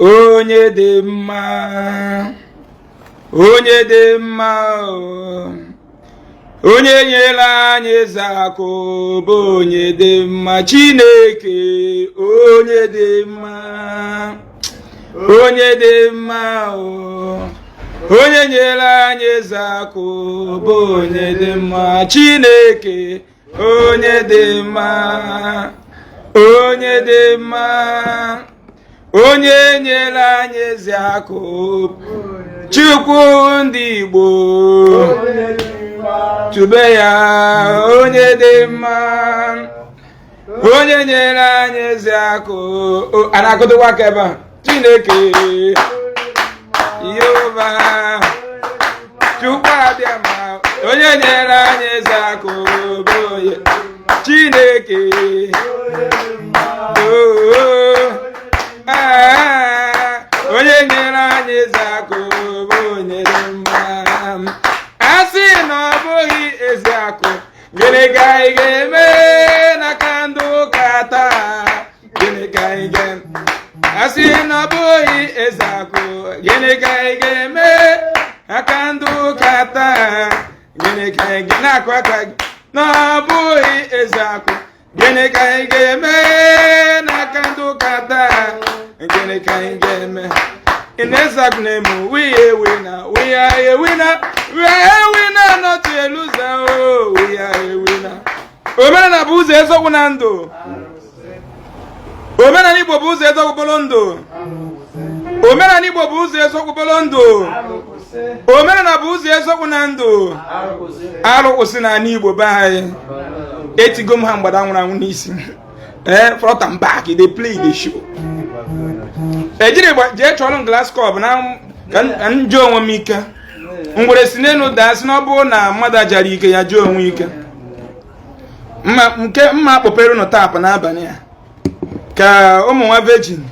Onye dị mma, onye dị mma o. Onye nyere anyị eze akụ bụ onye dị mma. Chineke, onye dị mma, onye dị mma o. Onye nyere anyị eze akụ bụ onye dị mma. Chineke, onye dị mma, onye dị mma, onye nyere anyị eze akụ. Chukwu ndị Igbo, tube ya, onye dị mma, onye nyere anyị eze akụ. A na-akụdịkwa aka ebe a. Chineke Yehova, Chukwu abịa ma onye nyere anyị eze akụ bụ onye Chineke. Oo, ah, onye nyere anyị eze akụ bụ onye dị mma. A sị na ọ bụghị eze akụ, gịnị ka anyị ga-eme n'aka ndị ụka taa? Gịnị ka anyị ga-eme? A sị na ọ bụghị eze akụ, gịnị ka anyị ga-eme aka ndị ụka taa? Gịnị ka anyị ga na-akụ aka gị na ọ bụghị eze akụ? Gịnị ka anyị ga-eme n'aka ndị ụka taa? Gịnị ka anyị ga-eme? In Ezak name, we are winner, we are a winner, we are a winner, not a loser. Oh, we are a winner. Omenala bụ ụzọ eziokwu na ndụ. Omenala Igbo bụ ụzọ eziokwu bụrụ ndụ. Omenala Igbo bụ ụzọ eziokwu bụrụ ndụ. Omenala bụ ụzọ eziokwu na ndụ. Arụ kwụsị n'ala Igbo be anyị. Etigo m ha mgbada nwụrụ anwụ n'isi. Ee, front and back, they play the show. Ejiri jee chọrọ m glass cup na ka m jụọ onwe m ike. Ngwere si n'elu daa, sị na ọ bụrụ na mmadụ ajara ike ya jụọ onwe ike. Mma nke mma akpọpere nụ tap n'abalị a ka ụmụ nwa virgin,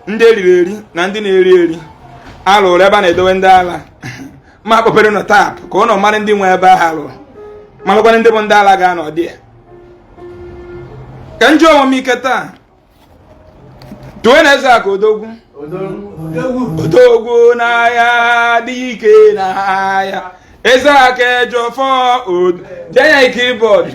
ndị eriri eri na ndị na-eri eri alụrụ ebe a na-edowe ndị ala. Mma akpọpere nụ tap ka ụnụ mara ndị nwe ebe ahụ alụrụ, marakwana ndị bụ ndị ala ga-anọ dị ya. Ka m jụọ onwe m ike taa. Tụwe na eze akụ, odogwu, odogwu n'agha dị ike n'agha, eze aka ejọfọ jee ya keyboard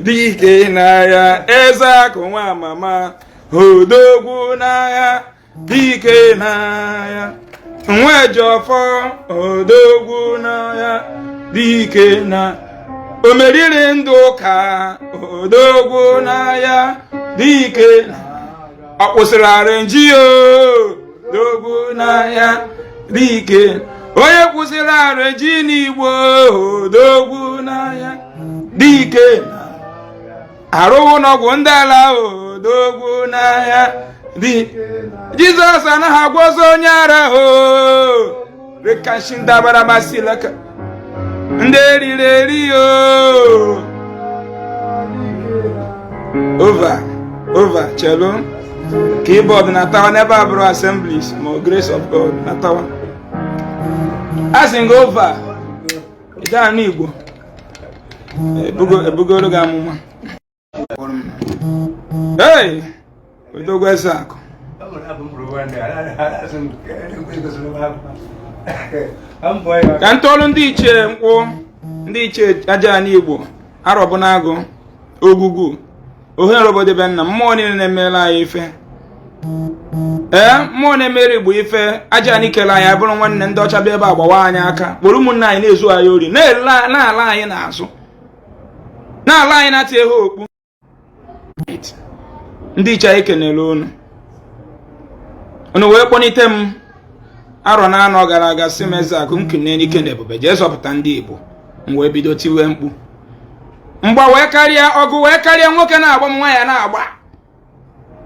dị ike n'agha, eze akụ nwa mama, odogwu n'agha dị ike n'agha, nwa ejọfọ, odogwu n'agha dị ike na omeriri ndụ ụka, odogwu n'agha dị ike na ọ kwụsịrị arenji, odogwu n'agha dị ike, onye kwụsịrị arenji n'Igbo, odogwu n'agha dị ike na arụghị n'ọgwụ ndị ala, odogwu n'agha dị. Jizọs anaghị agwọzọ onye ara o rekashindabarabasilaka ndị eriri eri o over over chelu keyboard na tawa n'ebe a bụrụ Assemblies ma Grace of God na tawa. A sị gị over ị anụ Igbo ebugoro gị amụma. Hey, odogwu eze akụ. Ka ntọọlụ ndị ichie nkwụ, ndị ichie aja ala Igbo, arọbụnagụ, ogwugwu ohere obodo be nna, mmụọ niile na-emere anyị ife. Ee, mmụọ na-emere Igbo ife, aja anyị kele anyị abụrụ nwanne. Ndị ọcha bịa ebe a gbawa anyị aka, were ụmụnne anyị na-ezu anyị ori, na-ala anyị n'azụ, na-ala anyị na-ati ha okpu. Ndị ichie, anyị kenere unu. Unu wee kpọnite m arọ na anọ gara aga, sị m, eze akụ nkene n'ike na ebube, jee zọpụta ndị Igbo. M wee bido tiwe mkpu, mgba wee karịa, ọgụ wee karịa, nwoke na-agba m, nwaanyị na-agba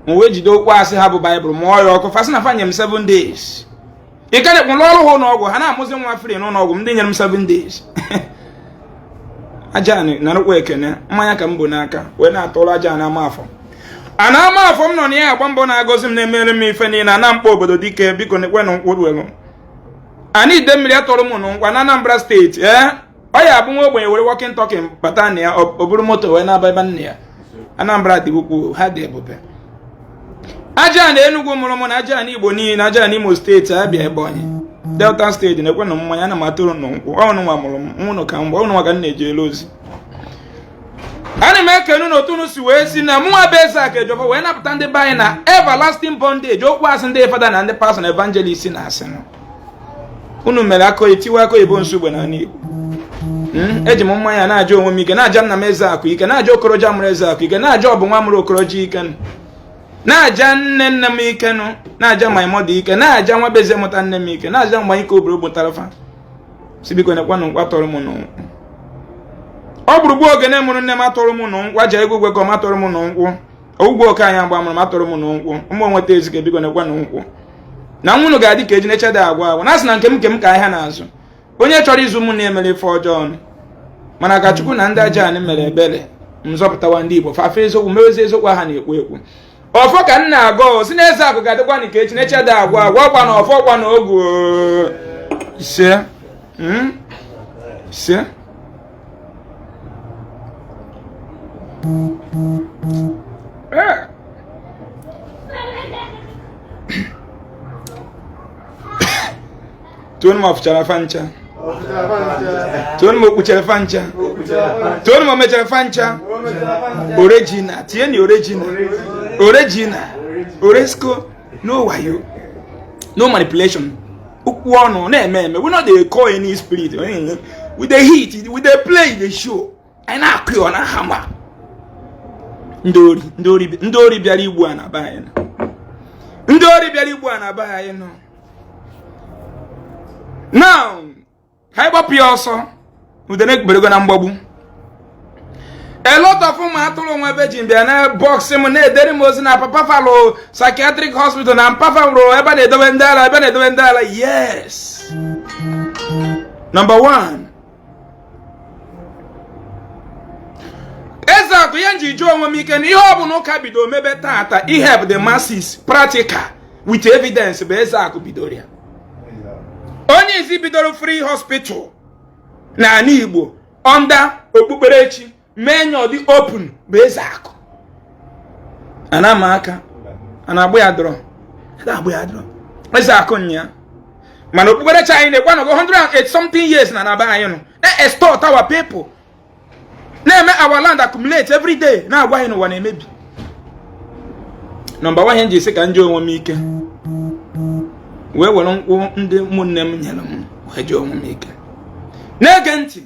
m. Wee jide okwu asị ha bụ Baịbụl, mụọ ya ọkụ. Fa sị na fa nye m 7 days. Ị karịkpụ ọrụ ha ụlọ ọgwụ, ha na-amụzi nwa free n'ụlọ ọgwụ m, ndị nyere m 7 days. Aja narụkwa ekene. Mmanya ka m bụ n'aka wee na-atụrụ aja na ama afọ a na ama afọ m nọ na ya agba mbọ, na-agọzi m, na-emere m ife niile na mkpa obodo dike. Biko nekwenụ nkwụ welu ana ide mmiri atọrọ m nkwa na Anambra steeti. Ee, ọ ya abụ nwa ogbenye were walking talking bata na ya, ọ bụrụ moto wee na-aba ebe nna ya. Anambra dị ukwuu, ha dị ebube. Aja na Enugu mụrụ mụ na aja na Igbo niile, aja na Imo steeti, Abịa, Ebonyi, Delta steeti, na-ekwenụ mmanya ana m atụrụ nụ nkwụ. Ọnụ nwa mụrụ m ụnụ ka mgbe ụnụ nwa ka m na-eji elu ozi. Ana m ekene unu otu unu si wee si na mụnwa bụ Ezeaku Ejiofor wee napụta ndị be anyị na everlasting bondage, okwu asị ndị fada na ndị pastor na evangelist na-asị nụ. Unu mere aka etiwe aka oyibo nsogbe n'ala Igbo. Eji m mmanya na-aja onwe m ike, na-aja nna m Ezeaku ike, na-aja Okoroja mụrụ Ezeaku ike, na-aja ọbụ nwa mụrụ Okoroja ike, na-aja nne nne m ike nụ, na-aja my mother ike, na-aja nwa beze mụta nne m ike, na-aja mgbe ike oburu gbụtara fa si biko nekwanụ nkwa tọrọ m nụ. Ọ gburugburu ogene mụrụ nne m atọrọ m nụ nkwụ, aja egwu gwe ka ọ matọrọ m nụ nkwụ, ogwugwe oke anyị agba mụrụ m atọrọ m nụ nkwụ, ụmụ nweta ezike biko nekwanụ nkwụ na nwụnụ ga-adị ka eji neche dị agwa agwa na asị na nke m nke m ka ahịa na-azụ. Onye chọrọ ịzụ mụ na-emere ife ọjọọ nụ, mana ka Chukwu na ndị aja anyị mere ebere nzọpụtawa ndị Igbo fafe eziokwu mewezi eziokwu ha na-ekwu ekwu. Ọfọ ka m na-agọ si na Ezeaku ga-adịkwa nke echi neche dị agwa agwa ọkwa na ọfọ ọkwa na ogu ise ise. Tụọnụ m ọfụchara fa ncha, tụọnụ m okpuchere fa ncha, tụọnụ m omechere fa ncha. Original, tinye na original, original, oresco, no wayo, no manipulation. Okwu ọnụ na-eme eme. We no dey call any spirit. We dey hit, we dey play the show. Anyị na-akụ ya ọ na hama. Ndị ori bịara igbu a na be anyị nọ. Ndị ori bịara igbu a na be anyị nọ. Now, ka anyị gbapụ ya ọsọ, udene gberego na mgbagbu. A lot of ụmụ atụrụ nwa virgin bịa na box m na-edere m ozi na papa falụ psychiatric hospital, na mpafa rụrụ ebe a na-edobe ndị ala, ebe a na-edobe ndị ala. Yes. Number one, Ezeaku ihe nji jụọ onwe m ike na ihe ọ bụla ụka bido mebe tata help the masses practical with evidence bụ Ezeaku bidoro ya. Onye isi bidoro free hospital n'ala Igbo under okpukperechi mee nya dị open bụ Ezeaku. Ana m aka a na-agbụ ya dọrọ agba ya dọrọ Ezeaku nya, mana okpukperechi anyị na-ekwe nọgo 108 something years na naba anyị nọ na-extort our people, na-eme our land accumulate every day, na-agwa anyị n'ụwa na-emebi. Number one, ihe nji esi ka njọ onwe m ike wee were nkwụ ndị ụmụnne m nyere m wee jụọ onwe m ike. Na-ege ntị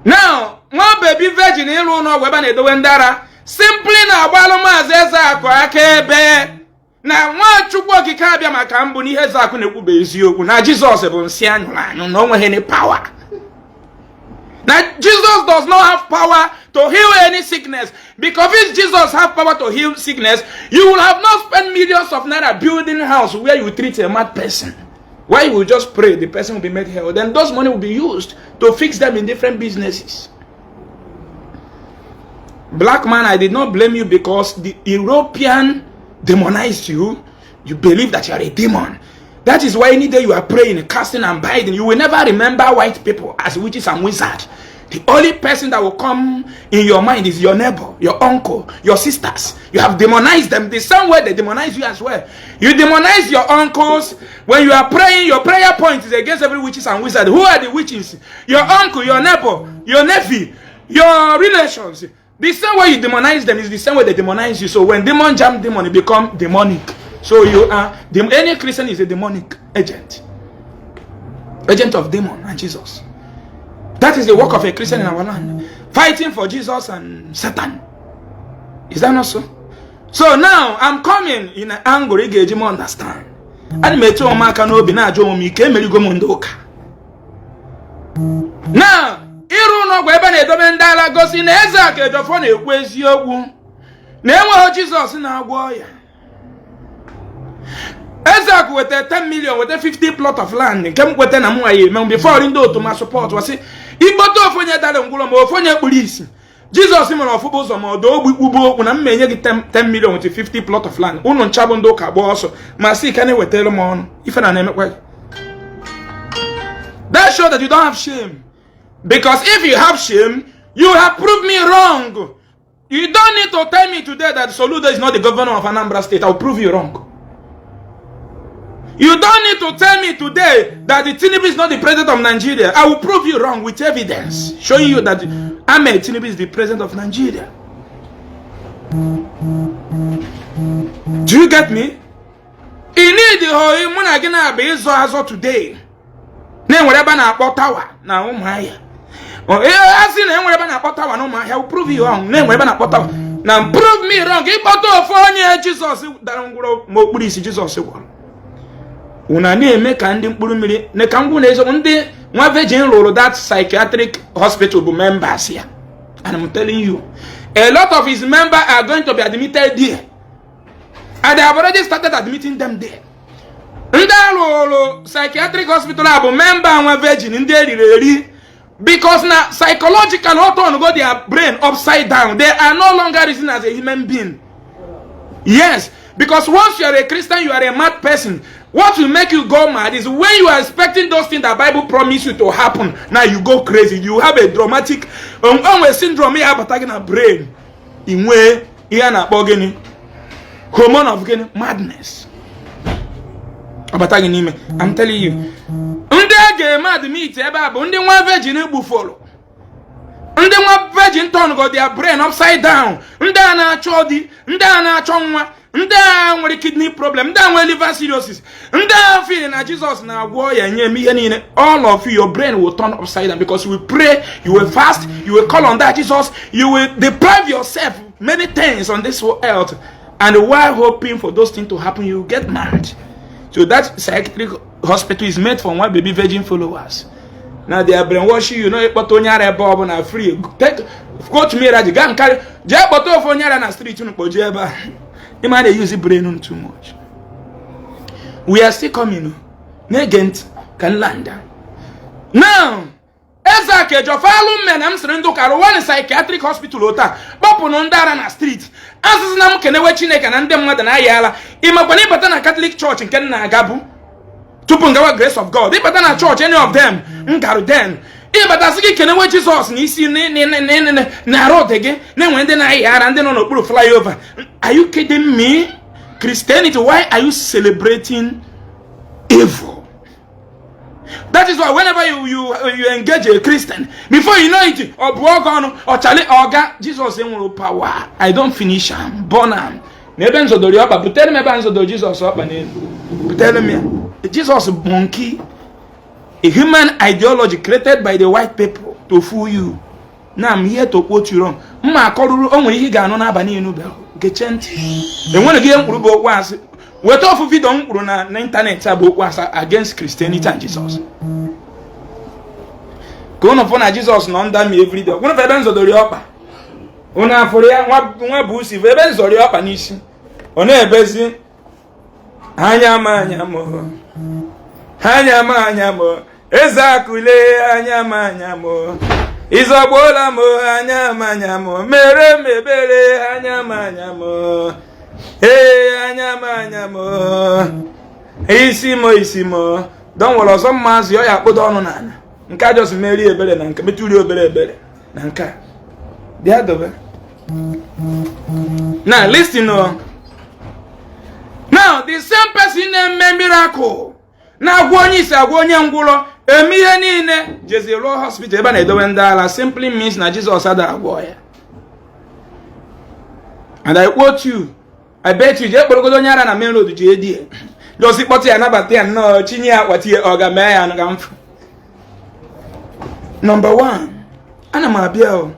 now, nwa baby virgin ịrụ ụlọ ọgwụ ebe a na-edowe ndị ara simply na-agbalụ maazị Ezeaku aka ebe na Nwachukwu okike abịa maka mbụ n'ihe Ezeaku na-ekwu bụ eziokwu, na Jizọs bụ nsị anyụrụ anyụ, na o nweghị any power, na Jesus does not have power to heal any sickness, because if Jesus have power to heal sickness, you will have not spent millions of naira building house where you treat a mad person. Why you will just pray, the person will be made healed, then those money will be used to fix them in different businesses. Black man, I did not blame you because the European demonized you. You believe that you are a demon. That is why any day you are praying, casting and binding, you will never remember white people as witches and wizards. The only person that will come in your mind is your neighbor, your uncle, your sisters. You have demonized them the same way they demonize you as well. You demonize your uncles. When you are praying, your prayer point is against every witches and wizards. Who are the witches? Your uncle, your neighbor, your nephew, your relations. The same way you demonize them is the same way they demonize you. So when demon jam demon, it become demonic. So you are, any Christian is a demonic agent. Agent of demon and Jesus. That is the work of a Christian in our land. Fighting for Jesus and Satan. Is that not so? So now I'm coming in an angle ị ga-eji m understand. Ana m etu onwe aka n'obi na-ajụ onwe m ike emerigo m ndị ụka. Now, ịrụ ụlọ ọgwụ ebe na-edobe ndị ala gosi na Ezeaku Ejiofor na-ekwu eziokwu na enweghị Jizọs na-agwọ ọya. Ezeaku weta 10 million, weta 50 plot of land nke m kweta na m nwa ya eme before ndị otu ma support wasị ikpote ofu onye dara ngwụrọ ma ofu onye kpuru isi. Jizọs mere ọfụba ụzọ ma ọdọ ogbi kwubu okwu na m enye gị 10 million with 50 plot of land. Unu ncha bụ ndị ụka gba ọsọ ma sị ka na-ewetara m ọnụ ife na na-emekwa gị. That show that you don't have shame. Because if you have shame, you have proved me wrong. You don't need to tell me today that Soludo is not the governor of Anambra State. I'll prove you wrong. You don't need to tell me today that the Tinubu is not the president of Nigeria. I will prove you wrong with evidence showing you that Ahmed Tinubu is the president of Nigeria. Do you get me? You need the mụ na gị na-abịa ịzọ azọ today. Na-enwere ebe a na-akpọ tower na Ụmụahịa. A sị na enwere ebe a na-akpọ tower na Ụmụahịa, will prove you wrong. Na-enwere ebe a na-akpọ tower. Na prove me wrong. Ịkpọta ofu onye Jizọs dara ngwụrọ ma okpuru isi Jizọs gwọrọ. Unu na-eme ka ndị mkpụrụ mmiri na ka ngwụ na eziokwu. Ndị nwa virgin rụrụ that psychiatric hospital bụ members ya, and I'm telling you, a lot of his members are going to be admitted there, and they have already started admitting them there. Ndị arụrụ psychiatric hospital a bụ member nwa virgin, ndị eriri eri, because na psychological ọ turn go their brain upside down. They are no longer reasoning as a human being. Yes, because once you are a Christian, you are a mad person. What will make you go mad is when you are expecting those things that Bible promise you to happen. Now you go crazy. You have a dramatic onwe syndrome ya abata gị na brain. I nwee ihe a na-akpọ gịnị? Hormone of gịnị? Madness. Ọbata gị n'ime. I'm telling you. Ndị a ga-eme admit ebe a bụ ndị nwa virgin gbuforo. Ndị nwa virgin turn go their brain upside down. Ndị a na-achọ di, ndị a na-achọ nwa, ndị a nwere kidney problem, ndị a nwere liver cirrhosis, ndị a feel na Jizọs na-agwọ ya nye m ihe niile. All of you, your brain will turn upside down because you will pray, you will fast, you will call on that Jesus, you will deprive yourself many things on this earth, and while hoping for those things to happen, you get mad. So that psychiatric hospital is made for one baby virgin followers. Now they are brainwashing you. Know, ịkpọta onye ara ebe ọ bụla free. Take go to me, raji gaa nkarị jee kpọta ofu onye ara na street unu kpọjee ebe a. Ịma na-use brain too much. We are still coming. Na-ege ntị ka nlanda. Now, Ezeaka Ejiofor mme na m sịrị ndị ụka rụwa psychiatric hospital otu a, kpọpụnụ ndị ara na street. Asịsị na m kenewe Chineke na ndị mmadụ na-aya ala. Ịmakwa na ịbata na Catholic Church nke m na-agabu tupu m gawa Grace of God, ịbata na church any of them m garụ then, ịbata sị gị kenewe Jizọs na isi na arụ dị gị na-enwe ndị na-aya ara, ndị nọ n'okpuru flyover. Are you kidding me? Christianity, why are you celebrating evil? That is why whenever you engage a Christian, before you know it, ọ bụ ọgọ ọnụ ọchali ọga Jizọs enwere power. I don finish am, burn am. Na ebe nzọdori ọkpa, butere m ebe a nzọdori Jizọs ọkpa n'elu, butere m ya. Jizọs monkey, a human ideology created by the white people to fool you. Now I'm here to quote you wrong. Mma akọrụrụ o nwere ihe ị ga-anụ n'abalị enu bịa geche ntị. Enwere gị ihe mkpụrụ bụ okwu asị. Weta ofu video m kwuru na n'ịntanetị a bụ okwu asị against Christianity and Jesus, ka unu fụ na Jizọs nọ under me everyday. Unu fụ ebe nzọdori ọkpa, unu afụrụ ya? Nwa bụ usi ebe nzọrị ọkpa n'isi, ọ na-ebezi anya m, anya m, anya m, anya m, eze akụle, anya m, anya m, ịzọgbuola m, anya m, anya m, mere m ebere, anya m, anya m, ee, anya m, anya m, isi m, isi m don nwere ọzọ mmazi ọ ya akpụdo ọnụ n'ala. Nke a just meri ebere na nke metụri obere ebere na nke a bịa dobe. Now listen o. Now the same person na-eme miracle, na-agwa onye isi, agwa onye ngwụrọ, eme ihe niile, jezi rụọ hospital ebe a na-edobe ndị ala, simply means na Jizọs adara agwọ ya. And I quote you, I bet you, jee kpọrọgodo onye ara na main road, jee die just kpọta ya, nabata ya nnọọ, chinye ya akpati ya, ọ ga mee ya ga mfu. Number one, ana m abịa o.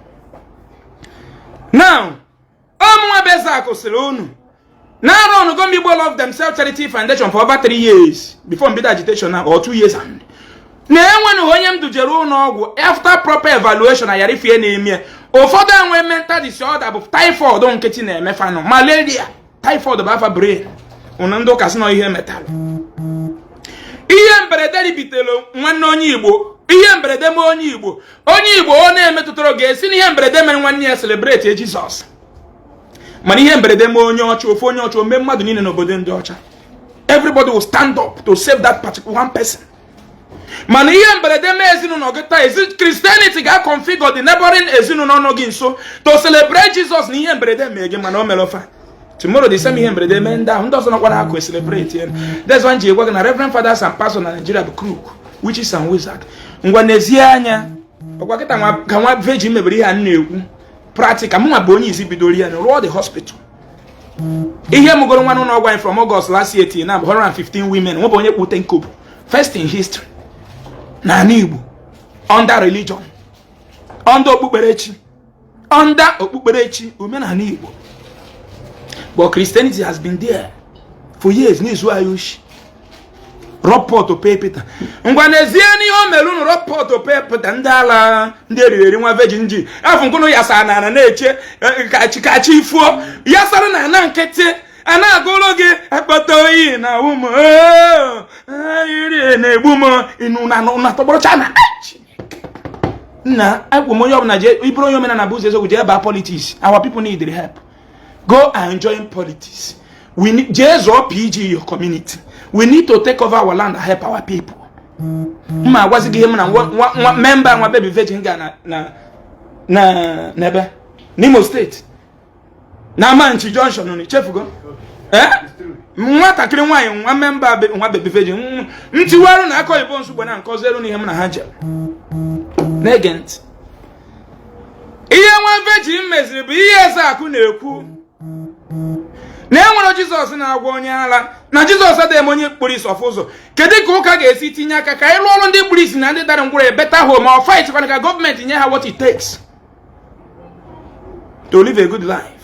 Now, ọmụnwa bụ Ezeakụ sịrị unu na arụ ọnụgo m Igbo Love Themselves Charity Foundation for over 3 years before mbido agitation now, or 2 years, and na enwenụghị onye m dujere ụlọ ọgwụ after proper evaluation na yara ifie na-eme. Ụfọdụ enwe mental disorder bụ typhoid nkịtị na-emefanụ, malaria, typhoid bụ afa brain. Unu ndị ụka sị na ihe metalụ, ihe mberede ribitere nwanne onye Igbo, ihe mberede mee onye Igbo, onye Igbo ọ na-emetụtara ga-esi na ihe mberede mere nwanne ya celebrate Jizọs. Mana ihe mberede mee onye ọcha, ofu onye ọcha, ome mmadụ niile n'obodo ndị ọcha, everybody will stand up to save that particular one person. Mana ihe mberede mee ezinụlọ gị taa, ezi Christianity ga-configure the neighboring ezinụlọ nọ gị nso to celebrate Jesus na ihe mberede mee gị, mana o mere ofa. Tomorrow, the same ihe mberede mee ndị ahụ, ndị ọzọ nọkwa n'akụ celebrate ya. That's why m ji gwa gị na reverend fathers and pastors na Nigeria bụ crook, witches and wizard. Ngwa, n'ezie anya ọkwa kịta ka nwa virgin mebere ihe a m na-ekwu practical. Mụnwa bụ onye isi bidoro ya rụọ the hospital. Ihe mụgoro nwa n'ụlọ ọgwụ anyị from August last year till now, 115 women. Nwebụ onye kpute nkobo, first in history n'ala Igbo, under religion, under okpukperechi, under okpukperechi omenala Igbo. But Christianity has been there for years na-ezu anyị oshi. Rob Paul to pay Peter. Ngwa, n'ezie n'ihe o mere unu, rob Paul to pay Peter. Ndị ala, ndị eriri eri, nwa virgin ji afọ nkụnụ yasa na ana na-eche kachi ifuo yasara na ana nkịtị a na-agụrụ gị akpata oyi na ụmụ iri na-egbu m inu na tọgbọrọcha na nna ekwu m. Onye ọbụla jee ịbụrụ onye omenala bụ ụzọ eziokwu, jee baa politics. Our people need the help. Go and join politics. We need, jee zụọ PG your community. We need to take over our land and help our people. Mma agwazi gị ihe m na nwa member nwa baby virgin ga na n'ebe n'Imo Steeti na Amanchi Junction unu chefugo. Eh, nwatakịrị nwaanyị, nwa member nwa baby virgin, ntiwarụ na aka oyibo nsogbu na nkọzielu na ihe m na ha jere na-ege ntị. Ihe nwa virgin meziri bụ ihe eze akụ na-ekwu na enwere Jizọs na-agwa onye ara na Jizọs adịghị eme onye kpuru isi ọfụ ụzọ. Kedu ka ụka ga-esi tinye aka ka anyị rụọ ọrụ ndị kpuru isi na ndị dara ngwụrọ better home, or fight kwana ka gọọmenti nye ha what it takes to live a good life?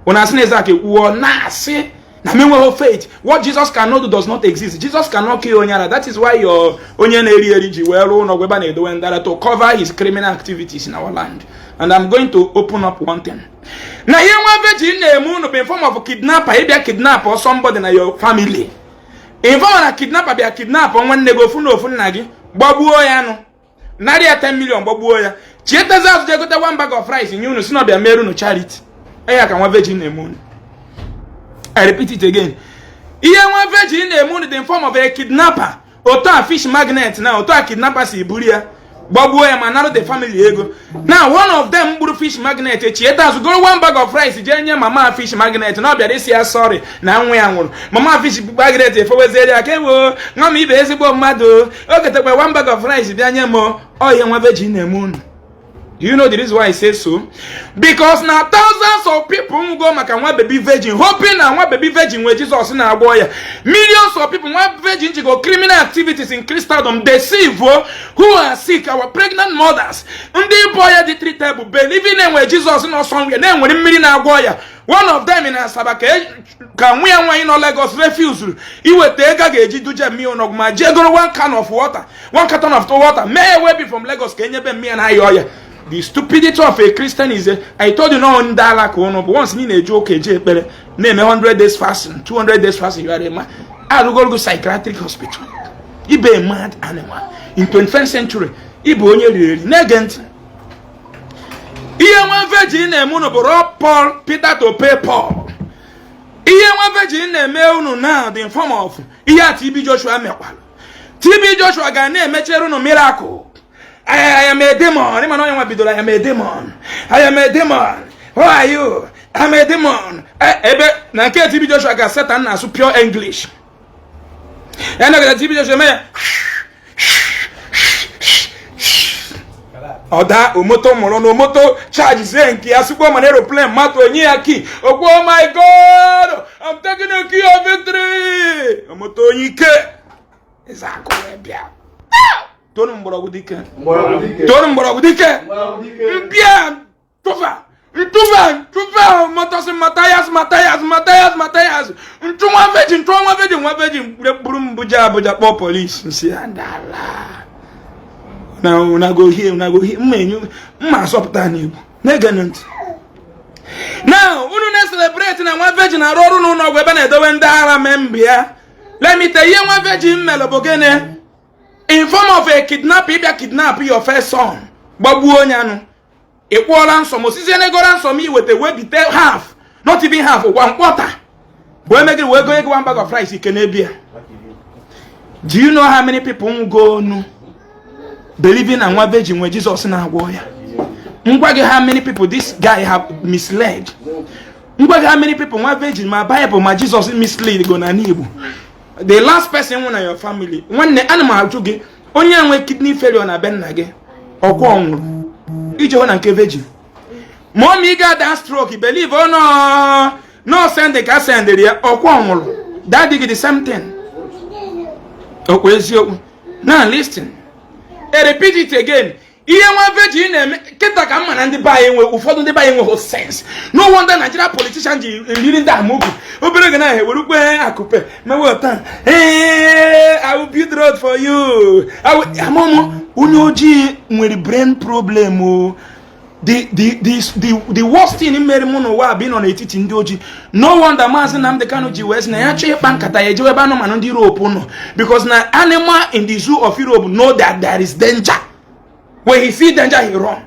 Unu asị na eze aka ekwuo na-asị na m enweghị faith. What Jesus cannot do does not exist. Jesus cannot kill onye ara. That is why your onye na-eri eri ji wee rụọ ụlọ ebe a na-edowe ndị ara to cover his criminal activities in our land. And I'm going to open up one thing na ihe nwa virgin na-eme unu bụ in form of kidnapper, ịbịa kidnap or somebody na your family, in form na kidnapper bịa kidnap nwanne gị, ofu na ofu nna gị, gbagbuo ya nụ, narị ya 10 million, gbagbuo ya, chietezi azụ, je gote one bag of rice nye unu, si na ọbịa mere unu charity. Ya ka nwa virgin na-eme unu. I repeat it again, ihe nwa virgin na-eme unu dị in form of a kidnapper. Otu a fish magnet na otu a kidnapper si buru ya, gbagbuo ya, ma narụ the family ego. Now, one of them gburu fish magnet, echieta azụ, goro one bag of rice, jee nye mama fish magnet na ọ bịara isi ya sorry na nwa ya nwụrụ. Mama fish magnet efeweziere ya ka ewo nwa m ibe ezigbo mmadụ o ketekwa one bag of rice bịa nye m. Ọ ihe nwa virgin na-eme unu. Do you know the reason why I say so? Because na thousands of people go maka nwa baby virgin, hoping na nwa baby virgin where Jesus na-agwọ ya. Millions of people nwa virgin ji go criminal activities in Christendom deceive who are sick, our pregnant mothers. Ndị boy ya dị treatable, believing na enwere Jesus nọ somewhere na-enwere mmiri na-agwọ ya. One of them in Asaba ka nwa ya nwaanyị nọ Lagos refused iweta ego a ga-eji duje mmiri ụnọgwụ, ma jee goro one can of water, one carton of water, mee ya wey be from Lagos ka enyebe mmiri na-ayọ ọya. The stupidity of a Christian is I told you no, ndị ala ka ụnụ bụ. Once ị na-eje ụka, eje ekpere, na-eme 100 days fasting, 200 days fasting, you are a man arụgologo psychiatric hospital, ibe a mad animal in 21st century, ịbụ onye riri eri. Na-ege ntị, ihe nwa virgin na-eme unu bụ rob Paul Peter to pay Paul. Ihe nwa virgin na-eme unu now the form of ihe a TB Joshua mekwara. TB Joshua ga na-emechere unu miracle. I am a demon. Ịma na onye nwa bidoro "I am a demon. I am a demon. Who are you? I'm a demon." Ebe na nke TB Joshua ga Satan na-asụ pure English. Ya na TB Joshua eme ya, ọ daa omoto mụrụ na omoto charge zie nke ya sukpo mana aeroplane matụ onye ya key okwu, "Oh my God, I'm taking a key of victory." Omoto onye ike ịza akụ wee bịa tonu mgbọrọgwụ dike, tonu mgbọrọgwụ dike, mbịa ntụfa ntụfa ntụfa mọtọsị Matayas, Matayas, Matayas, Matayas, ntụ nwa virgin, ntụ nwa virgin, nwa virgin buru m Abuja, Abuja kpọọ polisi nsi ya ndala na una go here, una go here. Mma enyu mma asọpụta n'Igbo. Na-ege ntị now, unu na-celebrate na nwa virgin arụ ọrụ n'ụlọ ọgwụ ebe na-edowe ndị agha member ya. Let me tell you, ihe nwa virgin mere bụ gịnị? In form of a kidnap, ịbịa kidnap your first son, gbagbuo onye anụ, ị kwụọla nsọ ma osisi enegoro nsọ ma iweta webite half, not even half, one quarter, wee megịrị wee gonye gị one bag of rice ike n'ebi ya. Do you know how many people nwụgo onu believing na nwa virgin nwe Jizọs na-agwọ ya? Ngwa gị, how many people this guy have misled? Ngwa gị, how many people nwa virgin, ma Bible ma Jizọs mislead go na Igbo? The last person nwụ na your family, nwanne, ana m ajụ gị, onye nwe kidney failure na be nna gị, ọkwa ọ nwụrụ ije hụ na nke virgin? Ma ọ ma ị ga-ada stroke, believe ọ nọ no send ka sendịrị ya, ọkwa ọ nwụrụ? Daddy gị, the same thing. Okwu eziokwu. Now listen, I repeat it again. Ihe nwa virgin na-eme kịta ka mma na ndị be anyị nwe, ụfọdụ ndị be anyị enweghị sense. No wonder Nigeria politician ji riri ndị amugwu obere oge na ewerukwe akụpe mewe taa. Ee, "I will build road for you." Amụmụ onye ojii nwere brain problem o. The worst thing mere mụ n'ụwa bụ ịnọ n'etiti ndị ojii. No wonder Maazị Nnamdi Kanu ji wee sị na ya chọọ ịkpa nkata, ya ejewe ebe anụmanụ ndị Europe nọ, because na animal in the zoo of Europe know that there is danger. When he see danger, he run.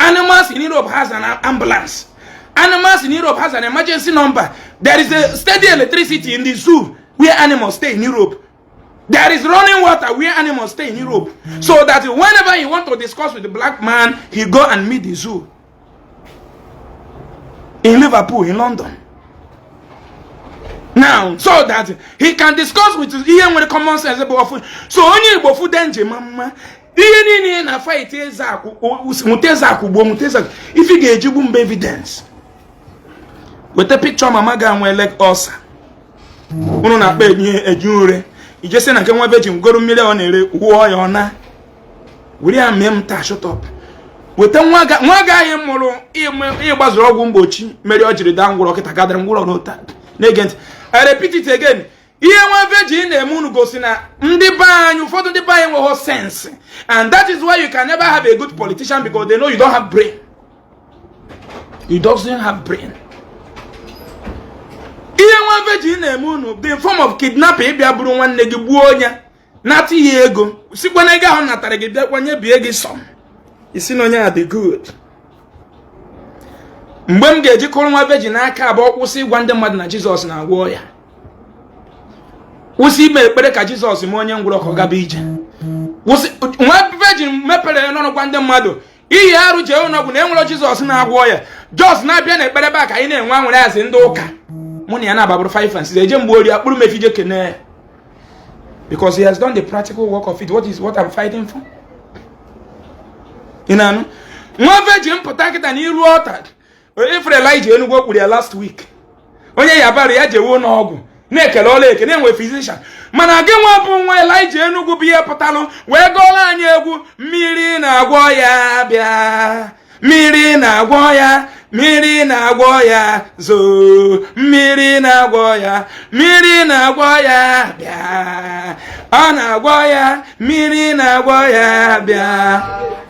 Animals in Europe has an ambulance. Animals in Europe has an emergency number. There is a steady electricity in the zoo where animals stay in Europe. There is running water where animals stay in Europe. So that whenever he want to discuss with the black man, he go and meet the zoo. In Liverpool, in London. Now, so that he can discuss with ihe nwere common sense bụ ọfụ. So onye Igbo fu danger ma mma ihe niile na fight eze akụ, nweta eze akụ gbuo, nweta eze akụ. Ife ga-eji gbu mba evidence. Weta picture mama ga-enwe leg ulcer. Unu na-akpa enyi eji ure. Ijesi na nke nwa virgin goro mmiri ọ na-ere, wụọ ya, ọ na were ya mee m taa. Shut up. Weta nwa gị anyị mụrụ ịgbazuru ọgwụ mgbochi mere ọ jiri daa ngwụrọ kịta, gadara ngwụrọ n'ụta. Na-ege ntị, I repeat it again. Ihe nwa virgin na-eme unu gosi na ndị be anyị, ụfọdụ ndị be anyị enweghị sense, and that is why you can never have a good politician, because they know you don't have brain. You doesn't have brain. Ihe nwa virgin na-eme unu, the form of kidnapping, ịbịa bụrụ nwanne gị, gbuo onye, nata ya ego, sikwa na ego ahụ natara gị bịa kwanye bie gị sọm isi na onye a dị good. Mgbe m ga-eji kụrụ nwa virgin n'aka abụọ, kwụsị ịgwa ndị mmadụ na Jizọs na-agwọ ya, kwụsị ime ekpere ka Jizọs mee onye ngwụrọ ka ọ gaba ije, kwụsị. Nwa virgin mepere n'ọnụ gwa ndị mmadụ iyi arụ jee ụlọọgwụ na enwere Jizọs na-agwọ ya. Jos na-abịa na ekpere ebe a ka anyị na-enwe anwụrụ azị ndị ụka mụ na ya na-agbabụrụ 5 and 6 eje mgbe ori akpụrụ mefije kene ya, because he has done the practical work of it. What is what I'm fighting for? Ị na-anụ? Nwa virgin pụta kịta na iru ọta ifere Elijah Enugwu kwuru ya last week, onye yabara ya jewe ụlọọgwụ na-ekele ọla eke na-enwe physician, mana gị nwa bụ nwa Elijah Enugwu bụ ihe pụtalụ wee gụọla anyị egwu mmiri na-agwọ ya, bịa, mmiri na-agwọ ya, mmiri na-agwọ ya, zoo, mmiri na-agwọ ya, mmiri na-agwọ ya, bịa, ọ na-agwọ ya, mmiri na-agwọ ya, bịa.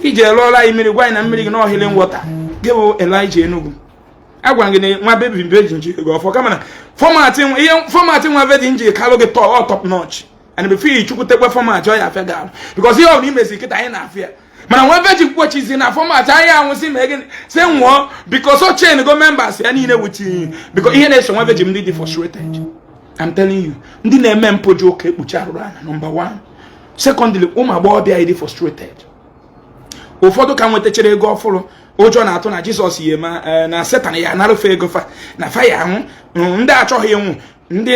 Iji lụọla anyị mmiri, gwa anyị na mmiri gị na healing water. Gị bụ Elijah Enugwu, agwara gị na nwa baby virgin ji ego ọfọ, kama na format ihe format nwa virgin ji kalụ gị tọ top notch, and before ichukwutekwe format ọ ya afịa gị arụ, because ihe ọ bụla imezi kịta anyị na-afịa. Mana nwa virgin kwochizi na format anyị anwụsị ma gịnị si nwụọ, because o chain go members ya niile wuchi, because ihe na-eso nwa virgin, ndị dị frustrated. I'm telling you, ndị na-eme mpụ ji ụka ekpuchi arụrụ anya, number one. Secondly, ụmụ agbọghọbịa anyị dị frustrated. Ụfọdụ ka nwetachara ego ọfụrụ, ụjọ na-atụ na Jizọs ya eme na Satan ya anarụfe ego fa na fa ya anwụ. Ndị achọghị ịnwụ, ndị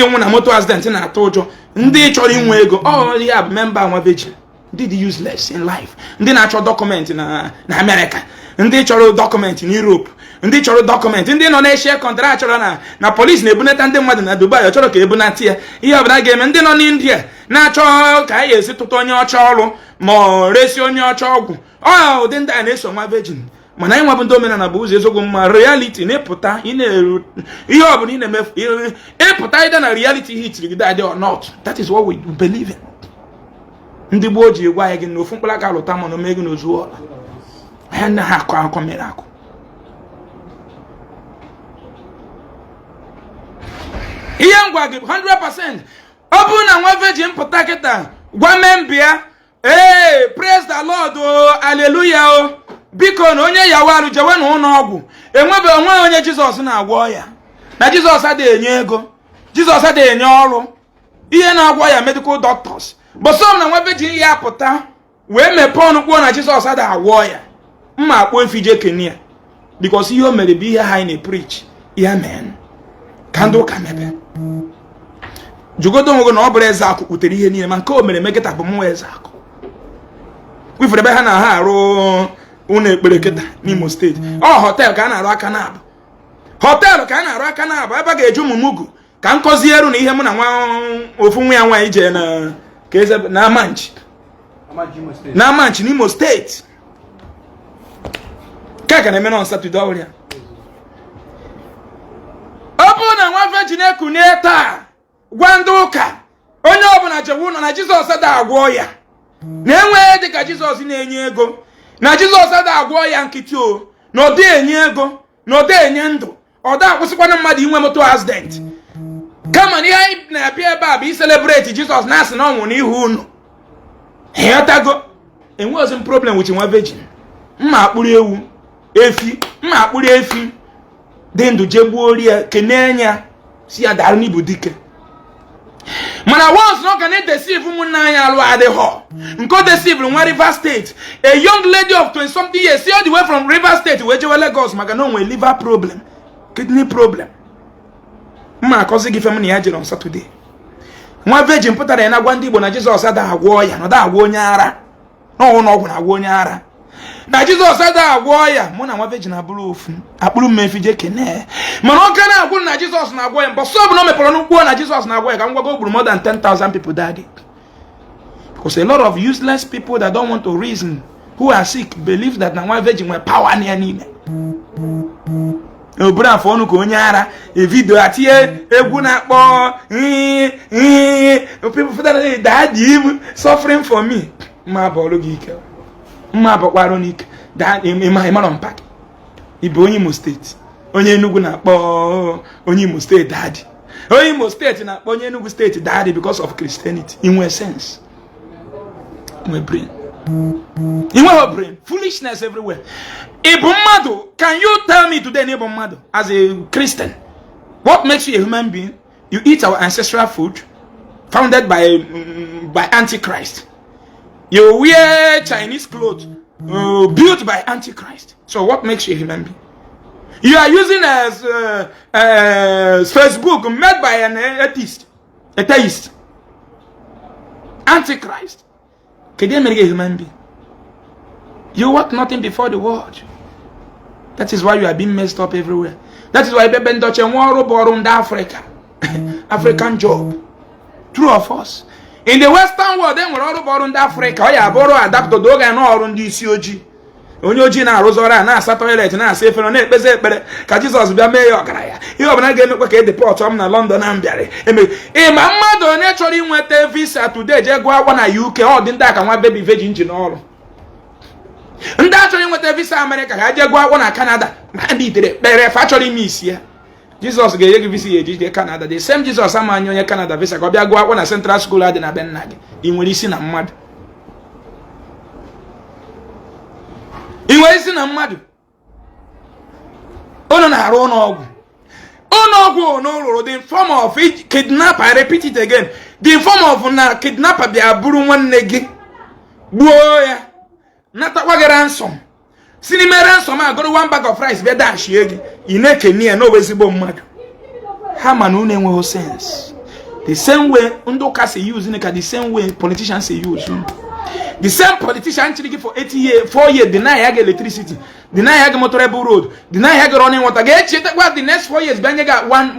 ịnwụ na moto accident na-atụ ụjọ, ndị chọrọ inwe ego ọ ya bụ member nwa virgin, ndị dị useless in life, ndị na-achọ document na Amerịka, ndị chọrọ document na Europe, ndị chọrọ document, ndị nọ n'Asia country achọrọ na polisi na-ebunata ndị mmadụ na Dubai, ọ chọrọ ka ebunata ya. Ihe ọbụla ga-eme, ndị nọ n'India na-achọ ka anyị esi tụta onye ọcha ọrụ ma ọ resi onye ọcha ọgwụ. Ọ ụdị ndị a na-eso nwa virgin. Mana anyị nwabụ ndị omenala bụ ụzọ eziokwu mma reality na-ịpụta ị na-eru ihe ọbụla ị na-emefu ịpụta ịda na reality hit gị daddy or not. That is what we believe in. Ndị gboo ji gwa anyị gị na ofu mkpụrụ aka lụta mana ome gị n'ozu ọla anyị na ha akọ akọ mere akụ. Ihe ngwa gị 100%, ọ bụrụ na nwa virgin pụta kịta gwa membịa, ee, praise the Lord o, hallelujah o, biko na onye yawa arụ jewe na ụlọ ọgwụ, enwebe onwe onye Jizọs na-agwọ ya, na Jizọs adịghị enye ego, Jizọs adịghị enye ọrụ. Ihe na-agwọ ya, medical doctors. But some na nwa virgin ya pụta wee mepee ọnụ kwuo na Jizọs ada agwọ ya, mma akpọ efi je kene ya, because ihe o mere bụ ihe ha anyị na-preach ya. Men ka ndị ụka mebe jugodo onwe gị na ọ bụrụ eze akụ kputere ihe niile, ma nke o mere mekịta bụ mmụọ eze akụ wifere ebe ha na ha arụ ụlọ ekpere kịta n'Imo Steeti. Ọ hotel ka a na-arụ aka na-abụ, hotel ka a na-arụ aka na-abụ, ebe a ga-eji ụmụ mugu ka nkọzi eru na ihe mụ na nwa ofu nwa ya nwaanyị jee na ka eze na Amanchi, na Amanchi n'Imo Steeti, nke ka na-eme na Saturday ọrịa. Ọ bụrụ na nwa virgin ekunie taa gwa ndị ụka, onye ọbụla chewe ụlọ na Jizọs ada agwọ ya, na enweghị dịka Jizọs na-enye ego, na Jizọs ada agwọ ya nkịtị o, na ọ dị enye ego, na ọ dị enye ndụ, ọ da akwụsịkwana mmadụ inwe moto accident, kama na ihe anyị na-abịa ebe a bụ i-celebrate Jizọs, na-asị na ọ nwụrụ n'ihu unu. Ịghọtago? Enweghịzi m problem with nwa virgin. Mma akpụrụ ewu, efi, mma akpụrụ efi dị ndụ jee gbuo rie, kenee ya, si ya darụ n'ibu dike. Mana once na ọ ka na-edeceive ụmụnne anyị, alụ adịghọ nke o deceive nwa Rivers State, a young lady of 20 something years, see, all the way from Rivers State wee jewe Lagos maka na o nwere liver problem, kidney problem. Mma akọzi gị fem na ya jere on Saturday. Nwa virgin pụtara ya na gwa ndị Igbo na Jizọs ada agwọ ya, na ọ da agwọ onye ara, na ọnwụ na ọgwụ na-agwọ onye ara, na Jizọs ada agwọ ya. Mụ na nwa virgin abụrụ ofu akpụrụ mmefi je kene, mana ọ ka na-agwụ na Jizọs na-agwọ ya. Mbọsọ ọbụla o mepere ọnụ kwuo na Jizọs na-agwọ ya, ka m gwago, gburu more than 10,000 people that day, because a lot of useless people that don't want to reason, who are sick, believe that na nwa virgin nwere power na ya n'ime oburu afọ ọnụ ka onye ara evidio atinye egwu na-akpọ people that daddy m suffering for me. Mma bọọlụ gị ike, mma bọkwarụ n'ike. Ịmarọ mpa gị, ịbụ onye Imo Steeti, onye Enugu na-akpọ onye Imo Steeti daddy, onye Imo Steeti na-akpọ onye Enugu Steeti daddy because of Christianity. Inwe sense, inwe brain, inweghị brain, foolishness everywhere. Ị bụ mmadụ? Can you tell me today na ị bụ mmadụ as a Christian? What makes you a human being? You eat our ancestral food founded by Antichrist. You wear Chinese clothes built by Antichrist. So what makes you a human being? You are using as Facebook made by an atheist, Antichrist. Can you make a human being? You want nothing before the world. That is why you are being messed up everywhere. That is why Bebe Ndoche nwa ọrụ bụ ọrụ ndị Africa, African job. True of us. In the Western world, e nwere ọrụ bụ ọrụ ndị Africa, ọ ya bụ ọrụ adapted oge na ọrụ ndị isi ojii. Onye ojii na-arụzi ọrụ a, na-asa toilet, na-asa efere, na-ekpezi ekpere ka Jizọs bịa mee ya ọgaranya. Ihe ọbụla ga-emekwa ka e deport m na London na m bịara eme. Ịma mmadụ onye chọrọ inweta visa today jee gụọ akwụkwọ na UK, ọ dị ndị aka nwa baby virgin ji n'ọrụ. Ndị a chọrọ inweta visa Amerịka ka ha jee gụọ akwụkwọ na Canada, ma ndị itere kpere fa chọrọ ime isi ya, Jizọs ga-enye gị visa ya eji jee Canada. The same Jizọs ama anya onye Canada visa ka ọ bịa gụọ akwụkwọ na Central School adị na be nna gị. Ị nwere isi na mmadụ? Ị nwere isi na mmadụ? Unu na-arụ ụlọ ọgwụ, ụlọ ọgwụ unu rụrụ the form of kidnapper. I repeat it again, the form of na kidnapper bịa buru nwanne gị, gbuo ya, natakwa gị ransom, si n'ime ransom a goro one bag of rice bịa dashie gị, ị na-ekene ya n'owe ezigbo mmadụ. Ha ma na unu enweghị sense. The same way ndị ụka si use ka the same way politicians si use unu. The same politician chịrị gị for 80 years, 4 years, deny ya gị electricity, deny ya gị motorable road, deny ya gị running water, ga-echetakwa the next 4 years bịa nye gị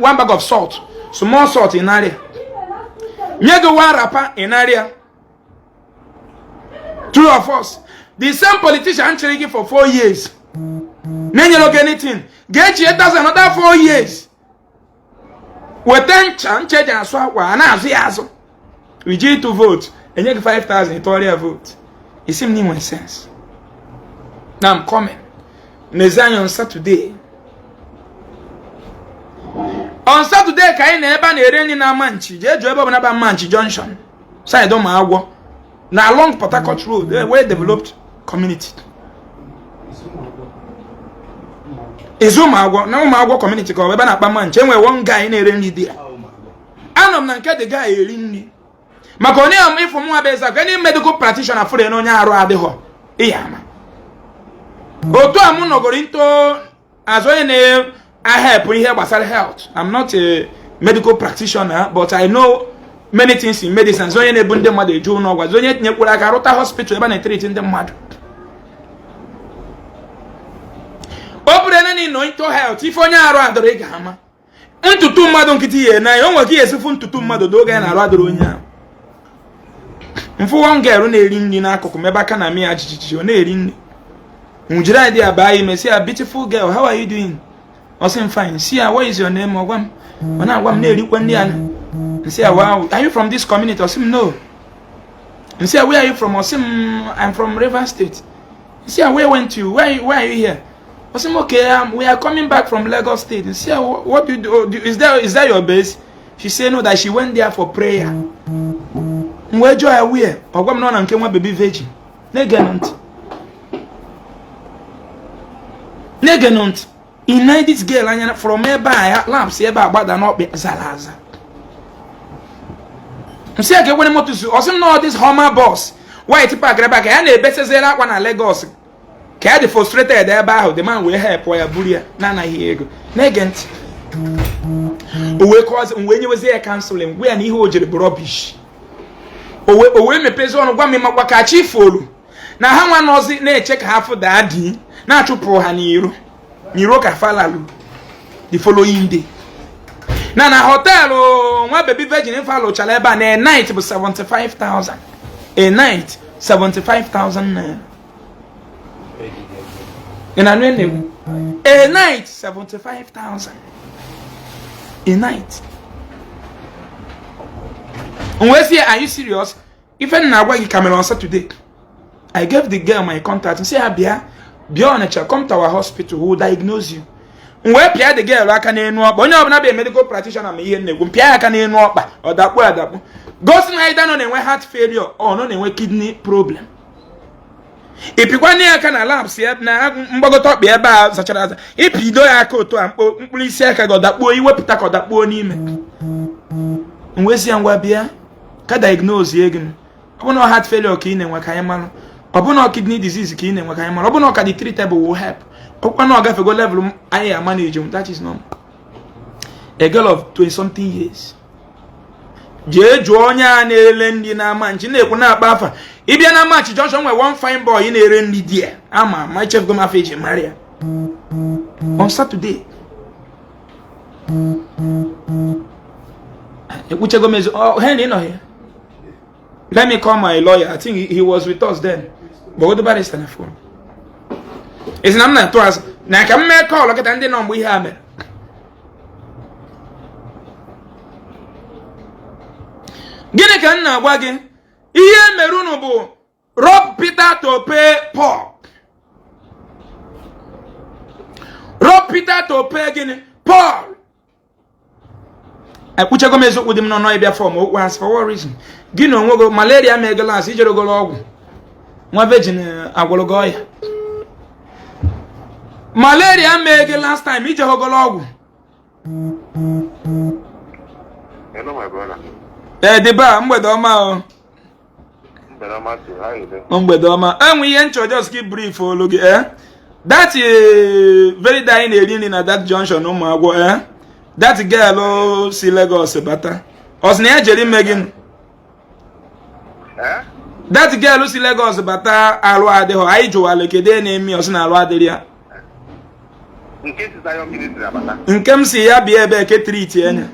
one bag of salt, small salt, ị narịa nye gị one wrapper, ị narịa. True of us, the same politician chịrị gị for 4 years na-enyere gị anything ga-echi another 4 years weta ncha, ncha eji asụ akwa a na-azụ ya azụ, iji ịtụ vote, enye gị 5000, ịtụọrọ ya vote. Isi m na inwe sense na I'm coming. N'ezi anya on Saturday, on Saturday ka anyị na ebe a na-ere nri na Amanchi. Jee jụọ ebe ọbụla bụ Amanchi Junction, side ụmụ agwọ na along Port Harcourt Road, a well developed community. Ezi ụmụ agwọ na ụmụ agwọ community ka ọ bụ ebe a na-akpa Amanchi. Enwere one guy na-ere nri dị ya. Anọ m na nke the guy eri nri maka onye m ịfụ mụnwa bụ Ezeaku, any medical practitioner fụrụ na onye arụ adịghọ ịya ama otu a m nọgoro into as onye na-ahelp ihe gbasara health. I'm not a medical practitioner, but I know many things in medicine. Onye na-ebu ndị mmadụ eje ụlọ ọgwụ, onye tinyekwara aka rụta hospital ebe a na-etreat ndị mmadụ. Ọ bụrụ na ị nọ into health, ife onye arụ adịrọ ị ga-ama ntutu mmadụ nkịtị ya ene ya, o nwere ka esi fụ ntutu mmadụ n'oge ya na-arụ adịrọ onye ahụ. Mfụ one girl na-eri nri n'akụkụ m ebe aka na amị ya jijiji, ọ na-eri nri. M jiri idea baa ime, sị ya, "Beautiful girl, how are you doing?" Ọ sị m, "Fine." Sị ya, "What is your name?" Ọ gwa m, ọ na-agwa m, na-erikwa nri ya. Nsị ya, "Wow, are you from this community?" Ọ sị m, "No." Nsị ya, "Where are you from?" Ọ sị m, "I'm from Rivers State." Nsị ya, "Where went you? Where are you here?" Ọ sị m, "Okay, we are coming back from Lagos State." Nsị ya, "What do you do? Is that your base?" She say no, that she went there for prayer. M wee jụọ ya where. Ọ gwa m na ọ na nke nwa baby virgin. Na-ege ntị, na-ege ntị. Ị this girl anya from ebe a ya laps ebe a gbada n'ọkpị zara aza. Nsị ya ka ekwere moto si. Ọ sị m na this Hummer bus white park ebe a ka ya na-ebesazere akwa na Lagos, ka ya dị frustrated ebe ahụ. The man wee help ya buru ya na-anaghị ego. Na-ege ntị. O wee kọwazi, m wee nyewezie ya counseling, gwa ya na ihe o jere bụ rubbish. O wee mepezi ọnụ gwa m, makwa ka chi folu na ha nwa nọzi na-eche ka ha fụ daddy na-achụpụ ha n'iro n'iro ka falalu the following day na hotel nwa baby virgin fa lụchara ebe a na a night bụ 75,000, a night 75,000 naira. Ị na-anụ na-ekwu a night 75,000 a night. M wee sị ya, "Are you serious?" Ife m na-agwa gị ka mere on Saturday. I gave the girl my contact, sị ya, "Bịa, bịa Ọnịcha, come to our hospital, we will diagnose you." M wee pịa the girl aka n'enu ọkpa. Onye ọbụla bụ medical practitioner ma ihe m na-ekwu. M pịa ya aka n'enu ọkpa, ọ dakpu adakpu, gosi na either nọ na-enwe heart failure or nọ na-enwe kidney problem. Ịpịkwana ya aka na laps ya na mgbagote ọkpa ebe a zachara aza, ịpịdo ya aka otu a, mkpụrụ isi aka gị, ọ dakpuo, iwepụta ka ọ dakpuo n'ime. M wee sị ya, "Ngwa, bịa ka diagnose ye gị. Ọ bụ na heart failure ka ị na-enwe, ka anyị mara. Ọ bụ na kidney disease ka ị na-enwe, ka anyị mara. Ọ bụ na ọ ka dị treatable, will help. Ọkwa na ọ gafego level anyị ama na ejem." That is normal. A girl of 20 something years. Jee jụọ onye a na-ele nri na Amachi na-ekwu na-akpa afa. Ịbịa na Amachi Junction, nwere one fine boy na-ere nri die ama ama, echefugo m afọ eji mara ya. On Saturday, ekwuchego m ezu. Oh, Henry nọ here. Let me call my lawyer. I think he was with us then, but what barrister na phone esi na m na-atụ azụ na ka m mee call kịta ndị nọ mgbe ihe a mere. Gịnị ka m na-agwa gị? Ihe mere unu bụ rob Peter to pay Paul. Rob Peter to pay gịnị? Paul. Ekwuchego m eziokwu dị m n'ọnụ. Ịbịa form okwu asị for what reason? Gị na onwe gị, malaria ma ego las ijeregoro ọgwụ nwa virgin agwụrụ gị ọya. Malaria mee gị last time, ijehogoro ọgwụ. Hello, my brother. Ee, dịba mgbede ọma o. Mgbede ọma too. How you doing? Mgbede ọma. Enwe ihe nchọ just gị brief olu gị. That very day anyị na-eri nri na that junction ụmụ agwọ, that girl si Lagos bata, ọ sị na ya jere ime gịnị? Eh? That girl si Lagos bata, arụ adịghọ. Anyị jụwara kedu ihe na-eme, ọ sị na arụ adịrị ya. Nke si Zion Ministry abata. Nke m si ya bịa ebe ke treat enya.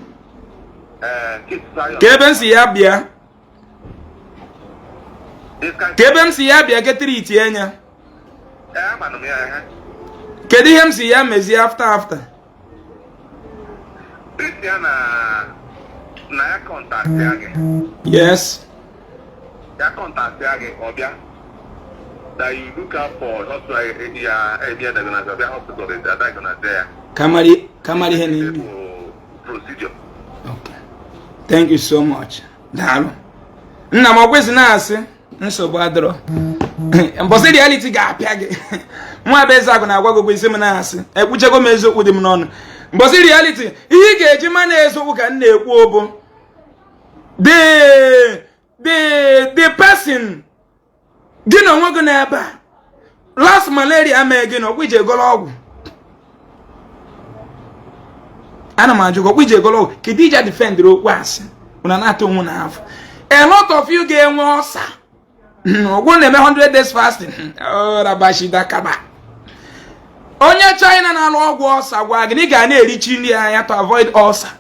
Eh, nke si Zion. Ka ebe m si ya bịa. This kind. Ka ebe m si ya bịa ke treat enya. Eh, ama m ya eh. Kedu ihe m si ya mezie after after? Treat ya na ya contact ya gị. Yes. Ya contact ya gị ọ bịa. That you look out for hospital ya ebe diagnose, ọbịa hospital ya diagnose ya. Kamari ihe na-eme. Procedure. Okay. Thank you so much. Daalụ. Nna m ọkwesị na-asị nsogbu adịrọ. Mbọsị reality ga-apịa gị. Nwa bụ Ezeaku na-agwa gị okwu isi m na-asị. Ekwuchego m eziokwu dị m n'ọnụ. Mbọsị reality ihe ị ga-eji ma na eziokwu ka m na-ekwu obo. The person gị na onwe gị n'ebe a, last malaria mee gị na ọkwa ije egolo ọgwụ. Ana m ajụ gị, ọkwa ije egolo ọgwụ? Kedu ije defendịrị okwu asị ụna na-ata onwe na afọ? A lot of you ga-enwe ulcer. Ọgwụ na-eme 100 days fasting rabashidakaba. Onye China na-alụ ọgwụ ulcer gwa gị na ị ga na-erichi nri anya to avoid ulcer.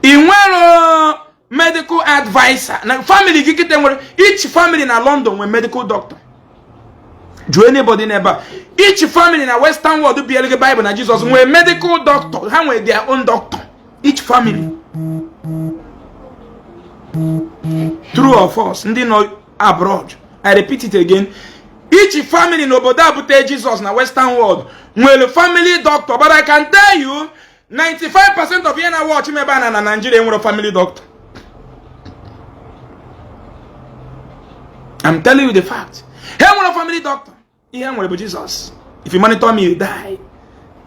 Ị nwere medical advisor na family gị? Kịta nwere each family na London nwere medical doctor. Jụọ anybody n'ebe a, each family na Western world biere gị Bible na Jesus nwere medical doctor. Ha nwere their own doctor, each family. True or false? Ndị nọ abroad, I repeat it again, each family n'obodo abute Jesus na Western world nwere family doctor. But I can tell you, 95% of ihe na watch m ebe a na Nigeria nwere family doctor. I'm telling you the fact. Ha nwere family doctor. Ihe nwere bụ Jesus. If you monitor me, you die.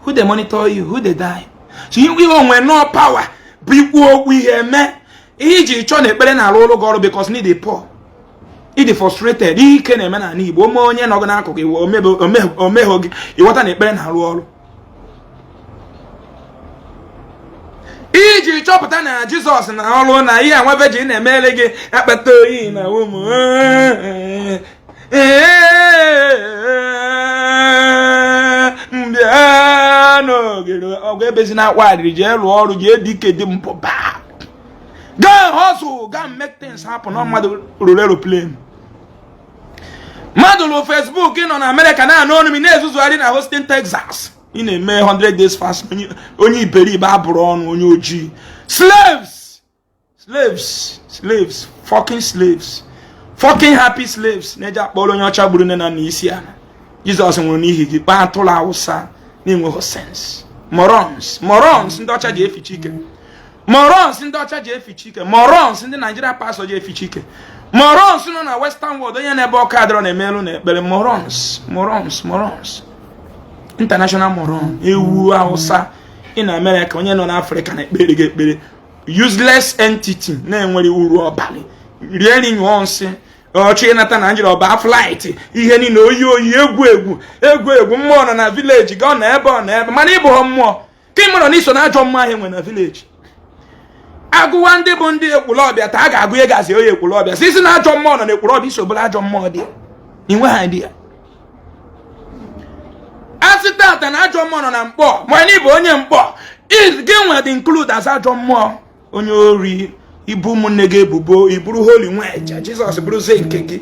Who dey monitor you? Who dey die? So ihe onwe no power bụ ikwu okwu ihe eme. Ihe iji chọọ na ekpere na-arụ ụlọ gị ọrụ because need the poor. Ị dị frustrated. Ihe ike na-eme n'ala Igbo, ome onye nọ gị n'akụkụ omehụ gị, ịghọta na ekpere na-arụ ọrụ. Iji chọpụta na Jizọs na ọrụ na ihe anwa virgin na-emere gị akpata oyi na ụmụ mbịa n'ogere ọgụ ebezi na akwa arịrị, jee lụọ ọrụ, jee dike dị mpụba, go hustle, go make things happen. Ọ mmadụ rụrụ aeroplane, mmadụ lụ Facebook. Ị nọ na Amerịka na-anụ ọnụ m na-ezuzugharị na Houston, Texas, ị na-eme 100 days fast. Onye iberibe abụrụ ọnụ, onye ojii. Slaves, slaves, slaves, fucking slaves, fucking happy slaves na-eji akpọrọ onye ọcha gburu nne na nna isi ala. Jizọs nwụrụ n'ihi gị. Kpaa atụrụ Awụsa na-enweghị sense. Morons, morons ndị ọcha ji eficha ike, morons ndị ọcha ji eficha ike, morons ndị Nigeria pastor ji eficha ike, morons nọ na Western world. Onye na-ebe ọka adịrọ na-eme elu na ekpere. Morons, morons, morons, international moron. Ewu Hausa ị na Amerịka, onye nọ n'Afrịka na-ekpere gị ekpere. Useless entity na-enwere uru ọbalị. Rie nri, nyụọ nsị, ọchọ ịnata Naijiria ọba flight, ihe niile oyi oyi, egwu egwu, egwu egwu. Mmụọ nọ na village gị, ọ nọ ebe ọ nọ ebe, mana ịbụ mmụọ ka ị mụrụ na iso na ajọ mmụọ ahụ enwe na village. Agụwa ndị bụ ndị Ekwulọbịa taa, a ga-agụ ihe gazi onye Ekwulọbịa si na ajọ mmụọ nọ na Ekwulọbịa, iso bụrụ ajọ mmụọ dị inwe ha dị ya. Asị tata na ajọ mmụọ nọ na Mkpọ, ma na ịbụ onye Mkpọ, gị nwe dị include as ajọ mmụọ, onye ori, ibu ụmụnne gị ebubo, iburu holy nweja. Jizọs bụrụzie nke gị.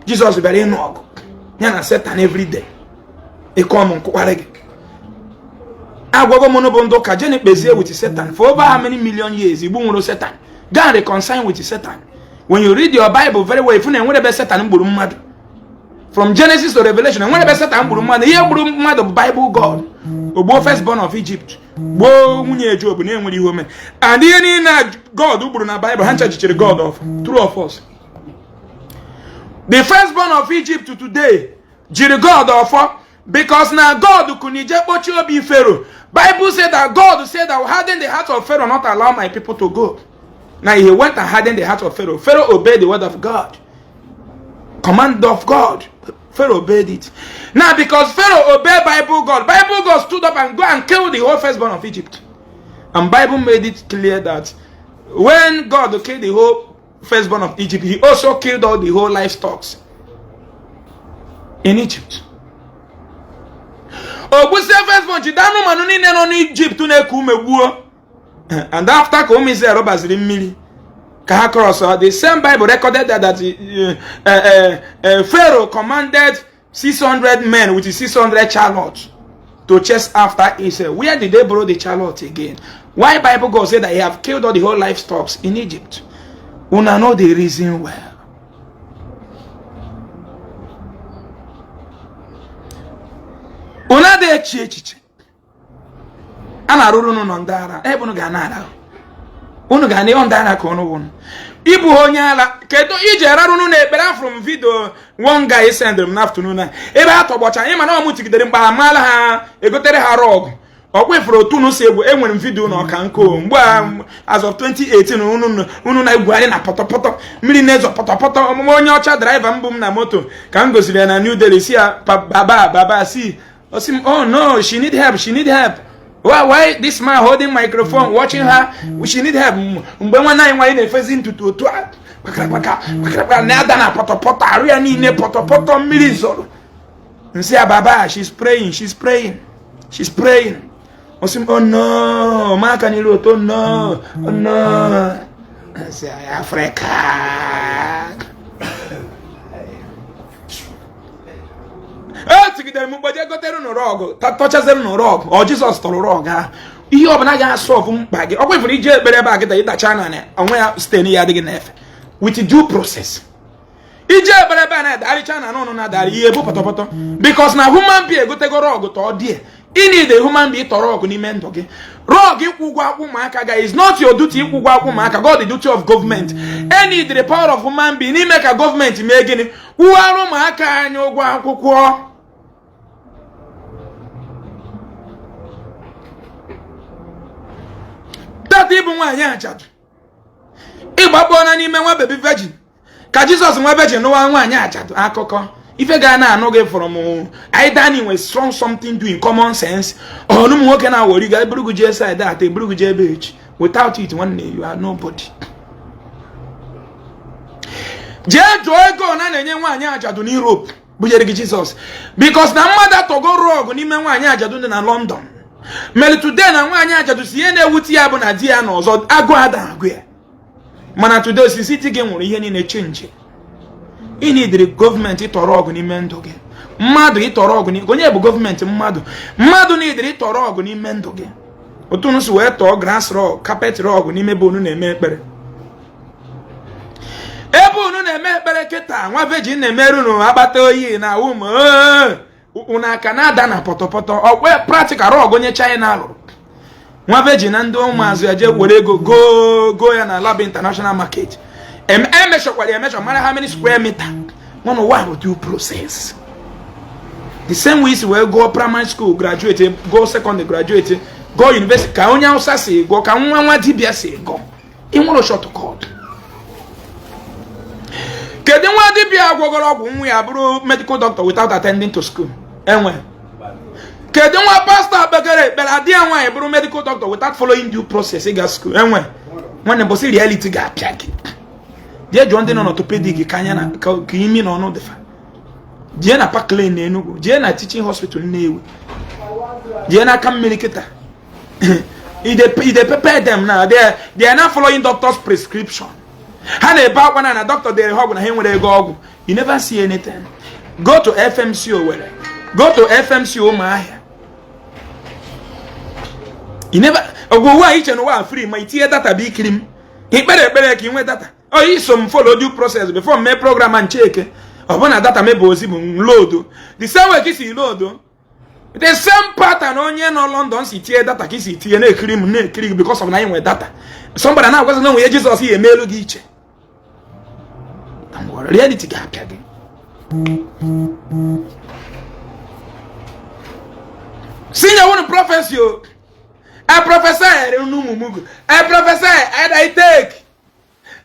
Jizọs bịara ịnụ ọgụ ya na Satan everyday. Ịkọ m nkụkwarị gị. Agwago m bụ ndị ụka, jeni kpezie with Satan. For over how many million years igbu nwụrụ Satan? Go and reconcile with Satan. When you read your Bible very well, ifu na enwere ebe Satan gburu mmadụ. From Genesis to Revelation, enwere ebe Satan gburu mmadụ. Ihe gburu mmadụ bụ Bible God. Ogbuo firstborn of Egypt, gbuo nwunye Job na-enwere ihe ome, and ihe niile God gburu na Bible, ha ncha jichiri God of true of us. The firstborn of Egypt today jiri God ọfọ because na God kunije kpochie obi Pharaoh. Bible said that God said that will harden the heart of Pharaoh, not allow my people to go. Now he went and hardened the heart of Pharaoh. Pharaoh obeyed the word of God, command of God. Pharaoh obeyed it. Now because Pharaoh obeyed Bible God, Bible God stood up and go and kill the whole firstborn of Egypt. And Bible made it clear that when God killed the whole firstborn of Egypt, he also killed all the whole livestock in Egypt. Ogbusie firstborn, jide anụmanụ niile nọ n'Egypt na-eku ume gbuo. And after ka ụmụ Israel baziri mmiri ka ha cross, the same Bible recorded that Pharaoh commanded 600 men with 600 chariots to chase after Israel. Where did they borrow the chariot again? Why Bible God said that he have killed all the whole livestock in Egypt? Una know the reason well. Una dị echi echiche a na-arụrụ unu nọ ndị ara ebe unu ga na-ara, unu ga na ndị ara ka unu wụnụ ịbụ onye ala. Kedu iji ararụnụ na ekpere? Afụrụ m video one guy sendịrị m n'afternoon a ebe ha tọgbọcha anyị, mana ọ mụ tigidere mkpa amaala ha, egotere ha rug. Ọkwa ifuru otu unu si egwu. Enwere m video na ọka nkụ mgbe a, as of 2018, unu na-egwugharị na pọtọpọtọ, mmiri na-ezo pọtọpọtọ. Ọmụmụ onye ọcha driver mbụ m na moto ka m gosiri ya na New Delhi, si ya, "Baba, baba, see." Osi m, "Oh no, she need help, she need help. Why this man holding microphone, watching her? She need help." Mgbe nwanne anyị nwaanyị na-efezi ntutu otu a, kpakara kpakara, na-ada na pọtọpọtọ, arụ ya niile pọtọpọtọ, mmiri zoro, nsị ya, "Baba, she's praying, she's praying, she's praying." Osi m, "Oh no," maka n'iru otu, "No, oh no." Nsị ya, Afrịka e tigidere m mkpoje gotere nụ rug, tọchazere nụ rug. Ọ Jizọs tọrọ rug ahụ. Ihe ọbụla ga-asọvụ mkpa gị, ọ kwefuru ije ekpere ebe a kịta, ịdacha na onwe ya site ya adịghị n'efe with due process. Ije ekpere ebe a na-adarịcha na n'ụnụ na-adarị ihe bụ pọtọpọtọ, because na human being egotego rug tọọ die. Ị need a human being tọrọ rug n'ime ndụ gị. Rug ịkwụ ụgwọ akwụ ụmụaka ga is not your duty. Ịkwụ ụgwọ akwụ ụmụaka, God, the duty of government. Any the power of human being n'ime ka gọọmenti mee gịnị? Kwụghara ụmụaka anyị ụgwọ akwụkwọ. Tata ịbụ nwaanyị ajadu, ịgbakpọna n'ime nwa baby virgin ka Jizọs nwa virgin nụwa nwaanyị ajadu. Akụkọ ife ga na-anụ gị from either nwe strong something doing common sense, ọnụ ụmụ nwoke na-awọri ga eburugu jee side ata, eburugu jee ebe echi. Without it, nwanne, you are nobody. Jee jụọ ego na na-enye nwaanyị ajadu n'Europe bunyere gị Jizọs, because na mmadụ atọgo rug n'ime nwaanyị ajadu dị na London mere today na nwaanyị ajadu si ihe na-ewute ya bụ na di ya na ọzọ agụ ada agụ ya. Mana today, osisi di gị nwụrụ, ihe niile change. Ị nidiri gọọmenti ịtọrọ rug n'ime ndụ gị. Mmadụ ịtọrọ rug, onye bụ gọọmenti? Mmadụ nidiri ịtọrọ rug n'ime ndụ gị. Otu unu si wee tọọ grass rug, carpet rug n'ime ebe unu na-eme ekpere, ebe unu na-eme ekpere kịta, nwa virgin na-emerụ unu akpata oyi na awụ m unu aka na-ada na pọtọpọtọ. Ọkwe practical rug onye China lụrụ, nwa virgin na ndị ụmụazụ ya jee were ego go go ya na Lab International Market, emeshakwara ya emesha, mara how many square meter. Nwana ụwa bụ due process. The same way isi wee gụọ primary school, graduate, gụọ secondary, graduate, gụọ university, ka onye Hausa si gụọ, ka nwa nwa dibịa si gụọ, ị nwere shortcut. Kedu nwa dibịa gwọgọrọ ọgwụ nwa ya bụrụ medical doctor without attending to school? Enwe. Kedu nwa pastọ kpegere ekpere adị ya nwaanyị bụrụ medical doctor without following due process ịga school? Enwe. Nwanne, mbọsị reality ga-apịa gị, jee jụọ ndị nọ n'orthopedic ka anya na ka imi na ọnụ dịfa. Jee na Park Lane na Enugu, jee na teaching hospital Nnewi, jee n'aka mmiri kịta. E dey prepare them now. They are not following doctor's prescription. Ha na-ebe akwa na doctor dere ha ọgwụ na ha nwere ego ọgwụ. You never see anything. Go to FMC Owerri, go to FMC Ụmụahịa. You never ọgwụ ụwa iche n'ụwa free ma itinye data bụ ikiri m ikpere ekpere ka ị nwee data. Ọ iso m follow due process before m mee program a ncheke. Ọ bụ na data mebe ozi bụ load the same way ka isi load, the same pattern onye nọ London si tinye data ka isi tinye na-ekiri m, na-ekiri gị, because of na anyị nwere data. Somebody na-agwazi na onwe ya Jizọs ya emelu gị iche. Reality ga-apịa gị. Sinye wunu prophecy o. I prophesy n'ụmụ I prophesy and I take.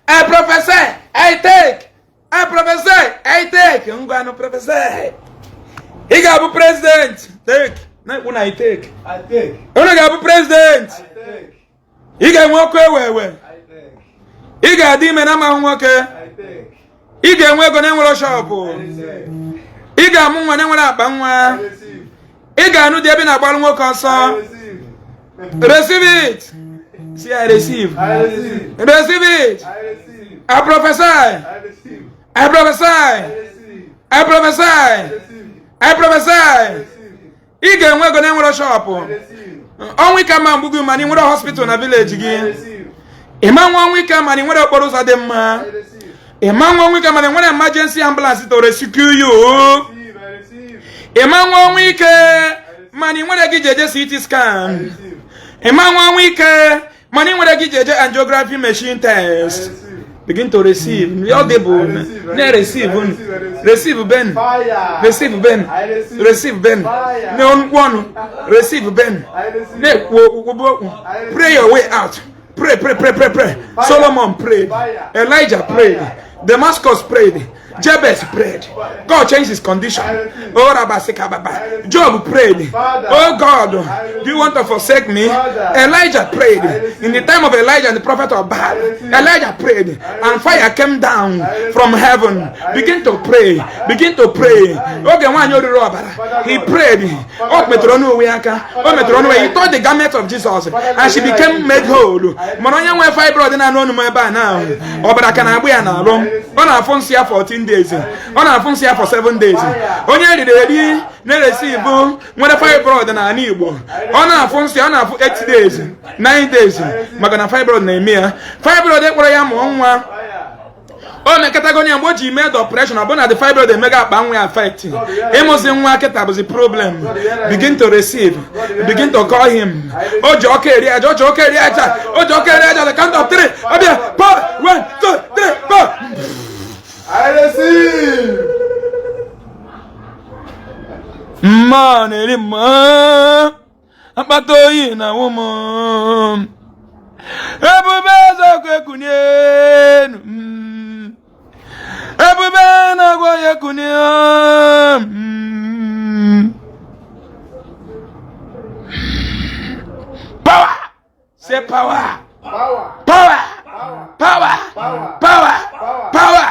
I prophesy, I take. I prophesy, I take. Ngwanụ, prophesy. Ị ga-abụ president. Take. Na-ekwu na I take. I take. Unu ga-abụ president. I take. Ị ga-enwe ọkụ ewe ewe. I take. Ị ga-adị ime na amaghị nwoke. I take. Ị ga-enwe ego na-enwere shop. I receive. Ị ga-amụ nwa na-enwere akpa nwa. I receive. Ị ga-anụ di ebe ị na-agbalụ nwoke ọsọ. I receive. Receive it. See, I receive. I receive. Receive it. I receive. I prophesy. I receive. I prophesy. I receive. I prophesy. I receive. I prophesy. I receive. Ị ga-enwe ego na-enwere shop. I receive. Ọnwụ ike ma mgbu gị mana ị nwere hospital na village I gị. receive. Ịma nwa ọnwụ ike mana ị nwere okporo ụzọ dị mma. I receive. Ịma nwa ọnwụ ike mana ị nwere emergency ambulance to rescue you. Receive. I receive. Ịma nwa ọnwụ ike mana ị nwere gị ji eje CT I scan. receive. Ịma nwa ọnwụ ike mana ị nwere gị ji eje angiography machine I test. receive. Begin to receive. Ọ dị bụ na-receive unu. Receive ben. Fire. Receive ben. I receive. Receive ben. Fire. N'ọnụ ọnụ. Receive ben. I receive. Na-ekwu okwu okwu. Pray your way out. Pray, pray, pray, pray, pray. Solomon prayed. Fire. Elijah prayed. Damascus prayed. Jabez prayed. God changed his condition. Oh, Rabasikababa. Job prayed. Oh God, do you want to forsake me? Elijah prayed. In the time of Elijah and the prophet of Baal, Elijah prayed, and fire came down from heaven. Begin to pray. Begin to pray. Oge nwaanyị oriri ọbara. He prayed. O metụrụ ọnụ onwe ya aka. O metụrụ ọnụ ya. He touched the garment of Jesus and she became made whole. Mana onye nwe fibroid na-anụ ọnụ m ebe a na ọbara ka na-agbụ ya n'arụ. Ọ na-afụ nsị ya 14 days. Ọ na-afụ nsị ya for 7 days. Onye riri eri na-eresi ibu nwere fibroid n'ala Igbo. Ọ na-afụ nsị, ọ na-afụ 8 days, 9 days, maka na fibroid na-eme ya. Fibroid ekpọrọ ya mụọ nwa. O mekọtago onye mgbe o ji mee the operation, ọ bụ na the fibroid emega akpa nwa ya affect. Ịmụzi nwa kịta bụzi problem. Begin to receive. Begin to call him. O ji ọkụ eri aja, o ji ọkụ eri aja, o ji ọkụ eri aja. The count of three. Ọbịa, four, one, two, three, four. I receive. Mmụọ na-eri mmụọ, akpata oyi na awụ m. Ebube eze ekunye enu. Ebube na-agwọ ya ekunye. Power! Say power! Power. Power! Power! Power! Power!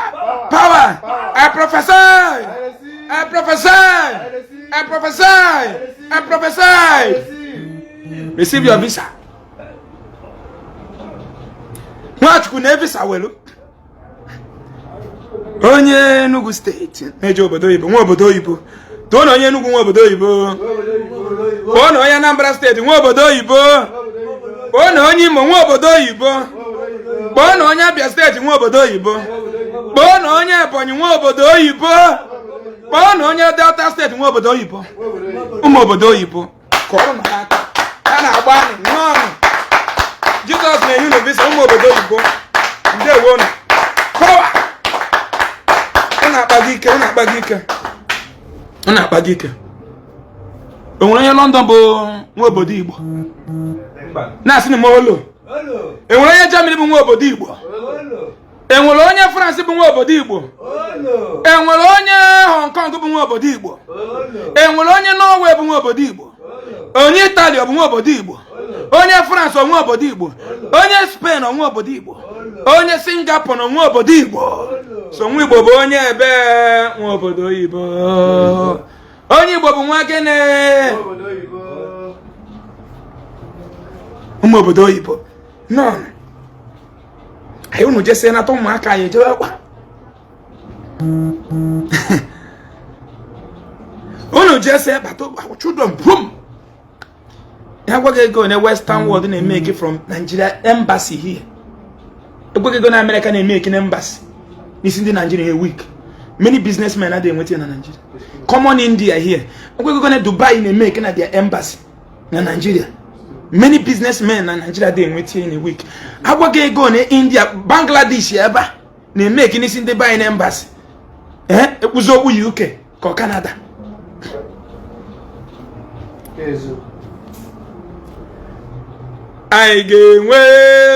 Power! I prophesy! I receive. I prophesy! I prophesy! I prophesy! Receive. Receive your visa. Nwachukwu na visa welu. Onye Enugu steeti na-eje obodo oyibo, nwa obodo oyibo. Tụọ na onye Enugu nwa obodo oyibo. Kpọọ na onye Anambra steeti nwa obodo oyibo. Kpọọ na onye Imo nwa obodo oyibo. Kpọọ na onye Abia steeti nwa obodo oyibo. Kpọọ na onye Ebonyi nwa obodo oyibo. Kpọọ na onye Delta steeti nwa obodo oyibo. Ụmụ obodo oyibo, kụọrọ m ha aka. Ha na-agba anyị nnọọ. Jizọs na-enye unu visa, ụmụ obodo oyibo. Ndewo unu. Power! Unu akpago ike, unu akpago ike, unu akpago ike. O nwere onye London bụ nwa obodo Igbo na-asị na m olo? E nwere onye Germany bụ nwa obodo Igbo? E nwere onye France bụ nwa obodo Igbo? E nwere onye Hong Kong bụ nwa obodo Igbo? E nwere onye Norway bụ nwa obodo Igbo? Onye Italy ọ bụ nwa obodo Igbo? Onye France ọ nwa obodo Igbo? Onye Spain ọ nwa obodo Igbo? Onye Singapore na nwa obodo Igbo? So nwa Igbo bụ onye ebe? Nwa obodo oyibo. Onye Igbo bụ nwa gịnị? Obodo oyibo. Ụmụ obodo oyibo nọ anyị, unu jesie nata ụmụaka anyị ejewe kwa. Unu jesie bata, children brum ya. Gwa gị ego na Western world na-emeke from Nigeria embassy here. Egwa gị ego na America na-emeke na embassy n'isi ndị Nigeria a week. Many businessmen adịghị enweta ya na Nigeria. Common India here. Egwa gị ego na Dubai na-emeke na their embassy na Nigeria. Many businessmen na Nigeria adịghị enweta ya in a week. Agwa gị ego na India, Bangladesh ebe a na-emeke n'isi ndị be anyị na embassy. Ee, ekwuzi okwu UK ka ọ Canada. Ezu. Anyị ga-enwe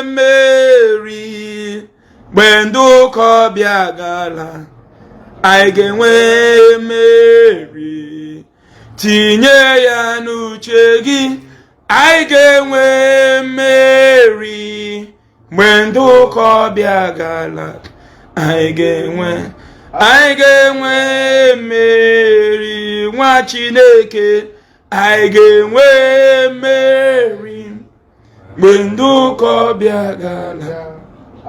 mmeri mgbe ndị ụka ọbịa gala. Anyị ga-enwe mmeri. Tinye ya n'uche gị. Anyị ga-enwe mmeri mgbe ndị ụka ọbịa gala. Anyị ga-enwe, anyị ga-enwe mmeri. Nwa Chineke, anyị ga-enwe mmeri mgbe ndị ụka ọbịa gala.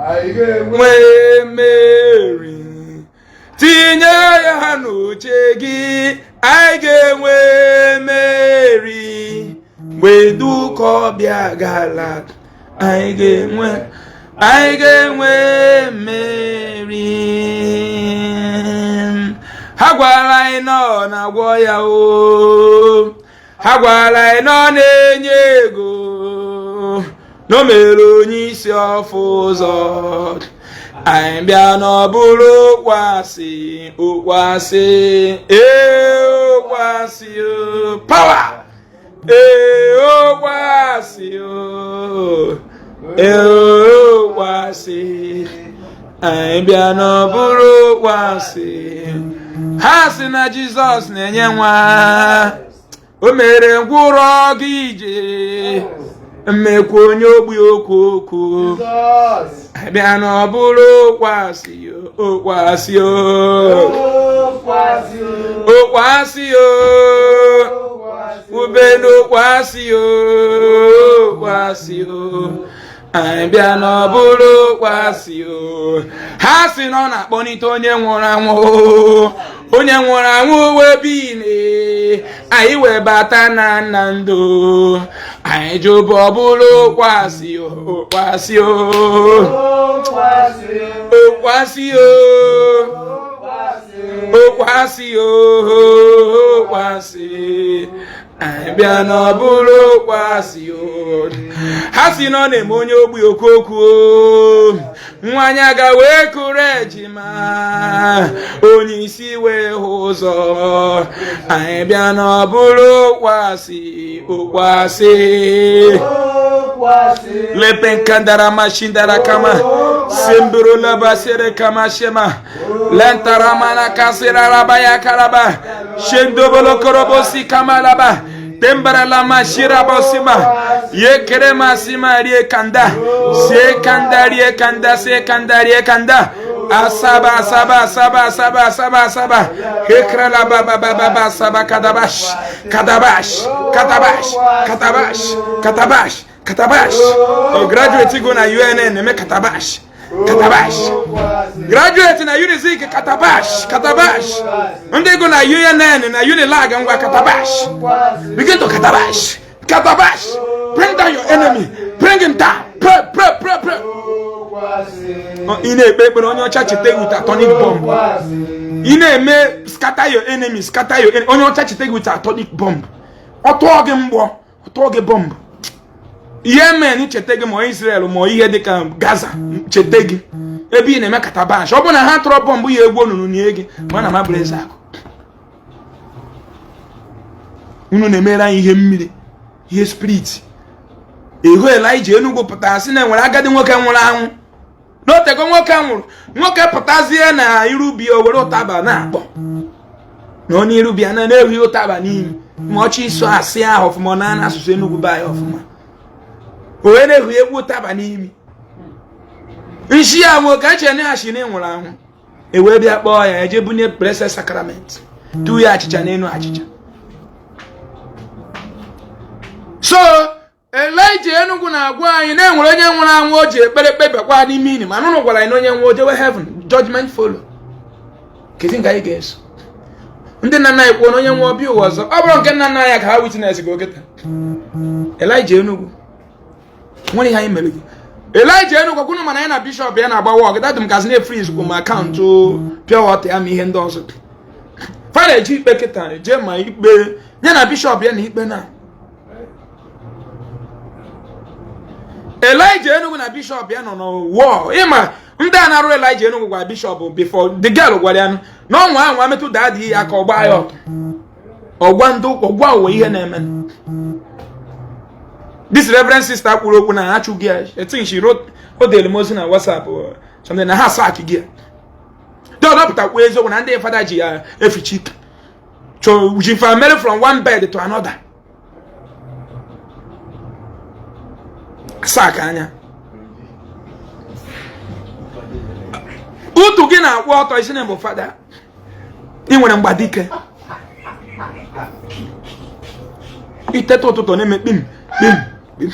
Anyị ga-enwe Nwee mmeri. Tinye ya n'uche gị. Anyị ga-enwe mmeri mgbe ndị ụka ọbịa gala. Anyị ga-enwe, anyị ga-enwe mmeri. Ha gwara anyị na ọ na-agwọ ya o. Ha gwara anyị na ọ na-enye ego, na o mere onye isi ọfụ ụzọ. Anyị bịa n'ọbụrụ okwu asị, okwu asị, ee, okwu asị o, power, ee, okwu asị o, ee, okwu asị. Anyị bịa n'ọbụrụ okwu asị. Ha sị na Jizọs na-enye nwa, o mere ngwụrọ gị ije, mmekwa onye ogbi okwu okwu. Jizọs. Bịa na ọ bụrụ okwu asị o, okwu asị o, Okwu asị o. Okwu asị o, Okwu asị o. ube n'okwu asị o, okwu asị o. Anyị bịa na ọ bụrụ okwu asị o. Ha sị na ọ na-akpọlite onye nwụrụ anwụ, onye nwụrụ anwụ wee bilie, anyị wee bata na nna ndụ. Anyị jụbụ, ọ bụrụ okwu asị o, okwu asị o. Okwu asị o. Okwu asị o. Okwu asị o. Okwu asị o, okwu asị. Anyị bịa na ọ bụrụ okwu asị o. Ha si na ọ na-eme onye ogbi okwu okwu o, nwanyị aga wee kụrụ ejima, onye isi wee hụ ụzọ. Anyị bịa na ọ bụrụ okwu asị, okwu asị. Okwu asị. Lepenkandara mashindara kama semburu laba sere kama shema lentara mana kasira raba ya karaba shendobolo korobosi kama laba tembara lama shira bosima ye kerema sima rie kanda se kanda rie kanda se kanda rie kanda asaba asaba asaba asaba asaba asaba hekra la ba ba ba ba ba asaba kadabash kadabash kadabash kadabash kadabash katabash. O graduate go na UNN eme katabash katabash. Graduate na Unizik, katabash katabash. Ndị go na UNN na Unilag, ngwa, katabash. Begin to katabash katabash. Bring down your enemy, bring him down. Pray, pray, pray, pray. Ị na-ekpe ekpere, onye ọcha cheta gị with atomic bomb. Ị na-eme scatter your enemy, scatter your enemy, onye ọcha cheta gị with atomic bomb. Ọ tụọ gị mgbọ, ọ tụọ gị bọmbụ. Yemen cheta gị, ma Israel, ma ihe dịka Gaza cheta gị ebe ị na-eme katabash. Ọ bụ na ha tụrụ bọmbụ ya, egwu onunu nie gị. Ma na mabụrụ eze akụ unu na-emere anyị ihe mmiri, ihe spirit. Ehu Elija Enugwu pụtara sị na enwere agadi nwoke nwụrụ anwụ n'otego. Nwoke nwụrụ, nwoke pụtazie na irubi, o were ụtaba na-akpọ na onye irubi ya na-ehughị ụtaba n'imi, ma ọchị iso asị ahụ ọfụma. Ọ na asụsụ Enugwu be anyị ọfụma, o wee na-ehu egwu ụtaba n'imi nshi ya. Nwoke eche na ya shi na nwụrụ anwụ, e wee bịa kpọọ ya, eje bunye Blessed Sacrament, tu ya achịcha n'elu achịcha. So Elijah Enugu na-agwa anyị na enwere onye nwụrụ anwụ o ji ekpere kpebakwa n'ime ini, mana ụnụ gwara anyị na onye nwụọ jewe heaven, judgment follow. Kedu nke anyị ga-eso? Ndị nna nna anyị kwuo na onye nwụọ bịa ụwa ọzọ. Ọ bụrụ nke nna nna anyị ka ha witness gị okịta. Elijah Enugu nwere ihe anyị mere gị. Elijah Enugu kwunu, mana ya na bishọp ya na-agba wọk dadụ m kazi na-efreeze kwụ ma akaụntụ pure water ya ma ihe ndị ọzọ. Fa na-eji ikpe kịta jee ma ikpe ya na bishọp ya na ikpe na Elijah Enugu na bishọp ya nọ n'wọ. Ịma ndị a na-arụ Elijah Enugu gwara bishọp before the girl gwara ya na ọnwa anwa metụ daa ya ka ọ gbaa ya ọtọ, ọgwa ndị ọgwa ụwa ihe na-eme. This reverend sister kwuru okwu na ha achụghị ya. I think she wrote, o dere m ozi na WhatsApp something na ha sack gị ya. Dị ọdọpụta kwuo eziokwu na ndị fada ji ya efichi ike ji family from one bed to another sack anya utu gị na-akwụ ọtọ isi na bụ fada ị nwere mgbadike iteta ụtụtụ na-eme kpim kpim kpim.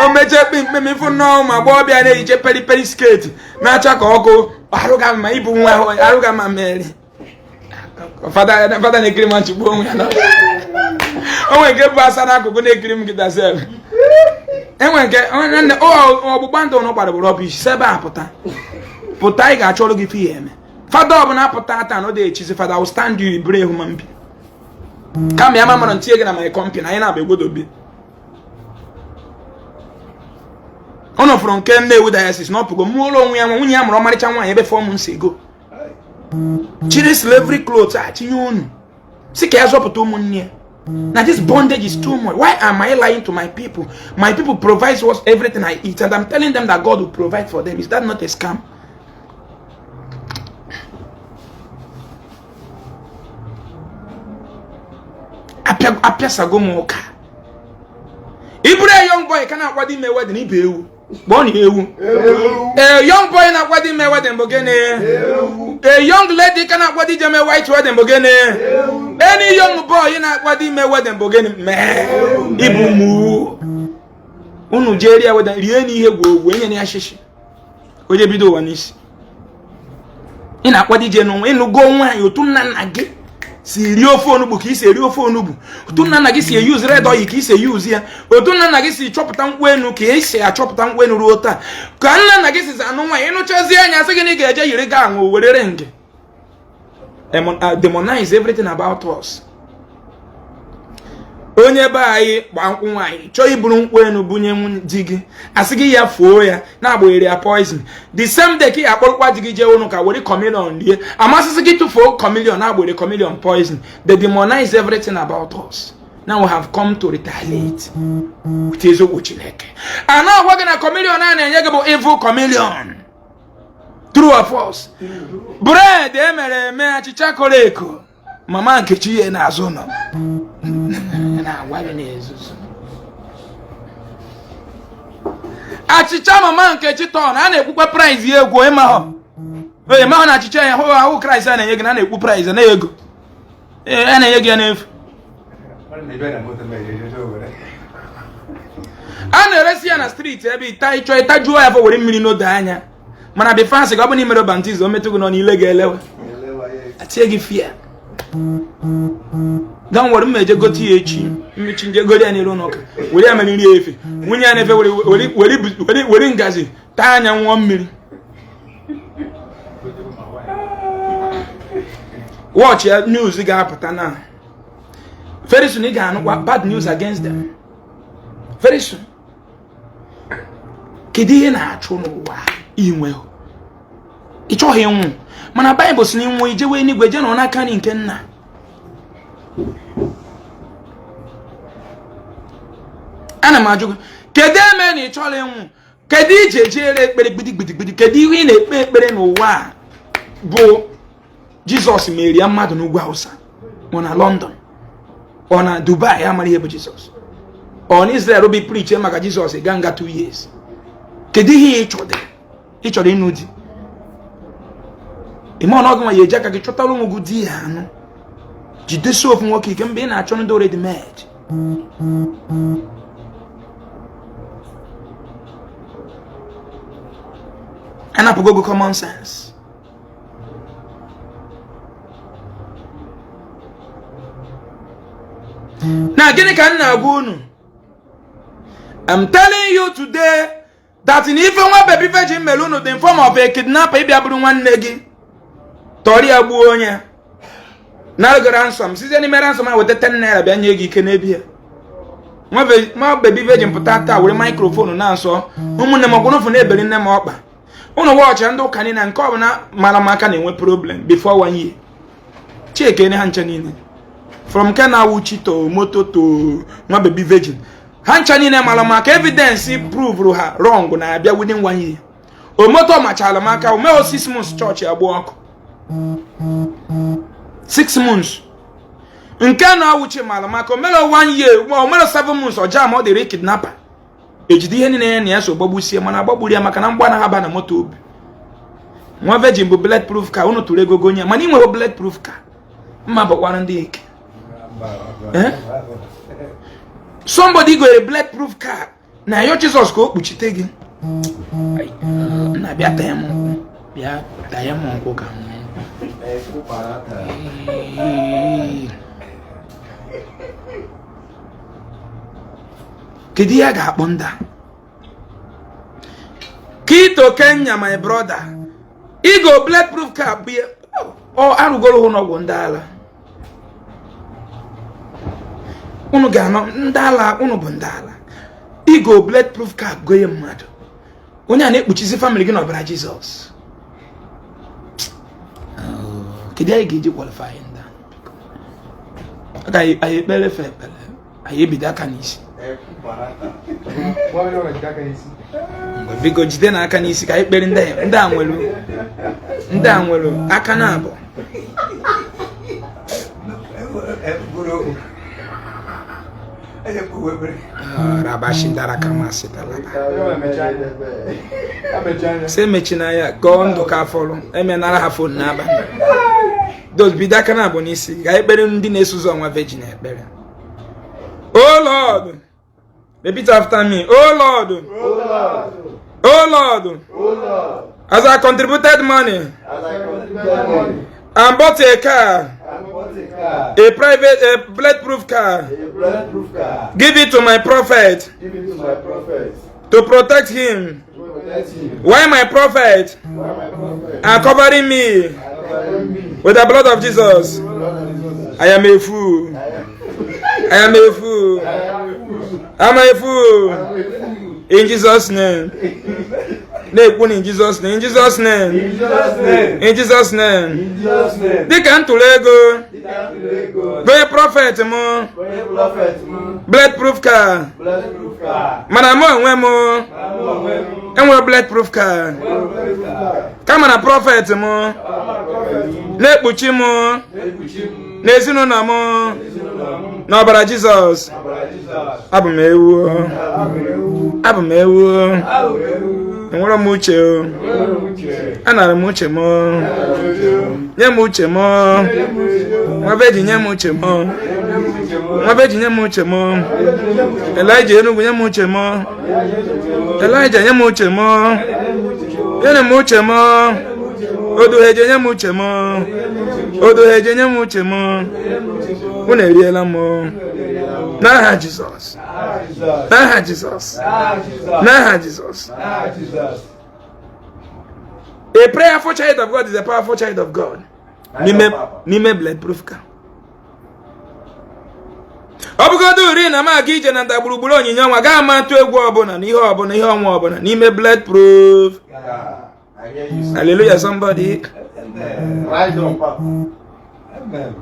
O mechie kpim kpim, ịfụ nnọọ ụmụ agbọghọbịa na-eyiche peri peri skirt na-acha ka ọkụ arụga ma ịbụ nwa ahụ arụga ma mmeri. Fada fada na-ekiri m nchigbu onwe ya na o nwere nke bụ asa n'akụkụ na-ekiri m kịta sef. Enwere nke nwanne ọgbụgba ndụ ụnụ gbara bụ rubbish. Si ebe a pụta, pụta, ị ga-achọrọ gị ife ya eme. Fada ọbụla pụta taa na ọ dị echizi fada, will stand you ibere human being kama ya mara ntinye gị na my company. Anyị na-abụ egwodobe. Ọ nọfụrụ nke Nnewi diocese na ọpụgo mụọrọ onwe ya nwa. Nwunye ya mụrụ ọmarịcha nwaanyị ebe 4 months ago. Chiri slavery clothes a tinye unu, si ka ya zọpụta ụmụnne ya na this bondage is too much. Why am I lying to my people? My people provides us everything I eat, and I'm telling them that God will provide for them. Is that not a scam? Apịasago m ụka. Ị bụrụ a young boy ka na-akwado ime wedding, ibe ewu kpọọ na ewu. A young boy na-akwado ime wedding bụ gịnị? A young lady ka na-akwado ije mee white wedding bụ gịnị? Any young boy na-akwado ime wedding bụ gịnị? Mee ịbụ mụ unu jee rie wedding, rie n'ihe gwogwo, enye ya shishi, onye bido ụwa n'isi. Ị na-akwado ije n'ụwa, ịnụgo nwaanyị, otu nna nna gị si rie ofe onugbu ka isi eri ofe onugbu, otu nna nna gị si eyuzu red oil ka isi eyuzu ya, otu nna nna gị si chọpụta nkwụ enu ka esi achọpụta nkwụ enu ruo taa, ka nna nna gị si anụ nwaanyị. Ịnụchazie anya, sị gị na ị ga-eje yiri ga aṅụ were nge demonize everything about us. Onye be anyị gba nkwụ nwaanyị, chọọ iburu nkwụ enu bunye di gị, asị gị ya fuo ya na-agbanyere ya poison. The same day ka ị akpọrọkwa di gị jee ụnụ ka were chameleon rie, amasịsị gị tụfuo chameleon, na-agbanyere chameleon poison. They demonize everything about us. Now we have come to retaliate with eziokwu Chineke. A na-agwa gị na chameleon a na-enye gị bụ evil chameleon. True or false? Bread emere eme, achịcha koro eko, mama Nkechi ihe n'azụ nọ na-agwa gị n'ezuzu. Achịcha mama Nkechi tọn a na-ekwukwa price ya egwu. Ịmahọ ịmahọ na achịcha ya hụ ahụ Kraịst a na-enye gị na a na-ekwu price na ego a na-enye gị ya n'efu. A na-eresi ya na street ebe ịta ịchọ ịtajuo ya afọ, were mmiri n'odo anya. Mana before asị gị, ọ bụ na imere baptism, o metụ gị nọ n'ile ga-elewe, atie gị fia. Don't worry, m eje gote ya echi. Mmechi nje goro ya n'elu ụlọ ụka, were ya mere nri efe. Nwunye ya na-efe were ngazi taa anya nwụọ mmiri. Watch ya, news ga-apụta na very soon. Ị ga-anụkwa bad news against them very soon. Kedu ihe na-achụ n'ụwa inwe? Ị chọghị ịnwụ, mana Baịbụl sị na ịnwụ, ijewe eluigwe, jee nọ n'aka nri nke nna. Ana m ajụ gị, kedu eme na ị chọrọ ịnwụ? Kedu ije jere ekpere gbidigbidigbidi? Kedu ihe ị na-ekpe ekpere n'ụwa a bụ Jizọs merie mmadụ n'ugwu Hausa, ọ na London, ọ na Dubai, amara ihe bụ Jizọs, ọ na Israel bi preach maka Jizọs ga nga 2 years? Kedu ihe ị chọrọ? Ị chọrọ ịnụ di, ime ọnọgụ nwa ya eji aka gị chọtara ụmụ gị di ya anụ, jidesi ofu nwoke ike mgbe ị na-achọ ndị already made. Anapụgo gị common sense. Na gịnị ka m na-agwa unu? I'm telling you today that in ife nwa baby virgin mere unu the form of a kidnapper, ịbịa bụrụ nwanne gị, tọrọ ya, gbuo onye na ransom, site n'ime ransom a weta 10 naira bịa nye gị ike n'ebi ya. Nwa baby virgin pụta taa were microphone na-asọ ụmụnne m ọkwụnụfụ na-eberi nne m ọkpa. Ụnụ wọchị ndị ụka niile, nke ọbụla mara m aka na-enwe problem before one year. Chekene ha ncha niile, from Kenawuchi to moto to nwa baby virgin, ha ncha niile mara m aka, evidence prove ha wrong na-abịa within one year. Omoto machara m aka, o meghị 6 months, chọọchị agba ọkụ. 6 months. Nke na-awụchi mara m aka, o mere one year, o mere 7 months, ọja ma ọ dịrị kidnapper ejide ihe niile ya na ya so gbagbusie. Mana agbagburu ya maka na mgba anaghị aba na moto obi. Nwa virgin bụ bullet proof car. Unu tụrụ ego gonye, mana ị nwere bullet proof car mma bụkwara ndị ike. Somebody go a bullet proof car na yo Jizọs ka o kpuchite gị. Na bịa taya m nkwụ, bịa taya m nkwụ ka m ṅụọ. Kedu ihe a ga-akpọ ndị a? Kito Kenya, my brother, igo bulletproof car bụ ya ọ arụgoro hụ n'ọgwụ ndị ala. Unu ga-anọ ndị ala, unu bụ ndị ala. Igo bulletproof car goye mmadụ. Onye a na-ekpuchizi family gị n'ọbara Jizọs. Kedu anyị ga-eji qualify ndị a? Anyị ekpere fe ekpere, anyị ebido aka n'isi. Mgbe biko jide n'aka n'isi ka anyị kpere ndị a nwere, ndị a nwere aka na abụọ. Si emechina ya gọọ ndụ ka afọlụ emenara ha phone n'abalị. Those bido aka na abụ n'isi ka anyị kpere ndị na-eso ụzọ nwa virgin ekpere. Oh Lord, repeat after me. Oh Lord, oh Lord, as I contributed money and bought a car, a private, a bulletproof car, give it to my prophet to protect him. Why my prophet are covering me with the blood of Jesus? I am a fool. I am a fool. I'm a fool. In Jesus' name. Na-ekwu in Jesus' name. In Jesus' name. In Jesus' name. Dịka m tụrụ ego gonye prophet m bulletproof car, mana mụ onwe m enwere bulletproof car, kama na prophet m na-ekpuchi m na ezinụlọ m n'ọbara Jizọs. Abụ m ewu, abụ m ewu, enwere m uche o, anara m uche m, nye m uche m, nwa virgin nye m uche m, nwa virgin nye m uche m, Elijah Enugu nye m uche m, Elijah nye m uche m, nyere m uche m, Oduheje nye m uche m, Oduheje nye m uche m, unu eriela m n'aha Jizọs, n'aha Jizọs, n'aha Jizọs. A prayerful child of God is a powerful child of God. N'ime bulletproof car. Ọ bụgodu uri na m aga ije na ndagburugburu onyinye ọnwa gaa ama atụ egwu ọbụla na ihe ọbụla ihe ọnwa ọbụla n'ime bulletproof. Hallelujah, somebody. Right on, Papa. Amen.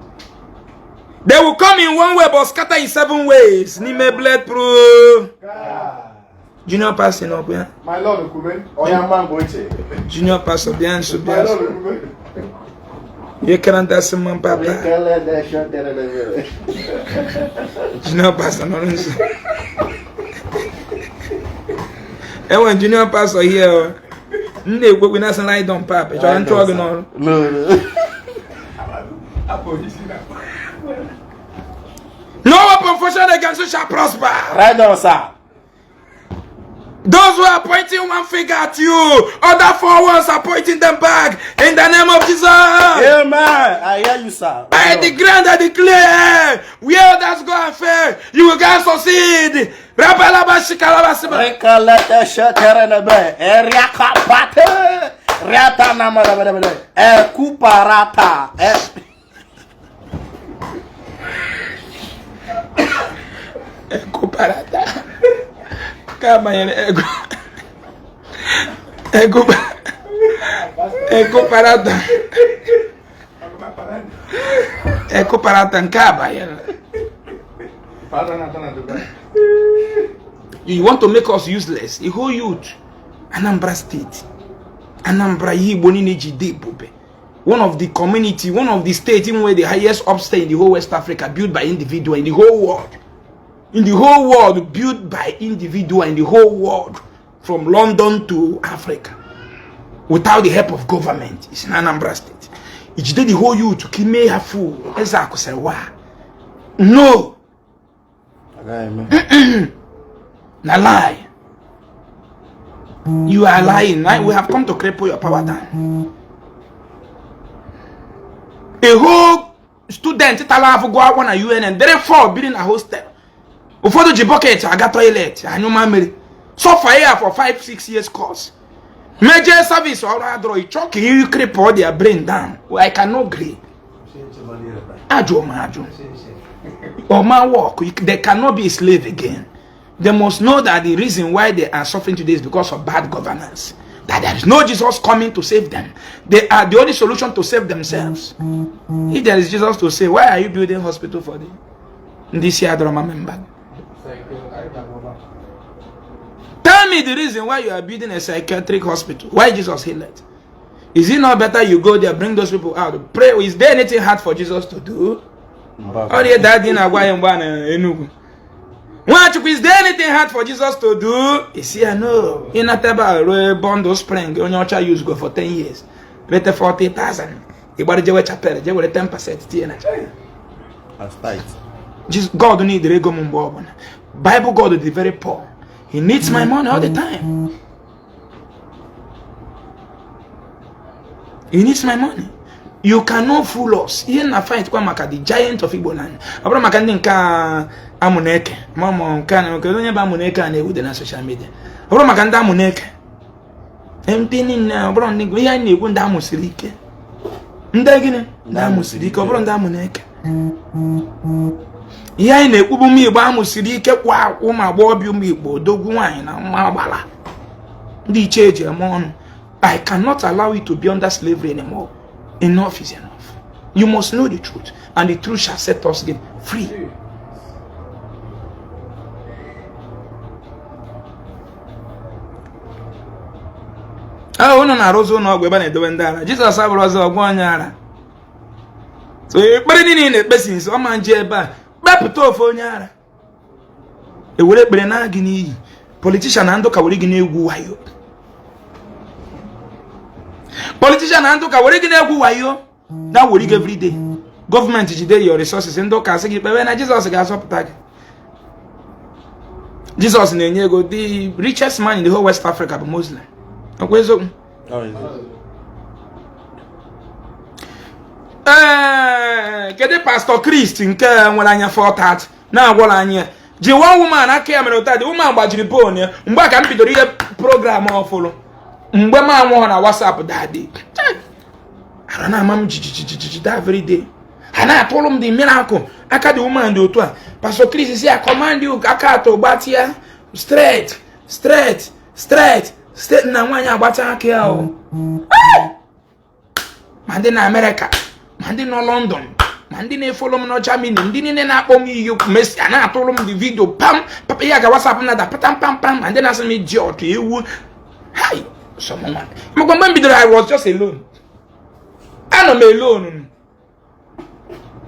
They will come in one way but scatter in seven ways. N'ime bulletproof. Junior pastor nọkwa ya. My Lord, Kube. Onye ama mgbe ochie. Junior pastor bịa nso, My bịa nso. Lord, Kube. Ihe kara ntasị mma papa. Junior pastor nọrọ nso. Enwere junior pastor here o. M na-ekwekwe na asị lie down papa. Ị chọrọ ntụọ gị n'ọrụ? No weapon fashioned against you shall prosper. Right on, sir. Those who are pointing one finger at you, other four ones are pointing them back. In the name of Jesus. Amen. I hear you, sir. I declare and I declare, where others go and fail, you will go and succeed. Rabalaba shikalaba siba. Rekalete sheterenebe. Eriakapate. Riata namarabere. Ekuparata. Ekuparata. Ka banyere ego. Ego. Ekuparata. Ekuparata nke a banyere. You want to make us useless. The whole youth. Anambra State. Anambra ihe Igbo niile ji dị ebube. One of the community, one of the state in where the highest upstairs in the whole West Africa, built by individual in the whole world. In the whole world, built by individual in the whole world, from London to Africa, without the help of government. It's in Anambra State. Ijide the whole youth to ime ha fool. Eze akwụsịrị wa. No. Na lie. You are lying. Right? We have come to cripple your power down. A whole student tara afọ gụọ akwụkwọ na UNN, therefore biri na hostel. Ụfọdụ ji bucket aga toilet anyụ mamịrị. Suffer ya for 5-6 years course. Major service ọrụ adọrọ ịchọ ka ị cripple their brain down. I cannot gree. Ajụ ma ajụ. Ọma work. They cannot be a slave again. They must know that the reason why they are suffering today is because of bad governance. That there is no Jesus coming to save them. They are the only solution to save themselves. If there is Jesus to save, why are you building hospital for them? Ndị isi adọrọ ma member. Tell me the reason why you are building a psychiatric hospital. Why Jesus healed it? Is it not better you go there, bring those people out, pray? Is there anything hard for Jesus to do? Ọ dị daddy na-agwa ya mgbe a na Enugu. Nwachukwu, is there anything hard for Jesus to do? Isi ya no. Ịnata ebe a ruo bundle spring onye ọcha use go for 10 years. Rete 40,000. Ịgbara jewe chapel, je were 10% tinye na chapel. That's tight. Jesus, God need ego m mgbe ọbụla. Bible God is very poor. He needs my money all the time. He needs my money. You cannot fool us. Ihe na fight kwa maka the giant of Igbo land. Ọ bụrụ maka ndị nke amụneke ma ma nke a na onye bụ amụneke a na-ewude na social media. Ọ bụrụ maka ndị amụneke. Ndị niile ọ bụrụ ndị ihe anyị na-ekwu ndị amụsiri ike. Ndị gịnị? Ndị amụsiri ike ọ bụrụ ndị amụneke. Ihe anyị na-ekwu bụ ụmụ Igbo amụsiri ike kwa ụmụ agbọghọbịa ụmụ Igbo odogwu nwaanyị na mma agbala. Ndị ichie eji eme ọnụ. I cannot allow you to be under slavery anymore. Enough is enough. You must know the truth, and the truth shall set us free. Ahụ unu na-arụzi ụlọ ọgwụ ebe a na-edobe ndị ara. Jizọs abụrụ ọzọ ọgwụ onye ara. So ekpere niile na-ekpesi nso ọma nje ebe a kpepụta ofe onye ara. Ewere ekpere na gị n'iyi. Politician na ndụ ka were gị na-egwu wayo. Politician na ndụ ka were gị na-egwu wayo. Na were gị everyday. Gọọmenti jide your resources ndị ụka sị gị kpewe na Jizọs ga-azọpụta gị. Jizọs na-enye ego. The richest man in the whole West Africa bụ Muslim. Ọkwa eziokwu? Ee, kedu Pastor Chris nke nwere anya 430 na-agwọrọ anyị ji one woman aka ya mere ụta dị woman gbajiri bone ya mgbe a ka m bidoro ihe program ọfụrụ mgbe m anwụghọ na WhatsApp daddy ara na-ama m jijijijiji that very day ha na-atụrụ m the miracle aka dị woman dị otu a Pastor Chris si ya command you aka atọ gbatịa straight straight straight straight na nwaanyị agbata aka ya o ma ndị na Amerịka ma ndị nọ London ma ndị na-efollow m na Germany ndị niile na-akpọ m iyi mesi a na-atụrụ m the video pam papa ya ga WhatsApp na da patam pam pam ma ndị na-asị m ji ọtụ ewu hai sọmnwa maka mgbe m bidoro I was just alone. Anọ m alone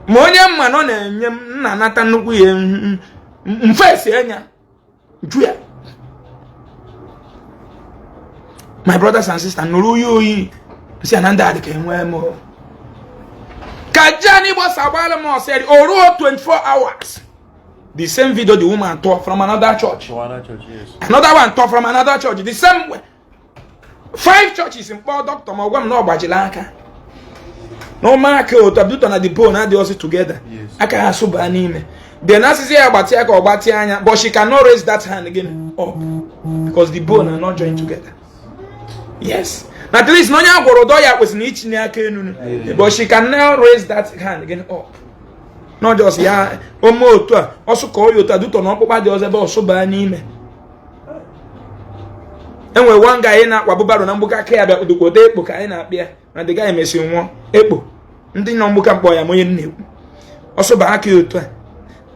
ma onye mma nọ na-enye m na-anata nnukwu ihe mfesi anya ju ya. My brothers and sisters nụrụ oyi oyi si na ndị a dị ka enwee m ka Jani gbasa agbala m ọsọ o ruo 24 hours the same video the woman taught from another church. Yes. Another one taught from another church the same way. 5 churches mkpọ doctor ma ọgwa m na ọ gbajiri aka na ụmụaka otu abduto na the bone adịghịzi together. Aka ha sụba n'ime. Then asịsị ya gbatịa ka ọ gbatịa anya but she cannot raise that hand again up because the bone are not joined together. Yes. At least na onye agwọrọ ụdọ ya kwesịrị itinye aka enu. But she cannot raise that hand again up. Not just ya ome otu a ọsụ ka ọ ya otu a duto na ọkpụkpa dị ọzọ ebe ọsụ baa n'ime. Enwere one guy na-akwa bụbaro na mgbuka aka ya bịa kpụdokwodo ekpo ka anyị na-akpị ya na the guy mesi nwụọ ekpo ndị nọ mgbuka mkpọ ya ma onye na-ekwu ọsụ baa aka ya otu a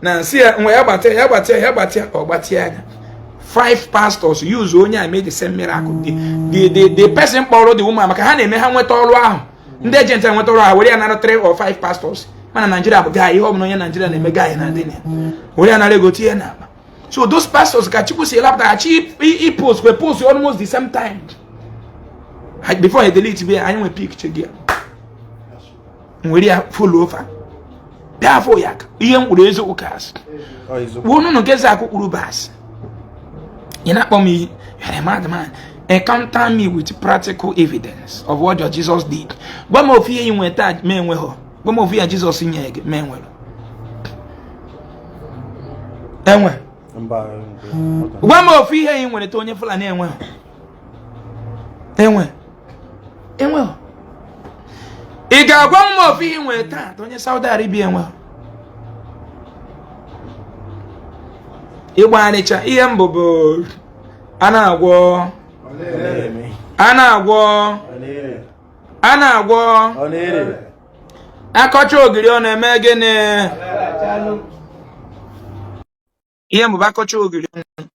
na nsị ya nwe ya gbatịa ya gbatịa ya gbatịa ọ gbatịa anya. 5 pastors use onye a made the same miracle. The person kpọrọ the woman maka ha na-eme ha nweta ọrụ ahụ ndị agent nweta ọrụ ahụ were ya nara 3 or 5 pastors mana Nigeria bụ guy ihe ọ bụla onye Nigeria na-eme guy na adị na were ya nara ego tinye n'akpa. So those pastors ka Chukwu si elapụta chi i post we post almost the same time before he delete be anyị nwe picture gị nwere ya follow over bịa afọ ya ihe mkpụrụ eziokwu ka asị wonu nke eze akụ kpụrụ bas ị na-akpọ m iyi. You are a madman. Encounter me with practical evidence of what your Jesus did. Gwa m ofu ihe ị nweta ma enweghọ. Gwa m ofu ihe Jizọs nye gị ma enwere. Enwe. Gwa m ofu ihe ị nwere ta onye Fulani enweghọ. Enwe. Enweghọ. Ị ga-agwa m ofu ihe ị nwere taa ta onye Saudi Arabia enweghọ. Ịgba anịcha ihe mbụ bụ a na-agwọ a na-agwọ a na-agwọ akọcha ogiri ọ na-eme gịnị? Ihe mbụ bụ akọcha ogiri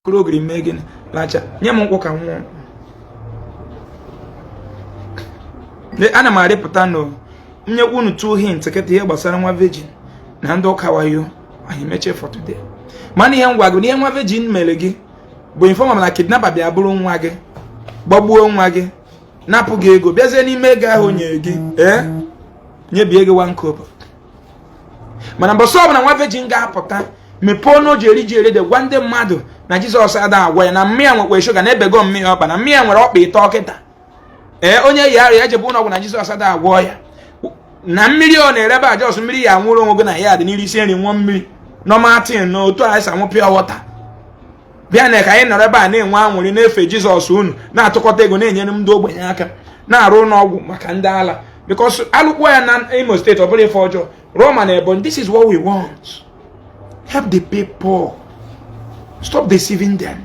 kụrụ ogiri mee gịnị? Lacha. Nye m nkwụ ka m nwụọ. Ana m arịpụta nụ nyekwa unu 2 hint kịta ihe gbasara nwa virgin na ndị ụka wayo anyị mechie for today. Mana ihe m gwa gị na ihe nwa virgin mere gị bụ inform na kidnapper bịa bụrụ nwa gị, gbagbuo nwa gị, napụ gị ego, bịazie n'ime ego ahụ o nyere gị, ee, nyebie gị 1 kobo. Mana mbọsị ọbụla nwa virgin ga-apụta mepee ọnụ o ji eri ji erede gwa ndị mmadụ na Jizọs ada agwa ya na mmịa nwekwa shuga na ebego mmịa ọkpa na mmịa nwere ọkpa ịtọ kịta, ee, onye yi arịa ejebe ụlọ ọgwụ na Jizọs ada agwọ ya na mmiri ọ na-erebe a jos mmiri ya anwụrụ onwe gị na ya dị n'iri isi nri nwụọ mmiri normal thing na otu anyị si anwụ pure water. Bịa na ka anyị nọrọ ebe a na-enwe anwụrị na-efe Jizọs unu na-atụkọta ego na-enyere ndị ogbenye aka na-arụ ụlọ ọgwụ maka ndị ala because alụkwu ya na Imo steeti ọ bụrụ ife ọjọọ Roma na Ebonyi. This is what we want. Help the people, stop deceiving them.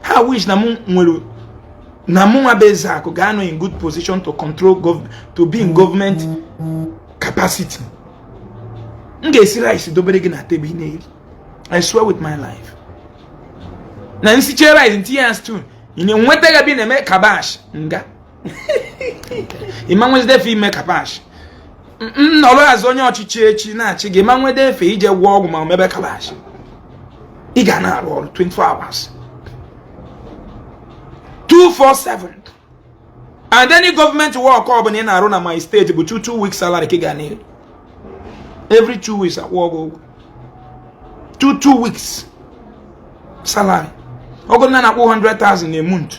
Ha wish na mụ nwere na mụ nwa bụ Ezeaku ga-anọ in good position to control government, to be in government capacity. M ga-esi rice dobere gị na tebụl ị na-eri. I swear with my life na nsiche rice ntinye ya stew ị na-enweta ya bi na-eme kabash nga ịma nwezide efe ime kabash. M nọrọ azụ onye ọchịchị echi na-achị gị ma nwede efe ije gwọọ ọgwụ ma mebe kabash. Ị ga na-arụ ọrụ 24 hours 247 and any government work ọ bụla ị na-arụ na my state bụ 2 weeks salary ka ị ga na-eri. Every 2 weeks akwụ gị ụgwọ 2 weeks salary. Ọgụ na na-akwụ 100,000 a month,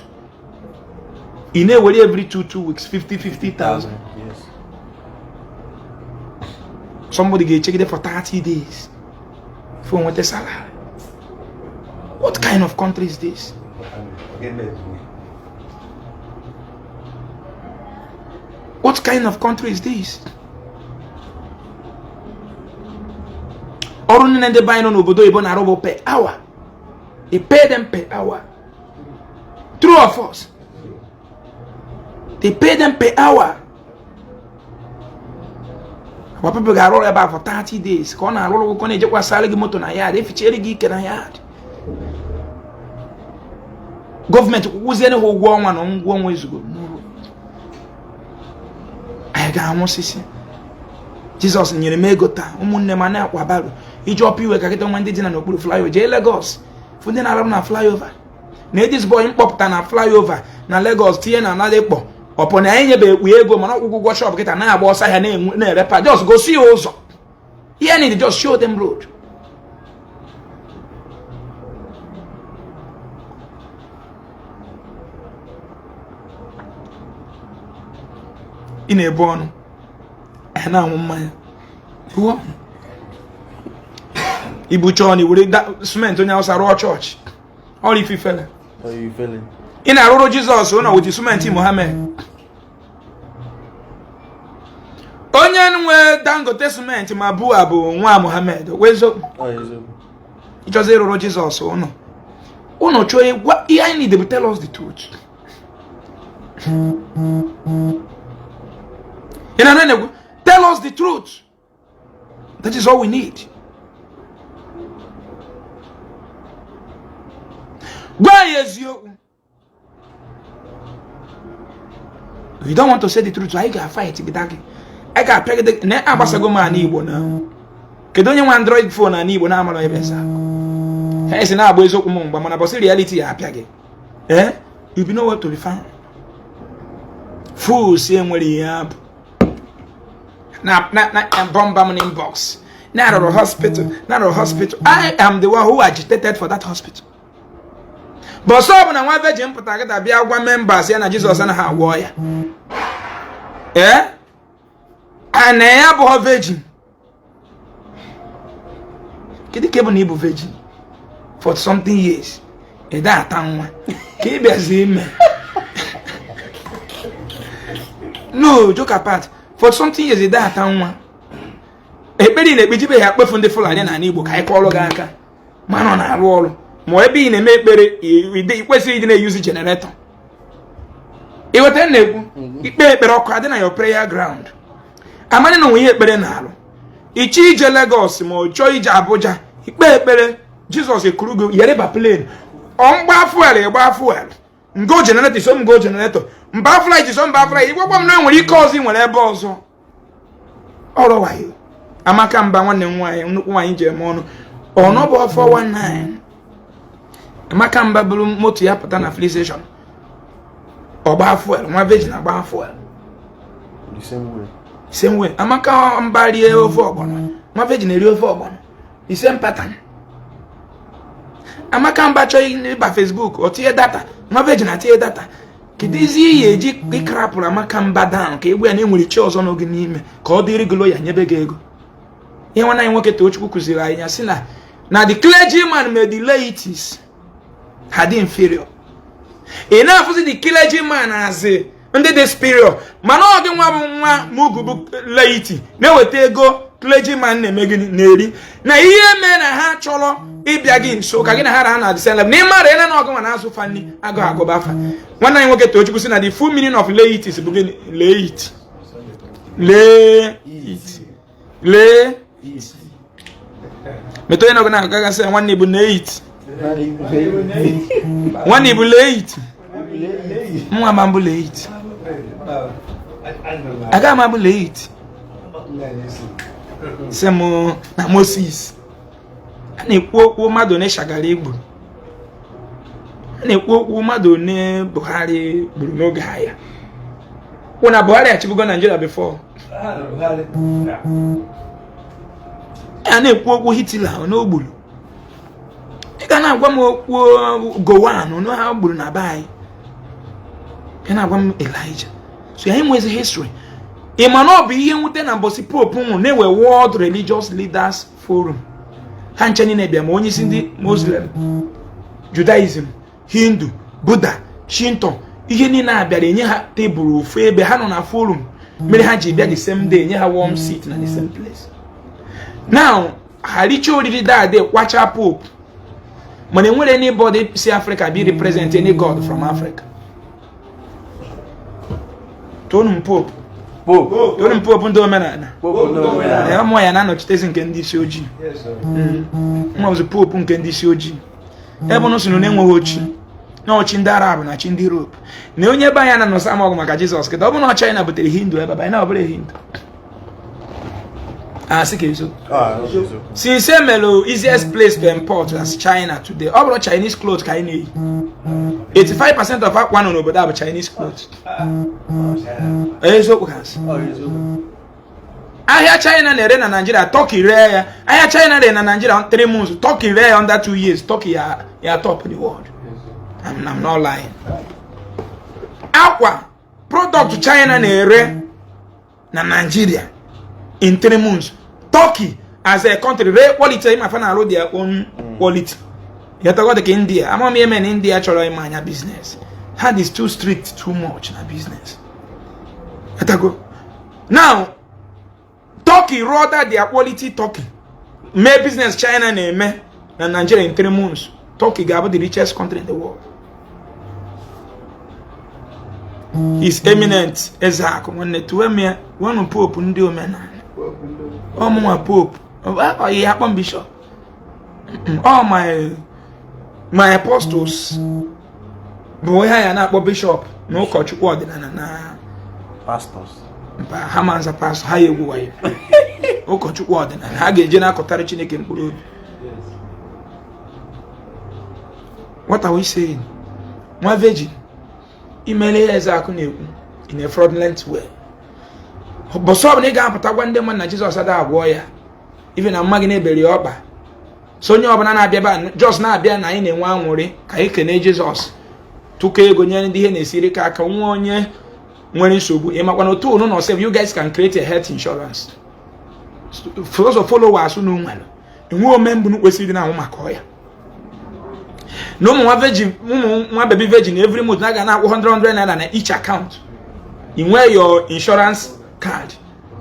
ị na-ewere every 2 weeks 50 50,000. Yes. Somebody ga-echegide for 30 days for nweta salary. What kind of country is this? What kind of country is this? Ọrụ niile ndị be anyị nọ n'obodo oyibo na-arụ bụ per hour. They pay them per hour. True or false? They pay them per hour. Our people ga-arụ ọrụ ebe a for 30 days ka ọ na-arụrụ ka ọ na-ejekwasara gị moto na yard, efichere gị ike na yard. Gọọmenti kwụziere ha ụgwọ ọnwa na ụgwọ ọnwa ezugo n'uru. Anyị ga-anwụsịsị. Jizọs nyere m ego taa, ụmụnne m na-akwa baro iji ọpụ iwe ka kịta nwa ndị dị na n'okpuru flyover jee Lagos fụ ndị na-arụ na flyover na this boy mkpọpụta na flyover na Lagos tinye na Ladipo ọpụ na anyị nyebe ekwu ego mana ọkwụkwọ ụgwọ shop kịta na-agba ọsọ ahịa na-erepa. Just gosi ya ụzọ ihe need, just show them road. Ị na-ebu ọnụ anyị na-anwụ mmanya pụọ ibucha ọnụ were simenti onye Awụsa rụọ chọọchị ọrụ ififele. How you feeling? Ị na-arụrụ Jizọs ụlọ with simenti Mohammed. Onye nwe Dangote simenti ma bua bụ nwa Mohammed wezo. Oh, yes. Ịchọzi ịrụrụ Jizọs ụlọ ụnụ chọọ ịgwa ihe anyị need bụ tell us the truth. Ị na na-ekwu tell us the truth. That is all we need. Gwa anyị eziokwu. You don't want to say the truth, anyị ga-fight gị gị. Anyị ga-apịagide na agbasago m ana Igbo na kedu onye nwe Android phone ana Igbo na-amara ebe nsa ha esi na-agba eziokwu m mgba mana bọsị reality ya apịa gị. Eh, you be nowhere to be found. Fools enwere ihe abụ na na na bomba m inbox na arụrụ hospital, na arụrụ hospital. I am the one who agitated for that hospital. Bọsọ ọ bụ na nwa virgin pụtara kịta bịa gwa members ya na Jizọs anaghị agwọ ya, ee, a na ya abụghị virgin. Kedu ka bụ na ị bụ virgin for something years ị da ata nwa ka ị bịazi ime? No joke apart, for something years ị da ata nwa, ekpere ị na-ekpejibeghị akpefu ndị Fulani na Igbo ka anyị kọọrọ gị aka. Mana ọ na-arụ ọrụ ma ebe ị na-eme ekpere, ị kwesịrị ịdị na-eyuzi generator. Ịghọta na-ekwu ikpe ekpere, ọkụ adị na your prayer ground. Amanye na onwe ihe ekpere na-alụ. Ịchọ ije Lagos ma ọ chọọ ije Abuja, ikpe ekpere, Jizọs ekuru gị yereba plane. Ọ mgba fuel, ịgba fuel, ngo generator so m go generator, mba flight so mba flight. Ịgwakwa m na enwere ike ọzọ ị nwere ebe ọzọ ọrụ wayo. Amaka Mba, nwanne m nwaanyị, nnukwu nwaanyị ji eme ọnụ ọnọbụ 419. Amaka Mba buru moto ya pụta na filling station, ọgba fuel. Nwa virgin agba fuel. The same way. Same way Amaka Mba rie ofe ọgbọnọ, nwa virgin eri ofe ọgbọnọ, the same pattern. Amaka Mba chọọ ịba Facebook, ọ tinye data, nwa virgin atinye data. Kedu ezi ihe eji ịkrapụrụ Amaka Mba down ka egwu ya na enwere chi ọzọ n'oge n'ime ka ọ dịrị gị ya nyebe gị ego? Ihe nwanne anyị nwoke Tochukwu kụziri anyị ya sị na the clergyman may the laities ha dị inferior. Ị na-afụzi the clergyman as ndị dị superior, mana ọ gị nwa bụ nwa mugu bụ laity na-eweta ego clergyman na-eme gịnị na-eri na ihe mee na ha chọrọ ịbịa gị nso ka gị na ha ra na the same level. Na ịmara ele na ọgụ nwa na-azụ fa nni agụ agụba afa. Nwanne anyị nwoke Tochukwu sị na the full meaning of laities bụ gịnị? Laity, laity, lee metụ onye nọgụ na-agagasị ya, nwanne bụ laity, nwanne bụ laity. Nwa ma mbụ laity, agaghị m abụ laity. Sị m na Moses a na-ekwu okwu mmadụ one Shagari gburu, a na-ekwu okwu mmadụ one Buhari gburu n'oge agha. Kwụ na Buhari achịbugo Nigeria before. A na-ekwu okwu Hitler na o gburu. Ị ga na-agwa m okwu Gowon na ha gburu na be anyị, ị na-agwa m Elijah. So anyị nwezi history. Ị ma na ọ bụ ihe mwute na mbọsị Pope nwụrụ na-enwe World Religious Leaders Forum, ha nche niile bịa, ma onye isi ndị Muslim, Judaism, Hindu, Buddha, Shinto, ihe niile a bịara enye ha tebụl ofu ebe ha nọ na forum mere ha ji bịa the same day, enye ha warm seat na the same place. Now ha richa oriri dade kwacha Pope, mana enwere anybody si Africa be represent any god from Africa. Tonu m Pope. Pope. Tonu m Pope ndị omenala. Pope ndị omenala. Ee, ụmụ ya na-anọchitezi nke ndị isi ojii. Nwa ọzọ, Pope nke ndị isi ojii, ebe ụnụ sị na enweghị ochi na ọchị ndị Arab na chi ndị Europe na onye ebe anyị na-anọsa ọgụ maka Jizọs. Kịta ọ bụ na China butere Hindu ebe a, anyị na ọ bụrụ Hindu asị ka eziokwu. Ah, eziokwu. Since emelu easiest place to import as China today, ọ bụrụ Chinese cloth ka anyị na-eyi. 85% of akwa nọ n'obodo a bụ Chinese cloth. Eziokwu ka asị. Ọ eziokwu. Ahịa China na-ere na Nigeria, Turkey ree ya. Ahịa China rere na Nigeria 3 months, Turkey ree ya under 2 years. Turkey ya top the world. I'm not lying. Akwa product China na-ere na Nigeria in 3 months, Turkey as a country ree quality. Ịma fa na-arụ their own quality yatago dị ka India. Ama m ihe mere na India chọrọ ịma anya business ha is too strict, too much na business yatago. Now Turkey rather their quality, Turkey mee business China na-eme na Nigeria in 3 months, Turkey ga-abụ the richest country in the world. His Eminent Ezeakụ nwanne tuwe m ya nwanụ Pope ndị omenala, ọmụnwa Pope ọ ihe akpọ m bishop, all my apostles bụ ihe ya na-akpọ bishop na ụkọchukwu ọdịnala na Pastors. Mba, ha ma nza pastor, ha ya egwu wayo. Ụkọchukwu ọdịnala ha ga-eje na-akọtara Chineke mkpụrụ obi. What are we saying? Nwa virgin imere ihe Ezeakụ na-ekwu in a fraudulent way. Bọsọ ọbụla ị ga-apụta gwa ndị mmadụ na Jizọs ada agwọ ya, even na mma gị na-eberi ọkpa so onye ọbụla na-abịa ebe a jos na-abịa na anyị na-enwe anwụrị ka anyị kene Jizọs, tụkọ ego nyere ndị ihe na-esiri ka aka nwa onye nwere nsogbu. Ị makwa na otu unu nọ sef, you guys can create a health insurance for those followers unu nwere. Enwe ome mbụ kwesịrị ịdị na-anwụ maka ọya na ụmụ nwa virgin, ụmụ nwa baby virgin, every month na ga na-akwụ 100 100 naira na each account. Ị nwee your insurance card.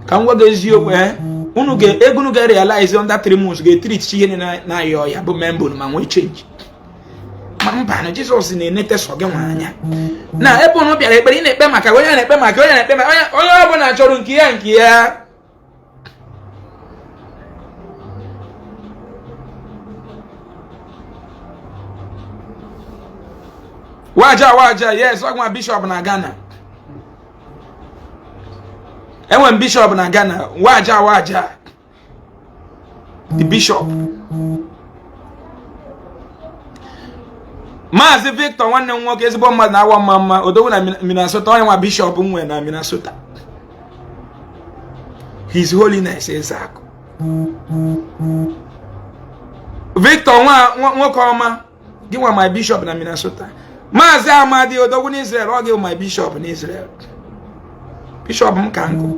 Ka m gwa gị eziokwu, ee, Unu ga ego unu ga-realize under 3 months ga-etreat ihe na-ayọ ya bụ member ma nwee change. Ma mba na Jizọs na-enete sọ gị nwa anya. Na ebe unu bịara ekpere, ị na-ekpe maka onye na-ekpe maka onye na-ekpe maka onye ọbụla chọrọ nke ya nke ya. Waja waja, yes, ọgwa bishop na Ghana. Enwe m bishop na Ghana, waja waja. The bishop. Maazị Victor nwanne m nwoke ezigbo mmadụ na-awa mma mma odogwu na Minnesota, onye nwa bishop nwe na Minnesota. His Holiness Ezeaku. Victor nwa nwoke ọma, gị nwa my bishop na Minnesota. Maazị Amadi odogwu na Israel, ọ gị my bishop na Israel. Bishop m ka nkụ.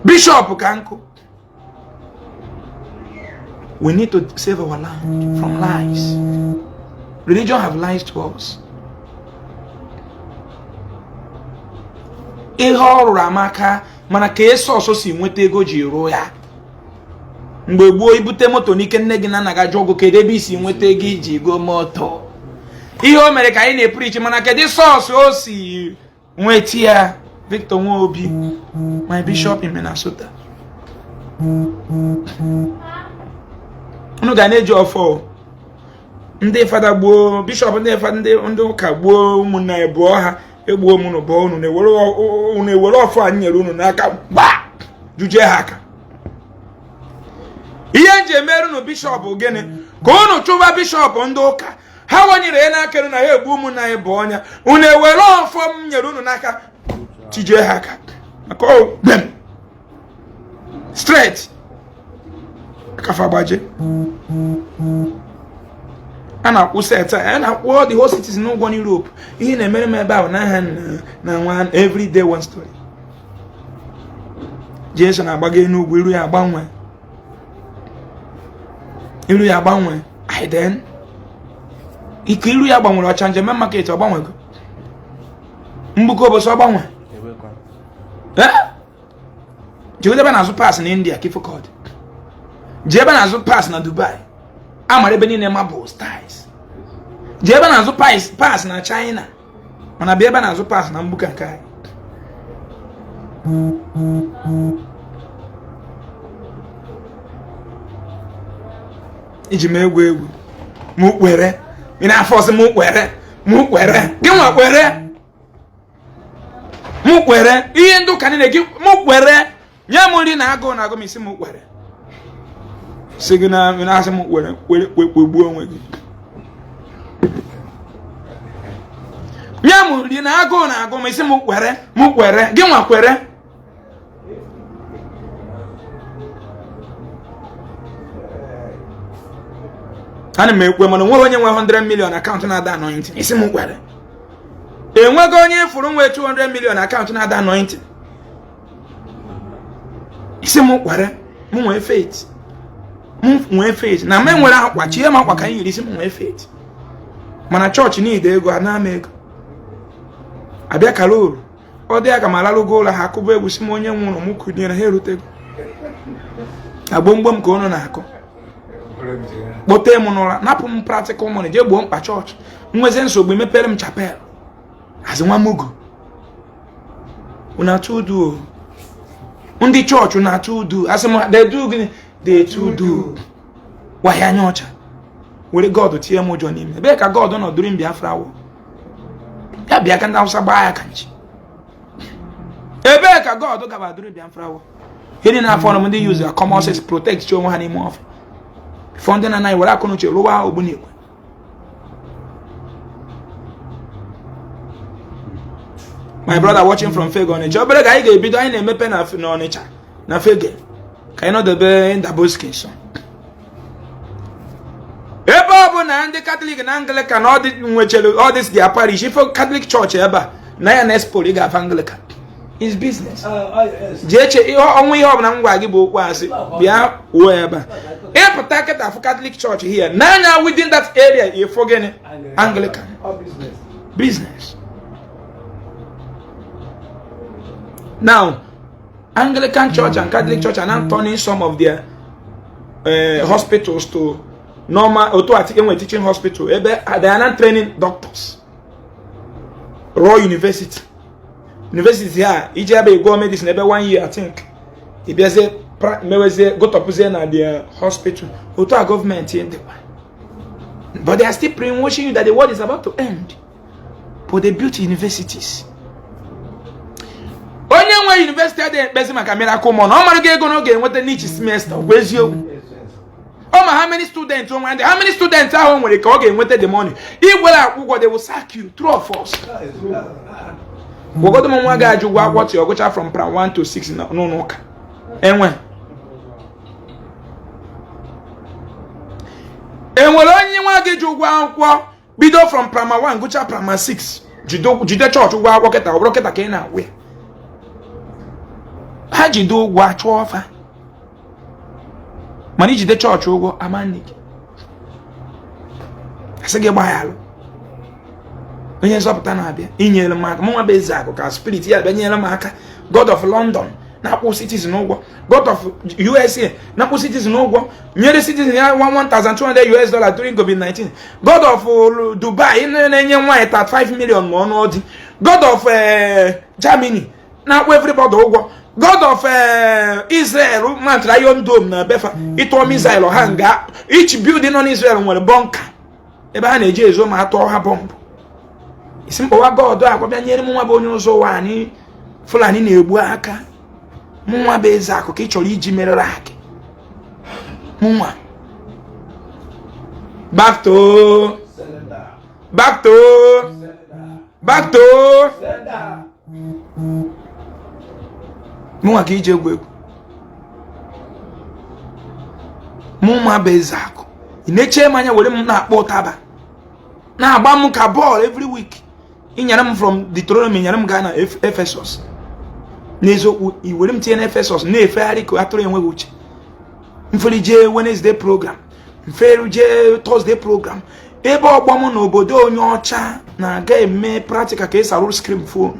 Bishop ka nkụ. We need to save our land from lies. Religion have lies to us. Ihe ọ rụrụ amaka, mana ka eso si nweta ego ji rụọ ya. Mgbe gboo ibute moto n'ike nne gị na nna gị ajụọ gị kedu ebe isi nweta ego iji go moto. Ihe o mere ka anyị na-epreach, mana kedu source o si nweta ya? Victor Nwobi, my bishop in Minnesota. Unu ga na-eji ọfọ ndị fada gbuo bishọp, ndị fada, ndị ụka gbuo ụmụnna ya, bụọ ha egbuo m unu bụọ unu na-ewere ọfọ anyị nyere unu n'aka gbaa juje ha aka. Ihe nji emere unu bishọp gịnị? Ka unu chụba bishọp ndị ụka ha wanyere ya n'aka na ha egbu ụmụnna ya bụ ọnya, unu ewere ọfọ m nyere unu n'aka tijie ha aka maka gbem straight akafa gbaje. A na-akwụ set a na-akwụ all the whole cities n'ụgwọ n'Europe. Ihe na-emere m ebe ahụ n'aha na nwa everyday one story. Jesu na-agbago n'ugwu, iru ya agbanwe, iru ya agbanwe. Then ike iru ya gbanwere ọcha njem market ọ gbanwego, mgbuko obosi ọ gbanwe. Jee ebe na-azụ pass na India kifokod, jee ebe na-azụ pass na Dubai, amara ebe niile marble styles. Jee ebe na-azụ pass na China, mana bịa ebe na-azụ pass na mgbuka nke anyị. Iji m egwu egwu m kwere ị na-afọ ọsị m kwere m kwere gị nwa kwere m kwere ihe ndị ụka niile gị m kwere nye m nri na agụụ na agụ m isi m kwere si gị na na-asị m kwere kwere kwegbuo onwe gị. Nye m nri na agụụ na agụ m isi m kwere m kwere gị nwa kwere. Ana m ekwe mana onwere onye nwe 100 million akaụntụ na-ada anointing isi m kwere. Enwego onye fụrụ nwe 200 million akaụntụ na-ada anointing isi m kwere. M nwee faith, m nwee faith na m enwere akwa chie m akwa ka anyị yiri isi m nwee faith. Mana chọọchị niile ego ana m ego abịa karol ọ dị ya ka m alalụgo ụlọ ha akụba egwu si m onye nwụrụ m kụnyere ha erutego agbomgbom ka unu na-akụ kpote m n'ụra napụ m practical money jee gboo mkpa chọọchị nweze nsogbu mepere m chapel azị nwa mugu. Unu atụ udu o ndị chọọchị na-atụ udu asị m they do gịnị they too do wahịa anya ọcha were God tinye m ụjọ n'ime. Ebee ka God nọ during Biafra war? Ya bịa ka ndị Hausa gbaa ya ka nchi. Ebee ka God gaba during Biafra war? Ihe na afọ ndị use their common sense protect chi onwe ha n'ime ọfịa before ndị na-anaghị were akụ na uche rụwa ogbunigwe. My brother watching from Fege Onitsha, obere ka anyị ga-ebido anyị na-emepe na Onitsha na Fege ka anyị nọdebe Ndaboski nso. Ebe ọ bụ na ndị Katọlik na Anglican nwechere all this their parish, ife Catholic Church ebe a na ya na expo ị ga-afa Anglican is business. Jee che ọnwa ihe ọbụla m gwa gị bụ okwu asị bịa wuo ebe a ịpụta kịta afụ Catholic Church here n'anya within that area ịfụ gịnị Anglican business. Now, Anglican Church and Catholic Church are now turning some of their hospitals to normal otu ati enwe teaching hospital ebe they are now training doctors. Royal University. University a ije ebe ị gụọ medicine ebe one year, I think. Ị bịazie mewezie gotọpụzie na their hospital. Otu a gọọmenti dịkwa. But they are still brainwashing you that the world is about to end. But they built universities. Onye nwe university adịghị ekpezi maka miracle money. Ọ mara gị ego na ọ ga-enweta n'each semester, ọ bụ eziokwu. Ọ ma how many students o nwere, how many students ahụ o nwere ka ọ ga-enweta the money. Igwere akwụ ụgwọ, they will sack you, true or false? Gwagodo m nwa ga-ajụ ụgwọ akwụkwọ ti ọgụcha from pram 1 to 6 n'ụlọ ụka. Enwe enwere onye nwa gị ji ụgwọ akwụkwọ bido from primary 1 gụcha primary 6 jide chọọchị ụgwọ akwụkwọ kịta, ọ bụrụ kịta ka ị na-agwụ ya. Ha jide ụgwọ achụọ ọfa, mana ijide chọọchị ụgwọ amanni gị, asị gị gbaghalụ. Onye nzọpụta na-abịa inyere m aka, mụnwa bụ eze akụ ka spirit ya bịa nyere m aka. God of London na-akwụ citizen ụgwọ, God of USA na-akwụ citizen ụgwọ, nyere citizen ya 1200 US dollar during COVID-19. God of Dubai na-enye nwaanyị 35 million ma ọnụ ọdị. God of Germany na-akwụ everybody ụgwọ. God of Israel mantara Iron Dome na befa ịtụọ missile ha nga. Each building nọ n'Israel nwere bunker ebe ha na-eji ezo ma atụọ ha bọmbụ. Isi mkpọwa God akwa bịa nyere m nwa bụ onye ụzọ ụwa anyị Fulani na-egbu aka. Mụnwa bụ eze akụ ka ị chọrọ iji merere akị mụnwa. Back to back to back to mụnwa ka iji egwu egwu. Mụnwa bụ eze akụ, ị na-eche m anya were m na-akpọ ụtaba na-agba m ka bọọlụ every week. Ịnyere m from Deuteronomy, nyere m gaa na Ephesus. N'eziokwu, i were m tinye na Ephesus na-efegharị ka atụrụ enweghị uche. Mfere jee Wednesday program, mfere jee Thursday program, ebe ọgbọ m n'obodo onye ọcha na-aga eme practical ka esi arụ screen phone.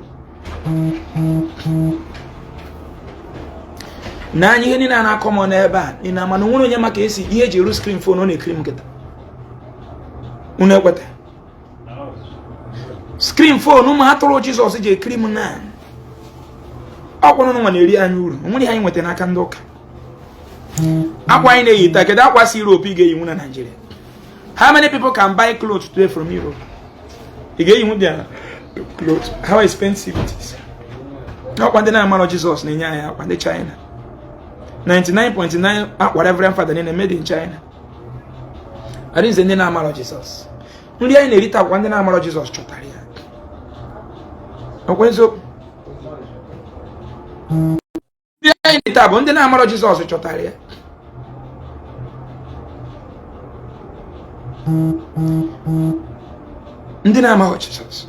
N'anya ihe niile a na-akọ m n'ebe a, ị na mana onwere onye maka esi ihe eji eru screen phone ọ na-ekiri m nkịta. Unu ekweta screen phone ụmụ atụrụ Jizọs ji ekiri m na ọkwanụ nwa na-eri anyị uru. Onwere ihe anyị nweta n'aka ndị ụka. Akwa anyị na-eyi taa, kedu akwa si Europe ị ga-eyinwu na Nigeria? How many people can buy clothes today from Europe? Ị ga-eyinwu their clothes? How expensive it is. Ọkwa ndị na-amarọ Jizọs na-enye anyị akwa ndị China. 99.9 akwa Reverend Father niile made in China. Adịghịzi ndị na-amarọ Jizọs. Nri anyị na-erite akwa ndị na-amarọ Jizọs chọtara ya. Ọkwa eziokwu, nri anyị na-erite bụ ndị na-amarọ Jizọs chọtara ya. Ndị na-amaghọ Jizọs.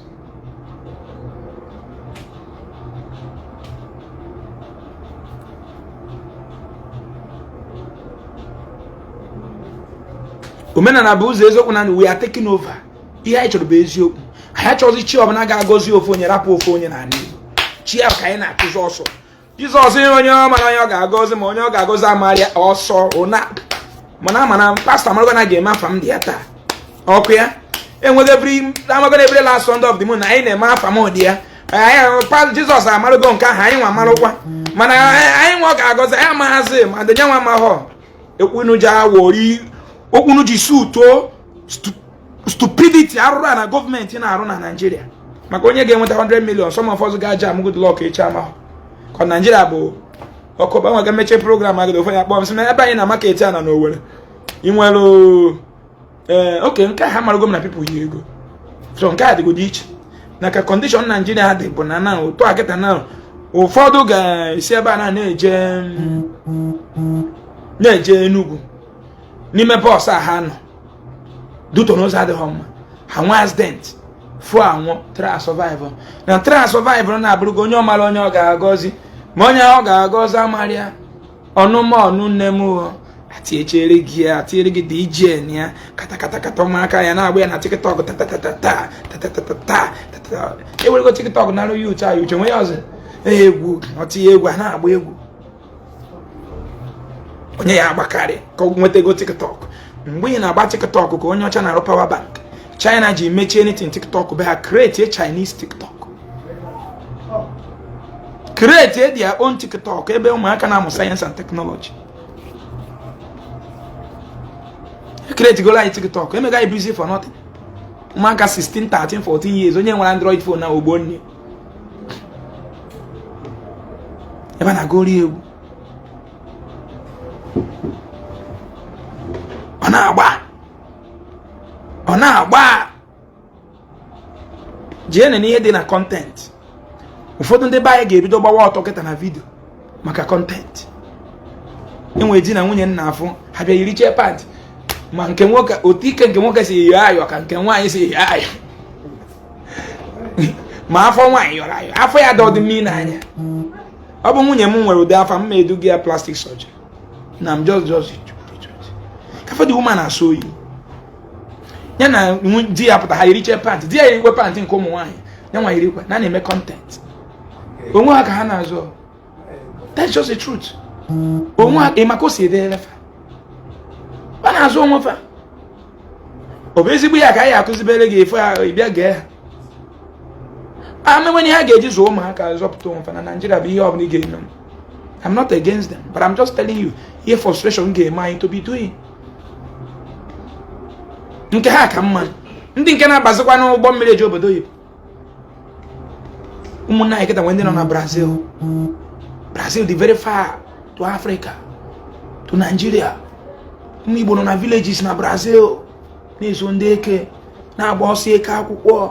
Omenala bụ ụzọ eziokwu na we are taking over. Ihe anyị chọrọ bụ eziokwu. Anyị achọghịzi chi ọbụla ga-agọzi ofu onye rapụ ofu onye n'ala Igbo. Chi ahụ ka anyị na-achụzi ọsọ. Jizọs onye ọ mara onye ọ ga-agọzi ma onye ọ ga-agọzi amarịa ọsọ ụna mana ama pastọ amarago na ga-eme afa m dị ya taa ọkụ ya enweghị every amago na every last Sunday of the month anyị na-eme afa m dị ya. Anyị Jizọs amarago nke ahụ, anyị nwa amarụkwa, mana anyị nwa ọ ga-agọzi anyị amaghazi ma ndị nwa amaghọ ekwunu ji awori okwunu ji sutuo stupidity arụrụ a na gọọmenti na-arụ na Naịjirịa maka onye ga-enweta 100 million. Some of us ga-aja am good luck echi amahụ ka Naịjirịa bụ ọkụ gbanwe ga mechie program agado ofe ya kpọọ m sị na ebe anyị na market a na n'Owerri ị nwere ee oke nke ha marago m na people yi ego, so nke a dịgodo iche na ka condition Naijiria dị bụ na na otu a kịta na ụfọdụ ga-esi ebe a na na-eje Enugu n'ime bọọsụ a ha nọ duto n'ụzọ adịghị mma, ha nwee accident fụ anwụ tra survive na tra survive na-abụrụgo onye ọmara onye ọ ga-agọzi ma onye ọ ga-agọzi amarịa ọnụma ọnụ nne m atiechere gị ya atinyere gị DJ na ya katakata ụmụaka ya na-agba ya na TikTok, tatatatata tatatatata tata ewerego TikTok narụ ya uche anyị uche nwe ya ọzọ. Egwu ọ tinye egwu, a na-agba egwu, onye ya agbakarị ka ọ nweta ego TikTok. Mgbe ị na-agba TikTok ka onye ọcha na-arụ power bank. China ji mechie anything TikTok be ha, create a Chinese TikTok, create their own TikTok ebe ụmụaka na-amụ science and technology. Create golo anyị TikTok, emega anyị busy for nothing. Ụmụaka 16, 13, 14 years, onye nwere Android phone na ogbo nne ebe a na-agụri egwu, ọ na-agba, ọ na-agba. Jee nene ihe dị na content. Ụfọdụ ndị be anyị ga-ebido gbawa ọtọ kịta na video maka content. Enwere di na nwunye nna afụ ha bịa yirichie pant, ma nke nwoke otu ike nke nwoke si yọọ ayọ ka nke nwaanyị si yọọ ayọ, ma afọ nwaanyị yọrọ ayọ, afọ ya dị ọdị mmiri n'anya. Ọ bụ nwunye m nwere ụdị afọ m ma eduga ya plastic surgery na m just ka afọ dị woman asọ oyi. Ya na di ya pụta, ha yirichie pant, di ya yirikwe pant nke ụmụ nwaanyị, ya nwa yirikwe na na-eme content onwe ha ka ha na-azụ. That's just the truth. Onwe ha ị maka o si edere fa, ọ na-azụ onwe fa. Ọ bụ ezigbo ya ka anyị akụzibere gị efe ị bịa gee ha amemene ha ga-eji zụọ ụmụaka zọpụta onwe fa na Nigeria bụ ihe ọbụla ị ga-eme. I'm not against them, but I'm just telling you ihe frustration ga-eme anyị to be doing nke ha ka mma. Ndị nke na-abazikwa n'ụgbọ mmiri eji obodo oyibo, ụmụnne anyị kịta nwee ndị nọ na Brazil. Brazil dị very far to Africa, to Nigeria. Ụmụ Igbo nọ na villages na Brazil na-eso ndị eke na-agba ọsọ eke akwụkwọ.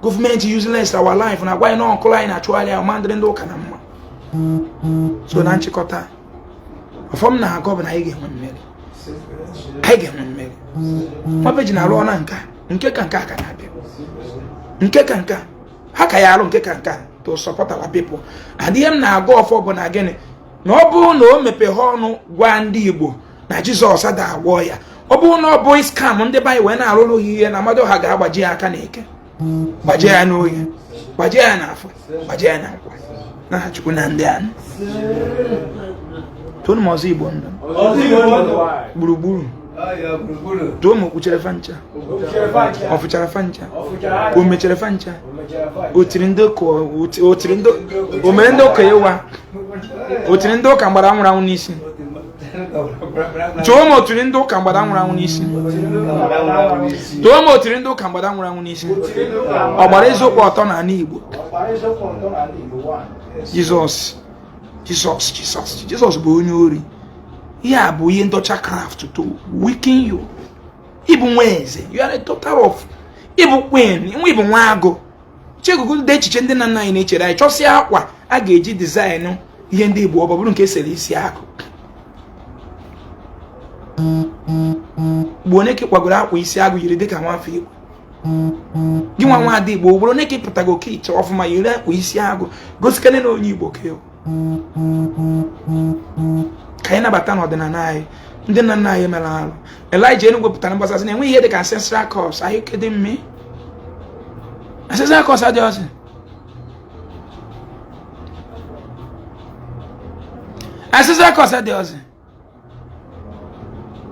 Gọọmenti useless our life na-agwa anyị na ọkụlụ anyị na-achụgharị ahụ ma ndịrị ndị ụka na mma. So na nchịkọta, ọfọ m na-agọ bụ na anyị ga-enwe mmeri, anyị ga-enwe mmeri. Nwabeji na-arụ ọna nka nke ka nke a ka na-abịa, nke ka nke ha ka ya arụ, nke ka nke to support our people. Adịghị m na-agọ ọfọ bụ na gịnị na ọ bụrụ na o mepeghe ọnụ gwa ndị Igbo na Jizọs ada agwọ ya, ọ bụrụ na ọ bụ scam ndị be anyị wee na-arụrụ ha ihe na mmadụ ha ga-agbaji ya aka n'eke, gbajie ya n'oyi, gbajie ya n'afọ, gbajie ya na nkwa n'aha Chukwu na ndị anụ tụọ m ọzọ Igbo ndụ gburugburu tụọ m okwuchere fancha, ọ fụchara fancha, o mechere fancha, o tiri ndị ụka, o tiri ndị, o mere ndị ụka ịwa, o tiri ndị ụka mgbada nwụrụ anwụ n'isi. Tụọ m otiri ndị ụka mgbada nwụrụ anwụ n'isi. Tụọ m otiri ndị ụka mgbada nwụrụ anwụ n'isi. Ọ gbara eziokwu ọtọ n'ala Igbo. Jizọs, Jizọs, Jizọs, Jizọs bụ onye ori. Ihe a bụ ihe ndọcha craft to weaken you. Ịbụ nwa eze, you are a daughter of, ịbụ queen, nwa ịbụ nwa agụ. Chegugo dị echiche ndị nna nna anyị na-echere anyị chọsịa akwa a ga-eji design ihe ndị Igbo, ọ bụrụ nke esere isi agụ. Gbuo onye ka kwagoro akwa isi agụ yiri dịka nwafọ Igbo. Gị nwa nwa ada Igbo, ugboro onye ka ịpụtago ka ịchọ ọfụma yiri akwa isi agụ gosikene na onye Igbo ka ka anyị nabata n'ọdịnala anyị. Ndị nna nna anyị mere arụ. Elijah Enugu pụtara mgbasasị na enweghị ihe dị ka ancestral curse. Are you kidding me? Ancestral curse adịghị ọsị. Ancestral curse adịghị ọsị.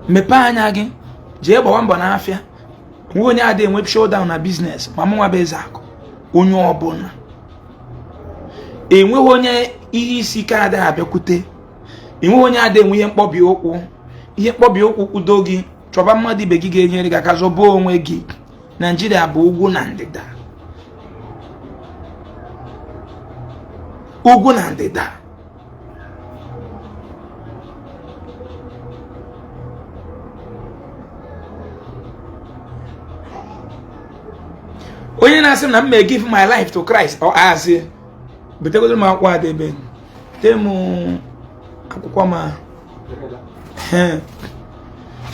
Mepee anya gị, jee gbawa mbọ n'afịa. Nwe onye adịghị enwe showdown na business, ma mụnwa bụ eze akụ. Onye ọbụla enweghị onye ihe isi ike adịghị abịakwute, enweghị onye adịghị enwe ihe mkpọbi ụkwụ. Ihe mkpọbi ụkwụ kwudo gị, chọba mmadụ ibe gị ga-enyere gị aka zọba onwe gị. Naijiria bụ ugwu na ndịda, ugwu na ndịda. Onye na-asị m na m may give my life to Christ, ọ asị butegodoro m akwụkwọ adebe tee m akwụkwọ ma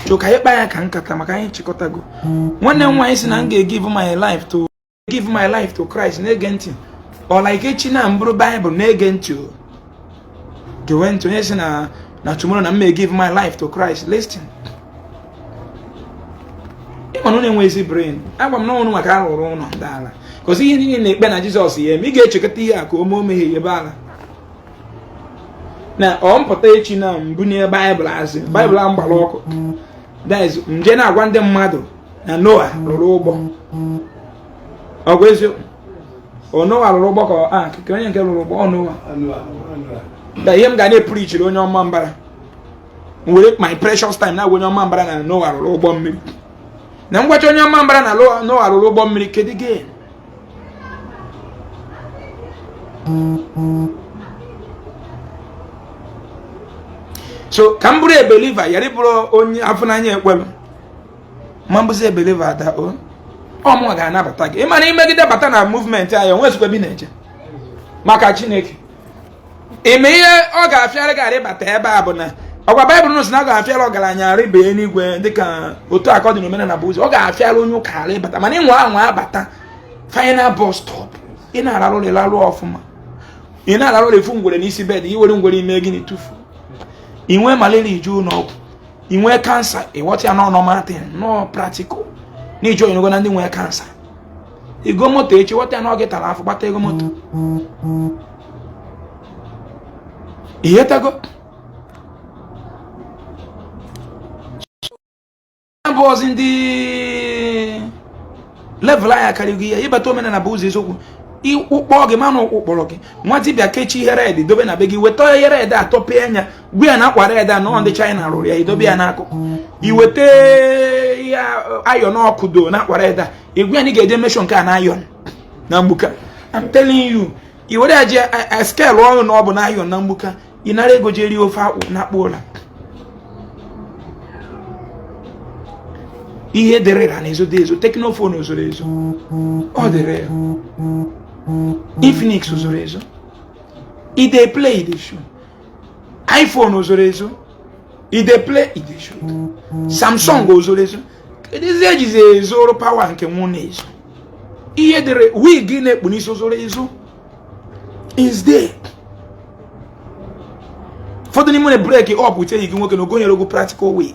chọ ka anyị kpaa ya ka nkata maka anyị chịkọtago. Nwanne m nwaanyị sị na m ga-egive my life to give my life to Christ, na-ege ntị. Ọ like echi na mbụrụ Baịbụl na-ege ntị, o gewe ntị. Onye sị na na tomorrow na m may give my life to Christ, listen. Ịma na unu enweghị brain, agwa m na ọnụ maka arụrụ ụlọ ndị ala Cause ihe niile na-ekpe na Jizọs ya eme, ị ga-echekọta ihe a ka ome omeghe ebe ala na ọ mpụta echi na mbunye baịbụl azị baịbụl ahụ gbara ọkụ. That is, nje na-agwa ndị mmadụ na Noah rụrụ ụgbọ. Ọ bụ eziokwu? Ọ Noah rụrụ ụgbọ ka ọ a ka onye nke rụrụ ụgbọ ọ Noah. Da ihe m ga na-eprichiri onye ọma mbara, m were my precious time na-agwa onye ọma mbara na Noah rụrụ ụgbọ mmiri, na ngwacha onye ọma mbara na Noah rụrụ ụgbọ mmiri, kedu gain? So ka m bụrụ a believer, yara ịbụrụ onye afụnanya ekwelu ma m bụzi a believer ada o ọmụnwa ga-anabata gị. Ịma na imegide bata na movement anyị, onwe ezikwa ebe ị na-eje maka Chineke. Ime ihe ọ ga-afịara gị arị bata ebe a bụ na ọgwa baịbụl nụ sị na ọ ga-afịara ọgaranya arịba eluigwe, dịka otu akọ dị n'omenala bụ ụzọ ọ ga-afịara onye ụka arị bata. Mana ịnwa anwa abata final bus stop, ị na-ararụ ụlọ ịlarụ ọfụma, ị na-ararụ ụlọ efu ngwere n'isi bed, i were ngwere ime gịnị tụfu, ị nwee malaria ije ụlọ ọgwụ, ị nwee cancer ịghọta ya nọ normal thing, nọ practical na ije onyenego na ndị nwee cancer, igo moto echi ghọta ya na ọ gị tara afọ gbata ego moto, ihetago bụ ọzi ndị level anyị akarịgo ihe ịbata omenala bụ ụzọ eziokwu. Ụkpọ gị mana ụkwụ kpọrọ gị nwa dibịa kechi ihe red dobe na be gị, weta ihe red atọpe anya gwa ya na akwa red a nọ ndị China rụrụ ya, idobe ya n'akụkụ, iweta ihe iron ọkụ do na akwa red a, igwe ya na ị ga-eje meshọ nke a na iron na mgbuka. I'm telling you, i were ya ji scale ọrụ na ọ bụ na iron na mgbuka, ị nara ego jee rie ofe akpụ na akpụ ụla. Ihe dịrị ra na ezo dị ezo, Tecno phone zoro ezo, ọ dịrị ya Infinix zoro ezo, i dey play, i dey show, iPhone zoro ezo, i dey play, i dey show, Samsung zoro ezo. Kedụzi ejizi ezoro power nke nwụ na-ezo? Ihe dịrị wig na-ekpu n'isi zoro ezo is there. Ụfọdụ n'ime na break up with enyi gị nwoke na ogonyere ogo practical wig.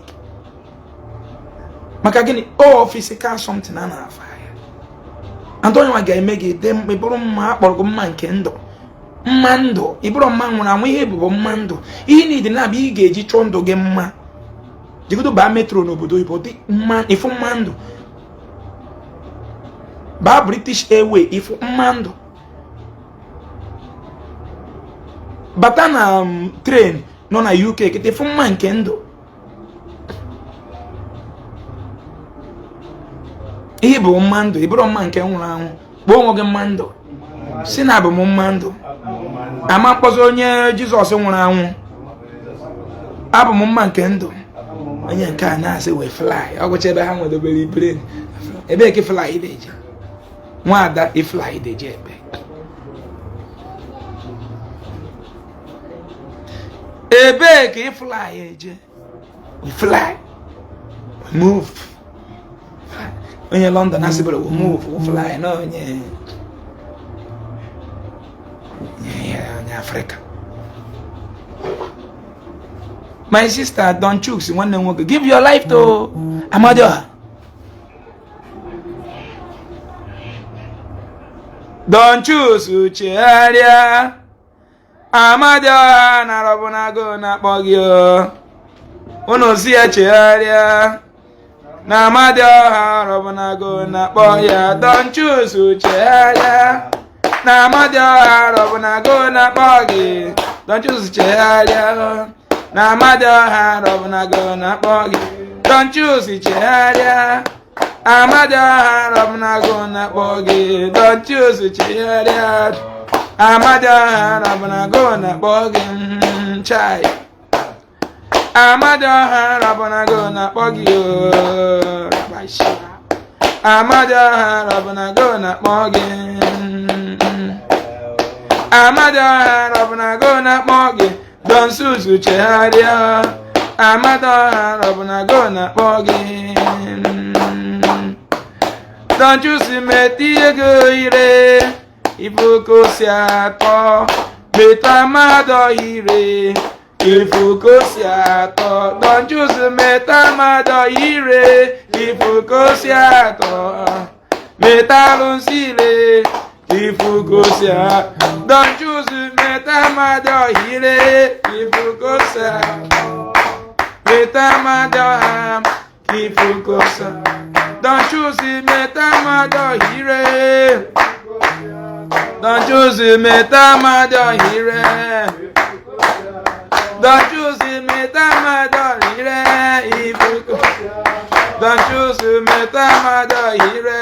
Maka gịnị? O physical something a na-afa ya and onye nwa ga-eme gị dị ịbụrụ mma akpọrọ gị mma nke ndụ, mma ndụ, ịbụrụ mma nwụrụ anwụ, ihe bụ mma ndụ, ihe niile na-abịa ị ga-eji chọọ ndụ gị mma. Jigodo baa metro n'obodo oyibo dị mma, ịfụ mma ndụ, baa British Airways ịfụ mma ndụ, bata na train nọ na UK kịta ịfụ mma nke ndụ. Ihe bụ mma ndụ, ịbụrụ mma nke nwụrụ anwụ, kpọọ onwe gị mma ndụ, si na abụ m mma ndụ, ama mkpọzi onye Jizọs nwụrụ anwụ, abụ m mma nke ndụ. Onye nke a na-asị wee fly, ọ gwụcha ebe ha nwedobere plane, ebe ka fly deje nwaada ifly deje ebe ebee ka ifly eje? We fly, we move. Onye London asịbara we move, we fly, na onye onye Afrịka. My sister Don Chuks, nwanne m nwoke, give your life to Amadioha. Don Chuks chegharịa, Amadioha na arọbụnago na-akpọ gị o. Unu si ya chegharịa na Amadioha arọbụnago na-akpọ ya. Don Chuks chegharịa na Amadioha arọbụnago na-akpọ gị. Don Chuks chegharịa na Amadioha arọbụnago na-akpọ gị. Don Chuks chegharịa, Amadioha arọbụnago na-akpọ gị. Don Chuks chegharịa, Amadioha arọbụnago na-akpọ gị. Chai, Amadioha arọbụnago na-akpọ gị o. Amadioha arọbụnago na-akpọ gị. Amadioha arọbụnago na-akpọ gị. Don Susu chegharịa, Amadioha arọbụnago na-akpọ gị. Don Chuks metụ ego ire ifu si atọ, metụ Amadioha ire ifu si atọ. Don Chuks metụ Amadioha ire ifu si atọ, Metalụ nsile ifugosia. Don Chuks meta Amadioha ire ifugosia. Meta Amadioha ifugosia. Don Chuks meta Amadioha ire. Don Chuks meta Amadioha ire. Don Chuks meta Amadioha ire ifugosia. Don Chuks meta Amadioha ire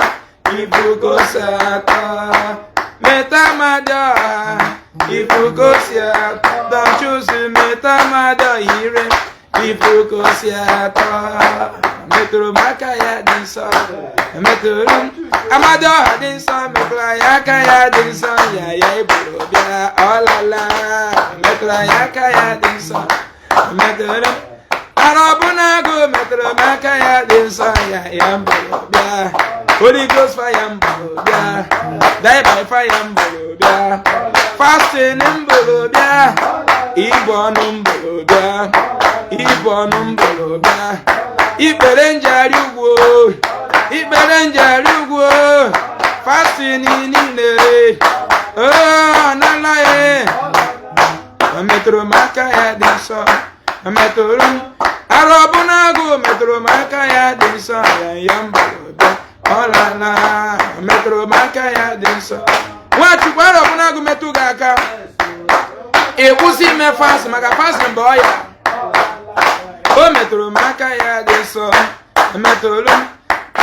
ifugosia. Meta Amadioha ifugosia. Don Chuks meta Amadioha ire ifugosia. Metụrụ m aka ya dị nsọ, metụrụ m Amadioha dị nsọ, metụrụ anyị aka ya dị nsọ, ya ya eburu bịa ọlala, metụrụ anyị aka ya dị nsọ, metụrụ m ara ọbụna agụ, metụrụ m aka ya dị nsọ, ya ya mbụrụ bịa. Holy Ghost fire mbụrụ bịa, die by fire mbụrụ bịa, fasting mbụrụ bịa, ibu ọnụ mbụrụ bịa, ibu ọnụ mbụrụ bịa, ikpere njari ugwu, ikpere njari ugwu, fasting niile oh nalaghị. O metụrụ m aka ya dị nsọ, o metụrụ m ara ọbụna agụ, metụrụ m aka ya dị nsọ, ya ya mbụrụ bịa ọlala, o metụrụ m aka ya dị nsọ. Nwachukwu, ara ọbụna agụ metụ gị aka, ị kwụsị ime fast, maka fast bụ ọya. O metụrụ m aka ya dị nsọ, metụrụ m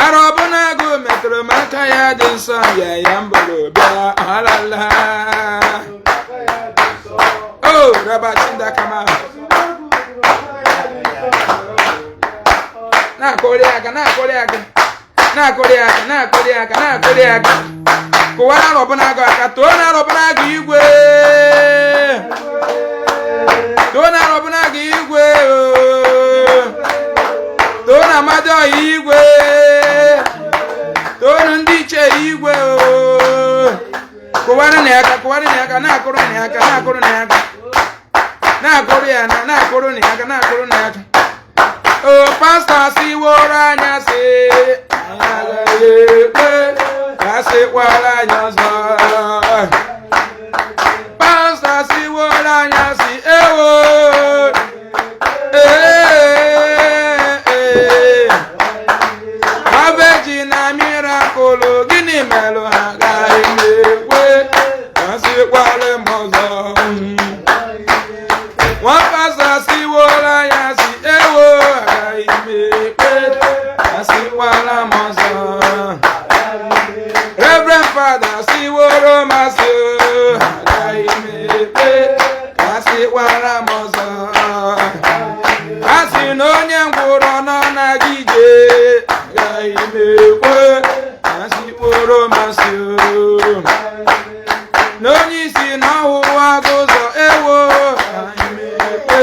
ara ọbụna agụ, metụrụ m aka ya dị nsọ, ya ya mbụrụ bịa ọlala. O rabachinda kama na-akụrị aka, na-akụrị aka, na-akụrị aka, na-akụrị aka, na-akụrị aka. Kụwara arọbụna agụ aka, too na arọbụna agụ igwe, too na arọbụna agụ igwe, too na Amadioha igwe, toonu ndị iche igwe. Kụwara na aka, kụwara na aka, na-akụrụ na aka, na-akụrụ na aka, na-akụrụ ya na na-akụrụ na aka, na-akụrụ na aka. O pastọ siworo anya sị anyị agaghị ekpe ka sịkwara anyị ọzọ. Pastọ siworo anya sị ewo ee abeji na miracle, gịnị melụ ha agaghị na-ekwe ka sịkwara m ọzọ? Nwa pastọ siworo anya sị ewo, agaghị m ekpe ka sịkwara m ọzọ. Reverend Father siworo m asị, agaghị m ekpe ka sịkwara m ọzọ. A sị na onye ngwụrọ nọ na-aga ije, agaghị m ekwe ka sịkworo m asị. Na onye isi na ọhụwa gị ụzọ, ewo, agaghị m ekwe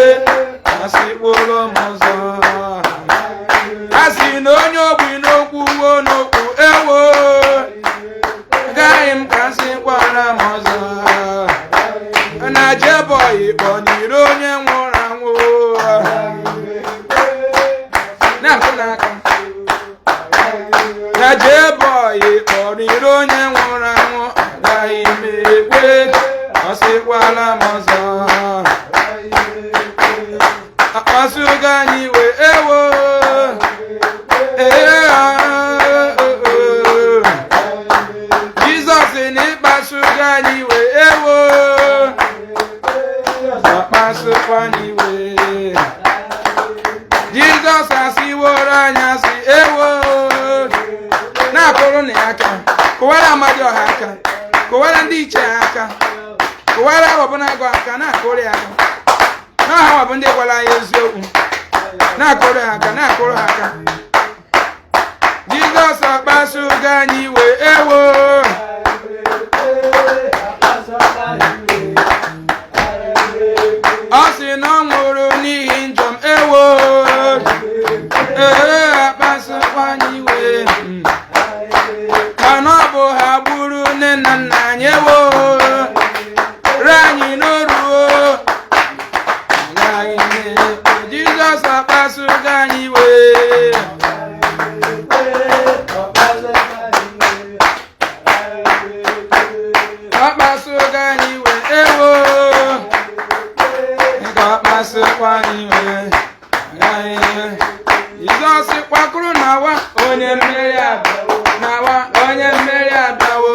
ka sịkworo m ọzọ. A sị na onye ogbi n'okwu uwe n'okwu, ewo, agaghị m ka sịkwara m ọzọ. Na jebọyị kpọnyere onye nwụrụ anwụ, na-akụ n'aka. Na jebọyị kpọrịrị onye nwụrụ anwụ, agaghị m ekwe ọ sịkwala m ọzọ. Akpasugo anyị iwe, ewo ee. Jizọs na ịkpasugo anyị iwe, ewo, akpasukwa anyị iwe. Jizọs asịworo anyị asị, ewo. Na-akụrụ na ya aka, kụwara Amadioha aka, kụwara ndị iche ha aka, kụwara ọbụnagụ aka, na-akụrụ ya aka. N'ọha bụ ndị gwara anyị eziokwu, na-akụrụ ha aka, na-akụrụ ha aka. Jizọs akpasugo anyị iwe, ewo. Ọ sị na ọ nwụrụ n'ihi njọ m, ewo ee, akpasukwa anyị iwe. Mana ọ bụ ha gburu nne na nna anyị, ewo, ree anyị n'oruo. Agaghị m ekwe. Jizọs akpasugo anyị iwe. Jizọs kwakụrụ na-awa, onye mmeri abịawo na-awa, onye mmeri abịawo,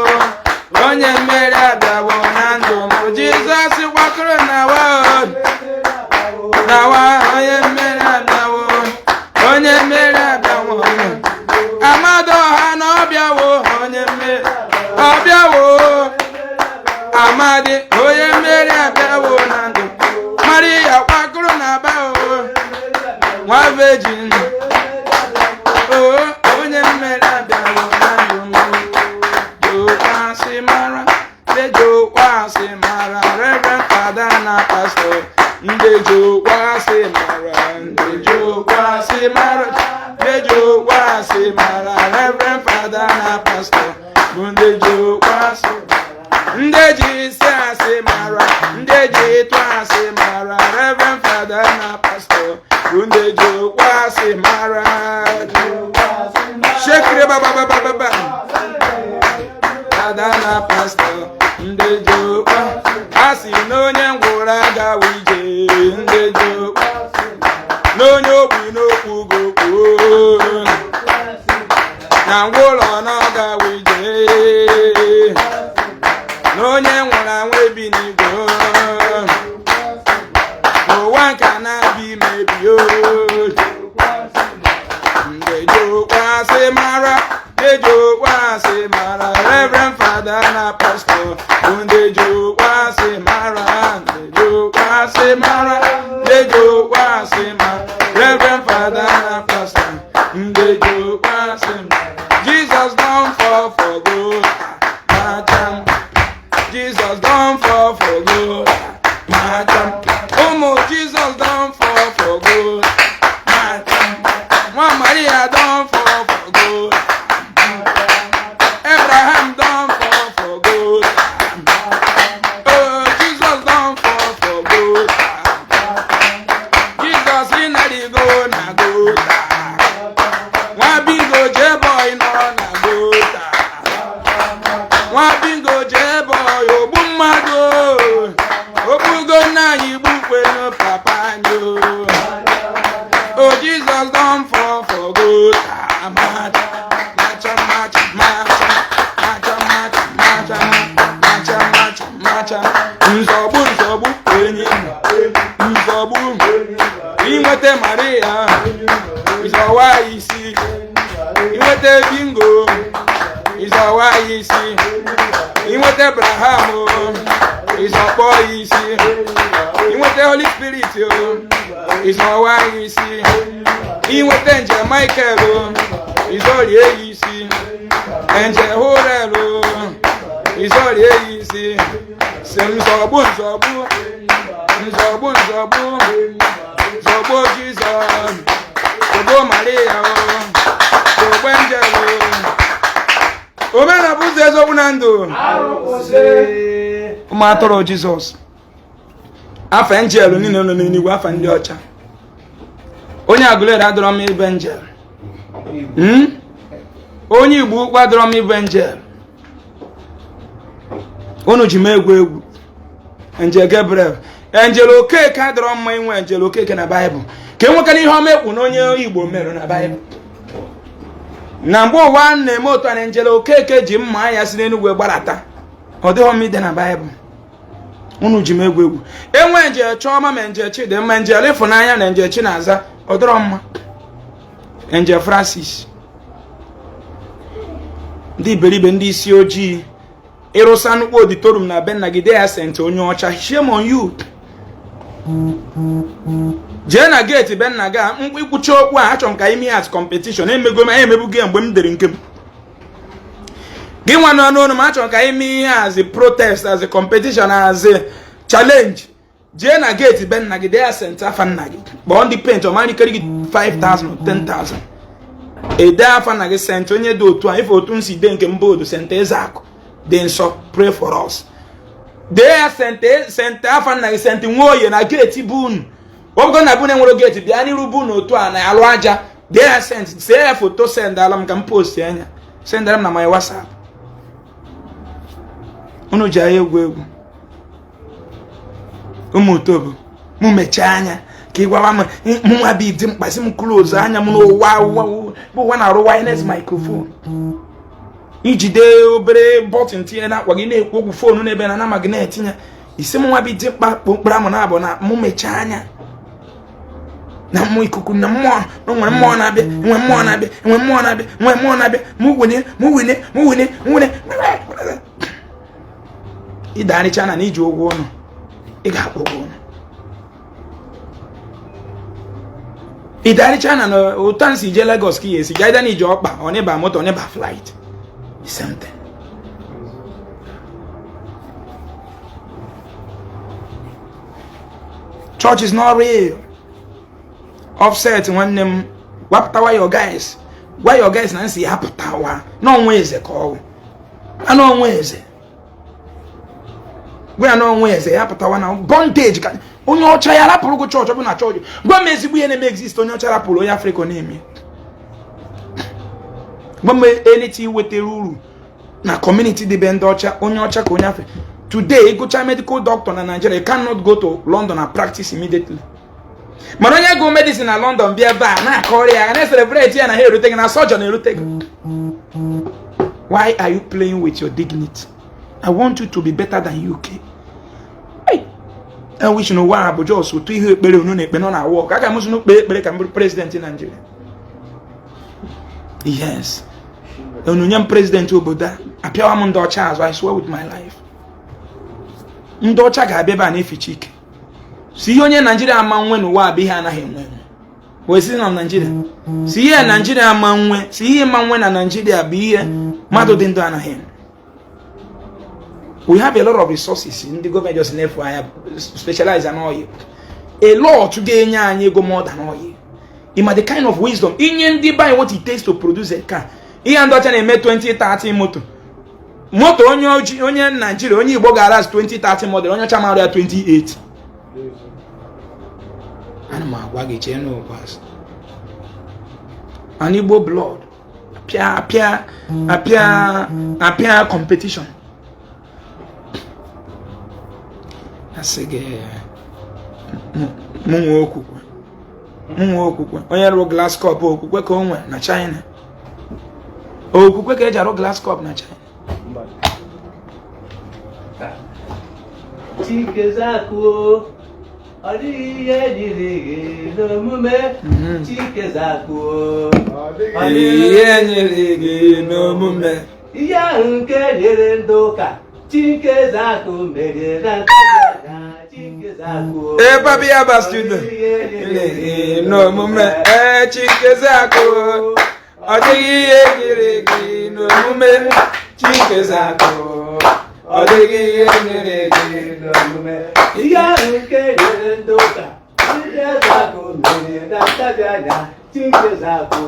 onye mmeri abịawo na ndụ m. Jizọs kwakụrụ na-awa, na-awa, onye mmeri abịawo, onye mmeri abịawo. Amadi ọha na ọbịawo, onye mmeri ọbịawo. Amadi, onye mmeri abịawo na ndụ. Maria kwakụrụ na aba o, nwa virgin o, onye mmeri abịawo na ndụ m. Jokwasị mara, ndị jokwasị mara, Reverend Father na Pastor, ndị jokwasị mara, ndị jokwasị mara, ndị jokwasị mara, Reverend Father na Pastor bụ ndị jokwasị. Ndị ji isi asị mara, ndị ji ịtụ asị mara, Reverend Father na Pastor bụ ndị jokwasị mara. Shekiri bababababa. Father na Pastor, ndị jokwa a sị na onye ngwụrụ agawa ije, ndị jokwa na onye ogbi n'okwu gokwu na ngwụlọ na ọ gawa ije, na onye nwụrụ anwụ ebi n'igwe, n'ụwa nka na-abịa imebi o. Ndị jokwasị mara, ndị jokwasị mara, Reverend Father na Pastor bụ ndị jokwasị mara, ndị jokwasị mara, ndị jokwasị mara, Reverend Father na Pastor, ndị jokwasị mara. Jesus don fall for good macham, Jesus don fall for good macham, ụmụ Jesus don fall for good macham, nwa Maria don fall for good, Abraham don fall for good. Oh, Jesus don fall for good. Jesus ịnarigo na gota, nwa bingo jee boy nọ na gota, nwa bingo jee boy ogbu mmadụ, ogbugo nna anyị, gbukwenu papa anyị o. Oh, Jesus don fall for good. Macha, macha, macha, macha, macha, macha, macha, macha, macha. Nzọgbu, nzọgbu, enyi, nzọgbu. Inweta Maria, ịzọwa isi. Inweta bingo, ịzọwa isi. Inweta Abraham, ịzọkpọ isi. Inweta Holy Spirit, ịzọwa isi. Inweta nje Michael, ịzọrie ya isi. Nje Hurel, ịzọrie ya isi. Si nzọgbu, nzọgbu, nzọgbu, nzọgbu, zọgbu Jizọs, zọgbu Maria, zọgbu Angel. Omenala bụ ụzọ, eziokwu na ndụ. Ụmụ atụrụ Jizọs, afa angel niile nọ n'eluigwe, afa ndị ọcha. Onye Agụleri adọrọ m ịbụ angel. Onye Igbo Ukwu adọrọ m ịbụ angel. Unu ji m egwu egwu. Angel Gabriel, Angel Okeke adọrọ mma inwe Angel Okeke na Baịbụl ka enwekana ihe ọma ekwu na onye Igbo mere na Baịbụl. Na mgbe ụwa na-eme otu a na Angel Okeke ji mma ya si n'Enugwu gbarata, ọ dịghọ m ide na Baịbụl. Unu ji m egwu egwu. Enwe Angel Chiọma, ma Angel Chidimma, Angel Ịfụnanya na Angel Chinaza, ọ dịrọ mma. Angel Francis, ndị iberibe, ndị isi ojii, ịrụsa nnukwu auditorium na be nna gị, de ya Saint onye ọcha, shame on you. Jee na gate be nna gị ikwuchi okwu a. Achọrọ m ka ime as competition. Emego m, emebugo ya mgbe m dere nke m. Gị nwa nọ n'ọnụ m, achọrọ ka ime ihe as a protest, as a competition, as a challenge. Jee na gate be nna gị, dee ya Saint afa nna gị, kpọọ ndị paint, ọmarịkere gị 5000 10,000, ede afa nna gị, Saint onye dị otu a. Ife otu m si dee nke mba odu, Saint Ezeakụ dị nsọ, pray for us. Dee ya Saint afa nna gị, Saint Nwoye na gate bụ unu. Ọ bụgo na bụ na enwere gate, bịa n'iru bụ na otu a na-alụ aja, dee ya Saint, see ya foto, send ala m ka m post anya, send ara m na my WhatsApp. Unu ji anya egwu egwu. Ụmụ tobo mụ mechie anya. Ka ị gwawa m mụnwa bụ dị mkpa sị m close anya m n'ụwa ụwa na-arụ wireless microphone ijide obere button tinye n'akwa gị na-ekwu okwu phone n'ebe na na magnet ya ị sị mụnwa bụ dị mkpa kpokpere amụ na abụ na mụ mechaa anya na mmụọ ikuku na mmụọ na nwere mmụọ na-abịa nwee mmụọ na-abịa nwee mmụọ na-abịa nwee mmụọ na-abịa mụ wene mụ wene mụ wene mụ wene ịdarịcha na iji ụgwọ ụlọ ị ga-akwụ ụgwọ ụlọ ịdarịcha na ụta nsi je Lagos ka ị esi gaida na iji ọkpa ọ n'ịba moto ọ n'ịba flight the same thing. Church is not real. Offset nwanne m wapụtawa your guys gwa your guys na nsi ya pụtawa n'ọnwa eze ka ọwụ n'ọnwa eze gwa ya n'ọnwa eze ya pụtawa na bondage ka onye ọcha ya rapụrụ gị chọọchị ọ bụ na chọọchị gwa m ezigbo ihe na-eme exist onye ọcha rapụrụ onye afrịka na-eme gwa m anything wetara uru na community dị be ndị ọcha onye ọcha ka onye afrịka today ịgụcha medical doctor na Nigeria you cannot go to London and practice immediately mana onye gụ medicine na London bịa ebe a na-akọrọ ya na-celebrate ya na ha erute gị na surgeon erute gị. Why are you playing with your dignity? I want you to be better than UK. Hey, I wish n'ụwa a bụ just otu ihe ekpere unu na-ekpe nọ na work. Aga m sị kpee ekpere ka m bụrụ president Nigeria. Yes. Unu nye m president obodo a apịawa m ndị ọcha azụ. I swear with my life. Ndị ọcha ga-abịa ebe a na-eficha ike. Si ihe onye Naijiria ama nwe n'ụwa a bụ ihe anaghị enwe enwe. Wee si na Naijiria. Si ihe Naijiria ama nwe, si ihe ma nwe na Naijiria bụ ihe mmadụ dị ndụ anaghị enwe. We have a lot of resources ndị gọọmenti just na-efu anya specialize on oil. A lot ga-enye anyị ego more than oil. Ịma the kind of wisdom inye ndị be anyị what it takes to produce a car. Ihe ndị ọcha na-eme 2030 moto. Moto onye ojii onye Naijiria onye Igbo ga-ara 2030 model onye ọcha mara ya 28. Ana m agwa gị chee n'okwu asị. An Igbo blood apịa apịa apịa apịa competition. Asị gị mụ nwee okwukwe mụ nwee okwukwe onye rụrụ glass cup okwukwe ka o nwe na China okwukwe ka eji arụ glass cup na China. Chikezakuo, ọ dịghị ihe nyere gị n'omume. Chikezakuo, ọ dịghị ihe nyere gị n'omume. Ihe ahụ nke nyere ndị ụka Chikezaku mere na ntabi Chikezakuo. Ee, Papi Yaba studio. Ọ dịghị ihe nyere gị n'omume. Ee, Chikezaku, ọ dịghị ihe nyere gị n'omume. Chikezaku, ọ dịghị ihe nyere gị n'omume. Ihe ahụ nke nyere ndị ụka Chikezaku mere na ntabi anya Chikezaku,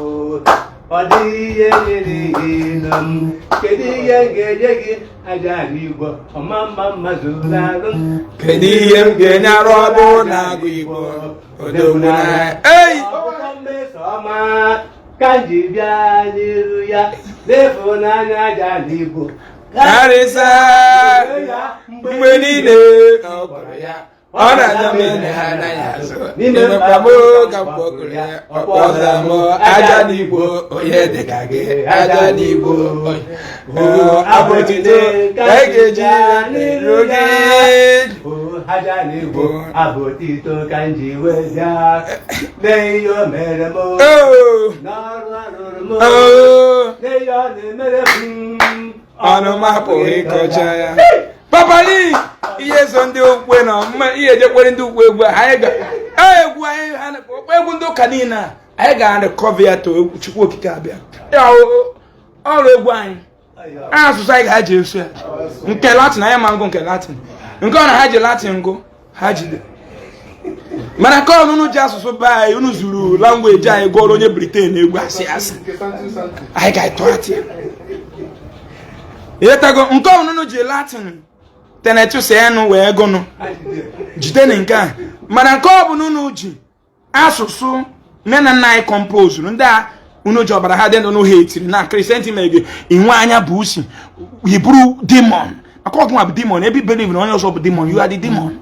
ọ dịghị ihe nyere gị n'omume. Kedu ihe m ga-enye gị aja n'Igbo ọma mma mma zuru arụ? Kedu ihe m ga-enye arụ ọbụ na-agụ Igbo odogwu na ei Ọkpụkpọ mmeso ọma ka m ji bịa n'iru ya n'ịfụnanya aja n'Igbo karịsịa mgbe niile ọ kpọrọ ya ọ na-aza m ele ha anaghị azụ n'ime mkpa m ka m kpọkụrụ ya ọkpọza m aja n'Igbo onye dịka gị aja n'Igbo abụ otito ka anyị ga-eji n'iru gị. Aja n'Igbo abụ otito ka m ji wee bịa n'ihe o mere m n'ọrụ arụrụ m n'ihe ọ na-emere m ọnụ m apụghị ịkọcha ya. Papali ihe so ndị okpukpe na mma ihe ejekwere ndị ukwe egwu anyị ga egwu anyị okpe egwu ndị ụka niile a anyị ga-arịkọva ya to Chukwu okike abịa ọrụ egwu anyị asụsụ anyị ga-eji esu ya nke Latin anyị ma ngụ nke Latin nke ọ na ha ji Latin ngụ ha jide mana ka ọnụnụ ji asụsụ be anyị unu zuru language anyị gụọrọ onye Britain egwu asị asị anyị ga-etụ atị ịghọtago nke ọnụnụ ji Latin tenetusa enu wee gụnụ jidenu nke a mana nke ọ bụla unu ji asụsụ nne na nna anyị compozuru ndị a unu ji ọbara ha dị ndụ n'ụha etiri na Christianity mere gị inwe anya bụ usi yiburu demon maka ọgụnwa bụ demon ebe believe na onye ọzọ bụ demon you are the demon.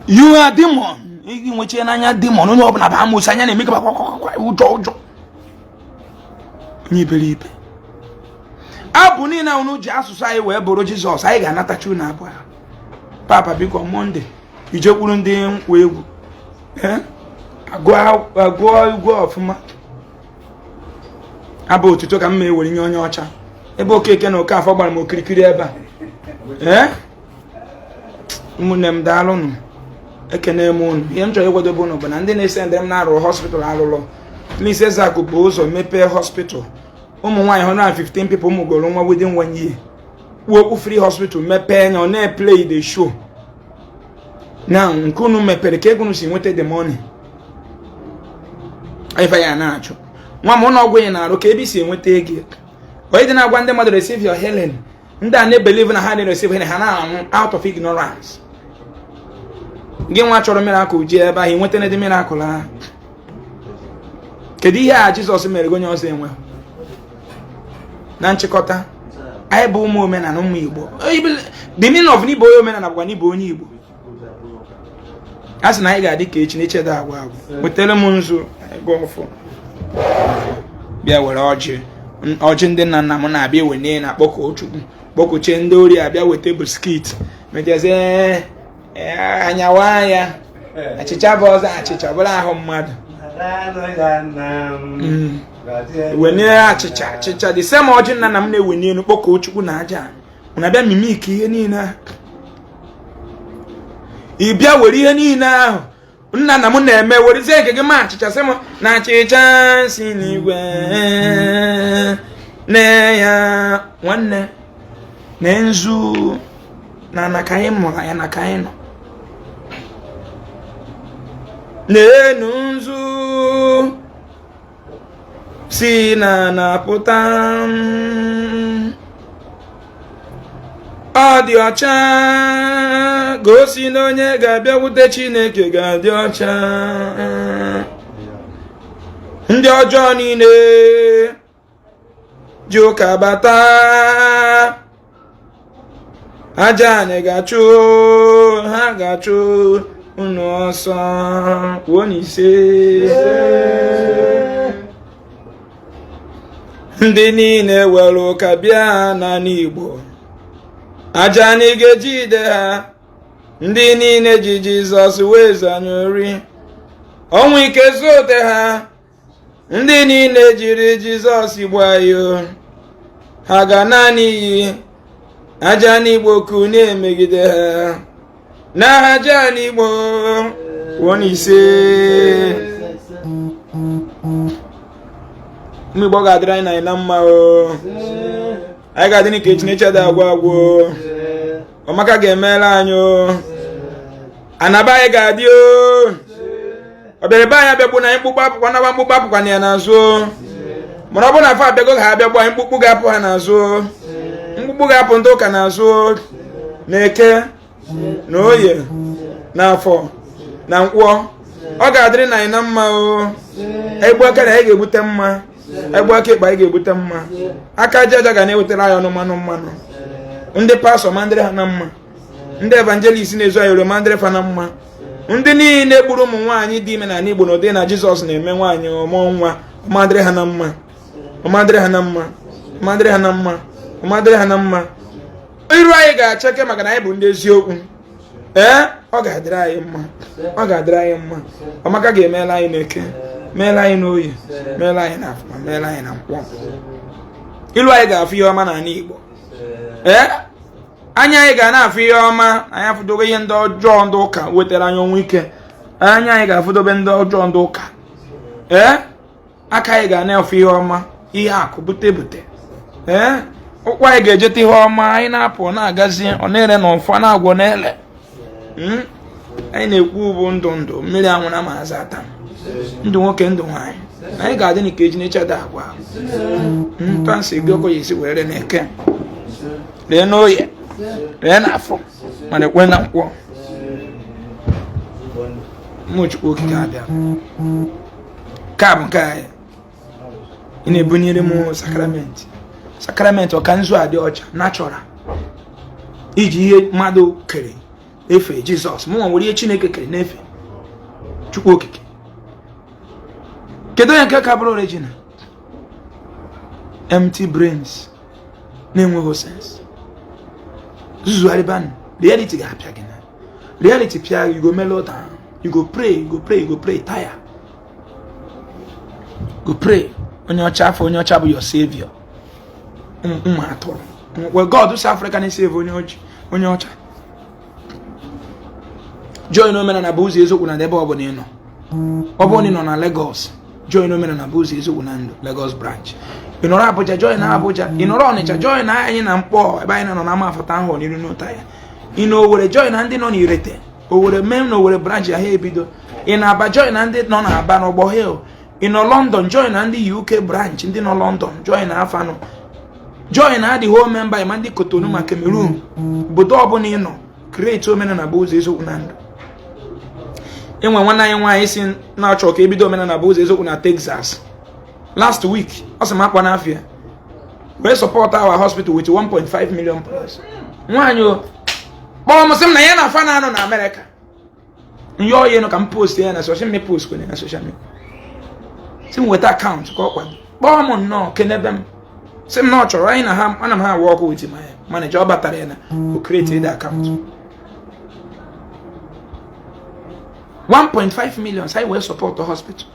You are demon. Ị nwechie n'anya demon. Onye ọbụla bụ amoosu, anya na-eme ka ụjọ ụjọ, onye iberibe. Abụ niile unu ji asụsụ anyị wee bụrụ Jizọs, anyị ga-anatacha unu abụ ahụ. Papa, biko, Monday ijekwuru ndị nkwa egwu, agụọ egwu ọfụma. Abụ otuto ka m ma ewere nye onye ọcha ebe Okeke na Okafọ gbara m okirikiri ebe a. Ee, ụmụnne m, daalụnụ, ekene m unu. Ihe m chọrọ ịgwadobe unu bụ na ndị na-ese ndị m na-arụ hospital alụlụ. Please, Ezeakụ bụ ụzọ mepee hospital. Ụmụ nwaanyị 115 people mụgoro nwa within one year. Kwuo okwu free hospital, mepee anya, ọ na-eplay the show now. Nke unu mepere ka ego unu si nweta the money, ife ya na-achụ nwa m ụlọ ọgwụ ị na-arụ ka ebe isi enweta ego. Onye dị na-agwa ndị mmadụ receive your healing, ndị a na-ebelieve na ha na-receive healing, ha na-anwụ out of ignorance. Gị nwa chọrọ miracle, ji ebe ahụ nweta ndị miracle ahụ. Kedu ihe a Jizọs mere gị onye ọzọ enwe? Na nchịkọta, anyị bụ ụmụ omenala, ụmụ Igbo. The meaning of n'ịbụ onye omenala bụkwa n'ịbụ onye Igbo. A sị na anyị ga-adị ka echi na-echedo agwa agwụ. Wetere m nzu ego ọfụ, bịa were ọjị, ọjị ndị nna nna m na-abịa ewenye na akpọkọ Chukwu, kpọkọchie ndị ori abịa weta biscuit, mejezie anyawa ya achịcha bụ ọzọ, achịcha bụrụ ahụ mmadụ. Wenye achịcha, achịcha the same ọjị nna nna m na-ewenye elu kpọkọọ Chukwu na aja na abịa mimic ihe niile ahụ. Ị bịa were ihe niile ahụ nna nna m na-eme, werezie nke gị ma achịcha, sị m na achịcha si n'igwe na ya nwanne na nzu na na ka anyị mụrụ ya na ka anyị nọ n'enu nzu si na na-apụta. Ọ dị ọcha, gosi na onye ga-abịakwute Chineke ga-adị ọcha. Ndị ọjọọ niile ji ụka bata, aja anyị ga-achụ ha, ga-achụ unu ọsọ. Kwuo n'ise. Ndị niile were ụka bịa n'ala Igbo, aja anyị ga-ejide ha. Ndị niile ji Jizọs wee zanye ori, ọnwụ ike zote ha. Ndị niile jiri Jizọs gbayo, ha ga naanị iyi. Aja n'Igbo ku na-emegide ha n'aha aja n'Igbo. Kwuo n'ise. Ụmụ Igbo, ga-adịrị anyị na anyị na mma o. Anyị ga-adị n'ike Chineke dị agwụ agwụ. Ọmaka ga-emere anyị o. Anaba anyị ga-adị o. Ọ bịara ebe anyị abịagbu na anyị, mkpukpu apụkwa naba, mkpukpu apụkwa na ya n'azụ o. Mana ọ bụrụ na afọ abịago ka ha abịagbu anyị, mkpukpu ga-apụ ha n'azụ o. Mkpukpu ga-apụ ndị ụka n'azụ o. Na Eke na Oye na Afọ na Nkwọ, ọ ga-adịrị na anyị na mma o. Egbu aka na anyị ga-egbute mma, egbu aka ịkpa anyị ga-egbute mma. Aka aja aja ga na-ewetara anyị ọnụ mmanụ mmanụ. Ndị pastọ, ma ndịrị ha na mma. Ndị evangelist na-ezu anyị oroma, ndịrị fa na mma. Ndị niile gburu ụmụ nwaanyị dị ime n'ala Igbo na ụdị na Jizọs na-eme nwaanyị ọmụọ nwa, ọmadịrị ha na mma, ọmadịrị ha na mma, ọmadịrị ha na mma, ọmadịrị ha na mma. Iru anyị ga-acheke maka na anyị bụ ndị eziokwu. Ee, ọ ga-adịrị anyị mma, ọ ga-adịrị anyị mma. Ọmaka ga-emela anyị n'Eke, meela anyị n'Oye, meela anyị n'Afọ, ma meela anyị na Nkwọ. Ilu anyị ga-afụ ihe ọma n'ala Igbo. Ee, anya anyị ga na-afụ ihe ọma. Anyị afụdobe ihe ndị ọjọọ ndị ụka wetara anyị ọnwụ ike. Anya anyị ga-afụdobe ndị ọjọọ ndị ụka. Ee, aka anyị ga na-afụ ihe ọma, ihe akụ bute bute. Ee, ụkwụ anyị ga-ejeta ihe ọma. Anyị na-apụ na-agazi, ọ na-ere na ọfọ na-agwọ na-ele. Anyị na-ekwu bụ ndụ ndụ mmiri anwụ na maazị ata, ndụ nwoke, ndụ nwaanyị. Anyị ga-adị n'ike eji na-echeda agwa ntọnsị gị ọkọ ya esi were na Eke, lee n'Oye, lee n'Afọ, mana ekwe na Nkwọ. Mmụọ Chukwu Okike abịa ka bụ nke anyị. Ị na-ebunyere m sakramenti, sakramenti ọka nzu adị ọcha natural, iji ihe mmadụ kere. Efe Jizọs, mụnwa nwere ihe Chineke kere na-efe Chukwu Okike. Kedu onye nke ka bụrụ original? Empty brains na-enweghị sense. Zuzugharịbanụ, reality ga-apịa gị na reality pịa, you go mellow down, you go pray, you go pray, you go pray tire, go pray. Onye ọcha afọ, onye ọcha bụ your savior. Ụmụ atụrụ. Well, God si Africa na-esave onye oji, onye ọcha. Join Omenala bụ ụzọ eziokwu na ebe ọ bụla ị nọ. Ọ bụrụ na ị nọ na Lagos, join Omenala bụ ụzọ eziokwu na ndụ Lagos branch. Ị nọrọ Abuja, join na Abuja. Ị nọrọ Ọnịcha, join na anyị na Mkpọ, ebe anyị nọ na Amafata ahụ n'iru n'ụta ya. Ị nọ Owerri, join na ndị nọ n'Irete Owerri mee na Owerri branch ahụ ebido. Ị na Aba, join na ndị nọ na Aba n'Ọgbọ Hill. Ị nọ London, join na ndị UK branch, ndị nọ London join na afanụ, join na the whole member ma ndị Cotonou ma Cameroon. Obodo ọbụla ị nọ, create Omenala bụ ụzọ eziokwu na ndụ. Enwe nwanne anyị nwaanyị si na-achọ ka ebido Omenala bụ ụzọ eziokwu na Texas last week. Ọ sị m akpa n'afịa wee support our hospital with 1.5 million plus. Nwaanyị o kpọọ m sị m na ya na afa na-anọ na Amerịka nyọọ ya enu ka m post ya na social media, post kwene na social media, si m weta account ka ọ kwado. Kpọọ m nnọọ kenebe m, sị m na ọ chọrọ anyị na ha. Ana m ha awa ọkụ with my manager. Ọ batara ya na o create the account 1.5 million anyị wee support the hospital,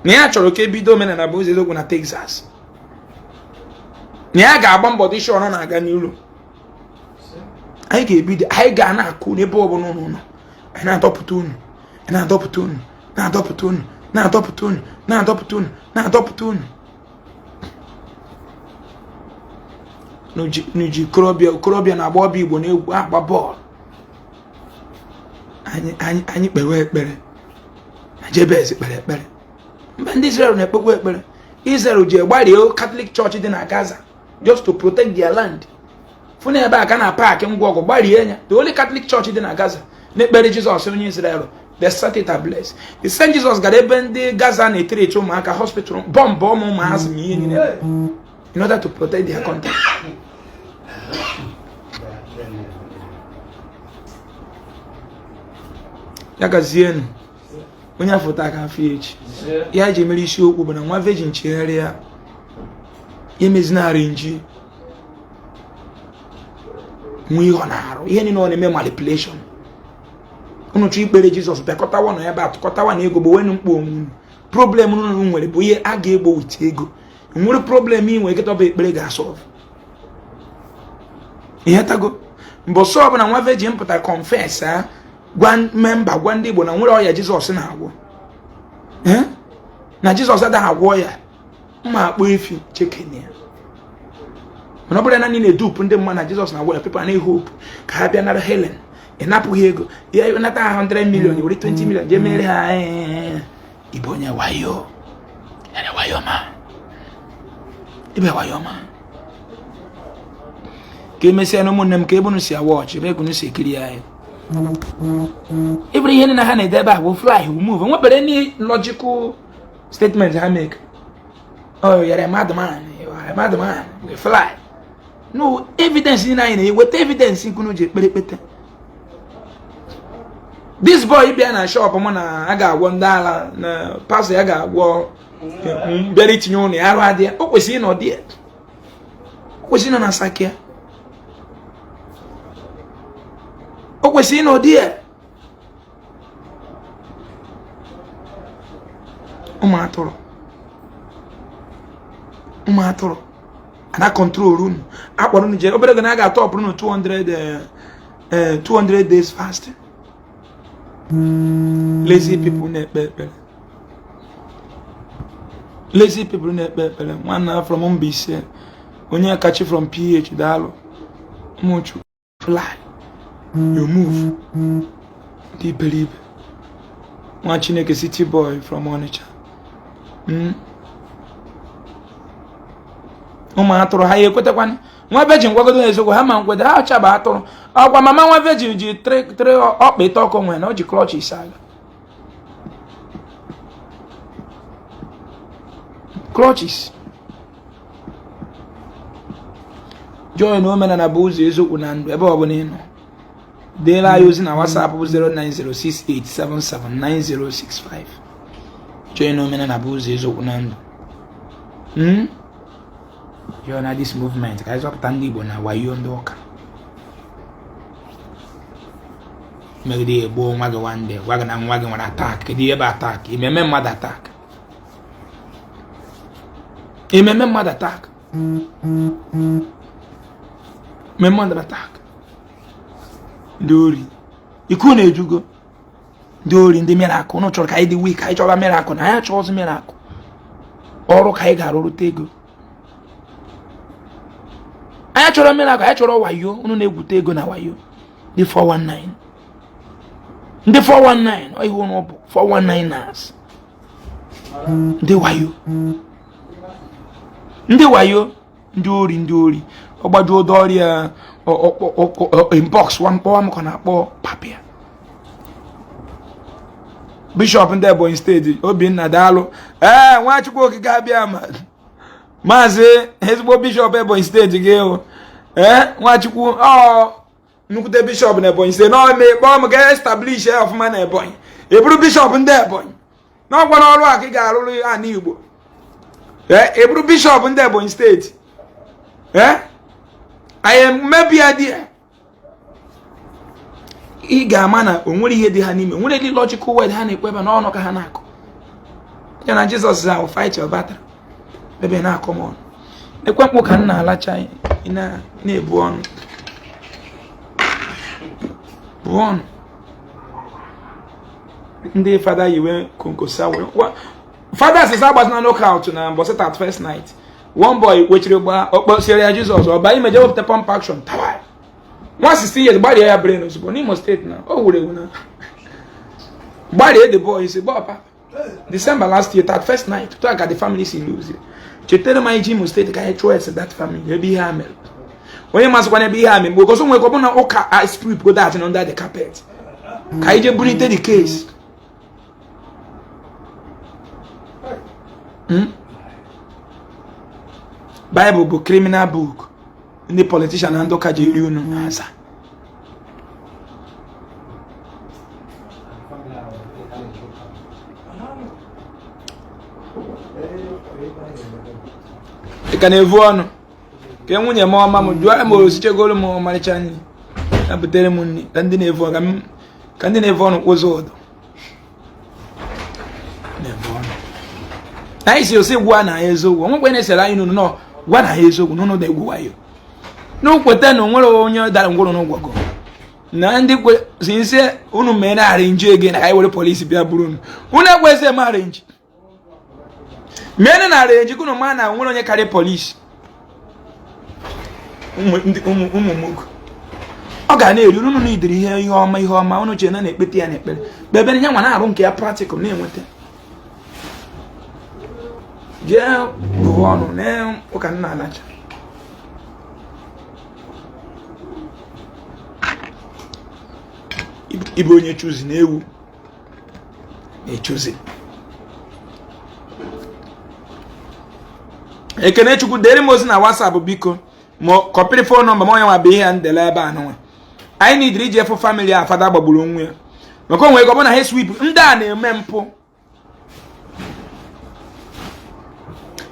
na ya chọrọ ka ebido Omenala bụ ụzọ eziokwu na Texas, na ya ga-agba mbọ dị sure ọ na-aga n'iru. Anyị ga-ebido, anyị ga na-akụ n'ebe ọbụla unu nọ. Anyị na-adọpụta unu, anyị na-adọpụta unu, na-adọpụta unu, na-adọpụta unu, na-adọpụta unu, na-adọpụta unu. N'uji okorobịa, okorobịa na agbọghọbịa Igbo na-egwu agba bọọlụ. Anyị anyị anyị kpewe ekpere na Jebez kpere ekpere. Mba ndị Israel na-ekpekwa ekpere. Israel ji gbarie Catholic Church dị na Gaza just to protect their land. Fụ na ebe a ka na paakị ngwa ọgụ gbarie ya. The only Catholic Church dị na Gaza na-ekpere Jizọs onye Israel, the set it ablaze. The same Jesus gara ebe ndị Gaza na-etiriti ụmụaka, hospital, bọmbụ ụmụ ụmụazị ma ihe niile in order to protect their country. Ya gazienụ. Onye afọ aka afọ echi ya ji mere isiokwu bụ na nwa virgin chegharịa ya emezinarị nji nwe ihe ọ na-arụ, ihe niile ọ na-eme manipulation. Unu chọọ ikpere Jizọs, bịakọtawa nọ ebe a, tụkọtawa na ego gbowenu mkpa onwe unu. Problem unu nwere bụ ihe a ga-egbo with ego. Nwere problem ị nwere kịta, bụ ekpere ga-asolve ihe tago. Mbọsọ ọbụla nwa virgin pụtara confess a, gwa member, gwa ndị Igbo na nwere ọya Jizọs na-agwọ, na Jizọs adaghị agwọ ya, mma akpọ efi chekene ya. Mana ọ bụrụ na anyị na-edupu ndị mmadụ na Jizọs na-agwọ ya, people na hope ka ha bịa nara healing. Ị napụghị ego ya, nata ha 100 million, were 20 million jee mere ha. Ịbụ onye wayo, wayo ma ibe wayo ma ka emesịa na ụmụnne m, ka ebe unu si awa ọchị, ebe unu si ekiri anyị. Ịbụrụ ihe niile ha na-ede ebe a bụ fly, will move. Nwebere any logical statement ha make? Oh, you're a madman, you are a madman, we fly. No evidence. Niile anyị na-eweta evidence nkunu ji ekpere ekpete. This boy bịa na shop mụ na a ga-agwọ ndị ala na pastor ya ga-agwọ, bịara itinye ụlọ ya arụ adị ya. O kwesịrị ịnọ dị ya, o kwesịrị ịnọ na sakia, o kwesịrị ịnọ dị ya. Ụmụ atụrụ, ụmụ atụrụ ana control unu, akpọrọ unu jee obere oge na a ga-atọpụrụ unu 200 200 days fasting. Lazy people na-ekpe ekpere, lazy people na-ekpe ekpere. Nwanna from Mbaise, onye kachi from PH, daalụ. Ụmụchu fly, you move. Ndị iberibe. Nwa Chineke, city boy from Onitsha. Ụmụ atụrụ ha ya ekwetakwana nwa virgin gwagodo ha eziokwu, ha ma nkweta ha chaba atụrụ. Ọkwa mama nwa virgin ji tre ọkpa ịtọ ọkụ nwere na o ji crutches aga, crutches. Join Omenala bụ ụzọ eziokwu na ndụ ebe ọ bụla ị nọ. Deela anyị ozi na WhatsApp bụ 09068779065. Chọọ na omenala bụ ụzọ eziokwu na ndụ. Yọọ na this movement ka anyị zọpụta ndị Igbo na wayo ndị ụka. Megide ya egbuo nwa gị one day, gwa gị na nwa gị nwere attack. Kedu ihe bụ attack? Imeme mmadụ attack. Imeme mmadụ attack. Mmemme mmadụ attack. Ndị ori. Iku na-ejugo. Ndị ori, ndị miracle. Unu chọrọ ka anyị dị weak, anyị chọrọ miracle na anyị achọghịzị miracle. Ọrụ ka anyị ga-arụrụta ego. Anyị chọrọ miracle, anyị chọrọ wayo. Unu na-egwute ego na wayo. Ndị 419. Ndị 419, ọ ihe unu bụ 419ers. Ndị wayo. Ndị wayo, ndị ori, ndị ori. Ọ gbajuo ọrịa inbox nwa mkpọwa m ka na-akpọ papịa. Bishọp ndị Ebonyi steeti Obinna daalụ. Ee, Nwachukwu Okike abịa ma maazị ezigbo bishọp Ebonyi steeti gị hụ. Ee, Nwachukwu ọ nnukwute bishọp na Ebonyi steeti na ome kpọọ m ga establish ya ọfụma na Ebonyi. Ị bụrụ bishọp ndị Ebonyi n'ọkwa n'ọrụ a ka ị ga-arụrụ ana Igbo. Ee, ị bụrụ bishọp ndị Ebonyi steeti. Ee, anyị emebi ya dị ya. Ị ga-ama na o nwere ihe dị ha n'ime, nwere dị logical word ha na-ekwu ebe n'ọnụ ka ha na-akọ ya na Jizọs ahụ fight your battle ebe na-akọ m ọnụ ekwe mkpụ ka m na-alacha ị na-ebu ọnụ bụ ọnụ. Ndị fada yiwe konkosa wee fada sịsa agbazina knockout na mbọsị 31st night. One boy wechiri gba okposiere ya Jizọs ọba imeje wepụta pump action tawa nwa 16 years gbarie ya brain ozugbo n'Imo steeti na o wuru ewu na gbarie the boy si gba papa December last year 31st night to ka the family si lose. Chetara m anyị ji Imo steeti ka anyị chụọ ese that family ebe ihe a mere. Onye masịkwa ebe ihe a mere mgbe gosi nwekwa bụ na ụka sweep go that under the carpet ka anyị jee bulite the case. Bible bụ criminal book ndị politician na ndị ụka ji eri unu na-aza. Ị ka na-evu ọnụ ka nwunye m ọma m jụọ m osichegoro m ọmarịcha nri ya butere m nri ka ndị na-evu ọnụ ka ndị na-evu ọnụ kwụzụ ụdọ na-evu ọnụ. Anyị si osi gwa na eziokwu onwekwe na-esere anyị n'unu nọ gwa na eziokwu n'unu na-egwu wayo n'ukweta na onwere onye dara ngwụrụ n'ụgwọgọ na ndị si nse unu mee na arrange ego na ka anyị were polisi bịa buru unu unu ekwesịghị eme arrange mee na arrange ka unu maa na nwere onye karịa polisi ụmụ nwoke ọ ga na-eri unu na idiri ihe ihe ọma ihe ọma unu chere na na-ekpete ya n'ekpere kpebere ya nwa na-arụ nke ya practical na-enweta jee bụọ ọnụ na ụka nna alacha. Ịbụ onye chuzi na ewu na-echuzi. Ekene Chukwu dere m ozi na WhatsApp biko ma kọpịrị phone number ma onye nwa bụ ihe ya ndele ebe a nụnwa. Anyị nidiri iji efu family a fada gbagburu onwe ya maka onwe ego ọ bụ na ha sweep ndị a na-eme mpụ.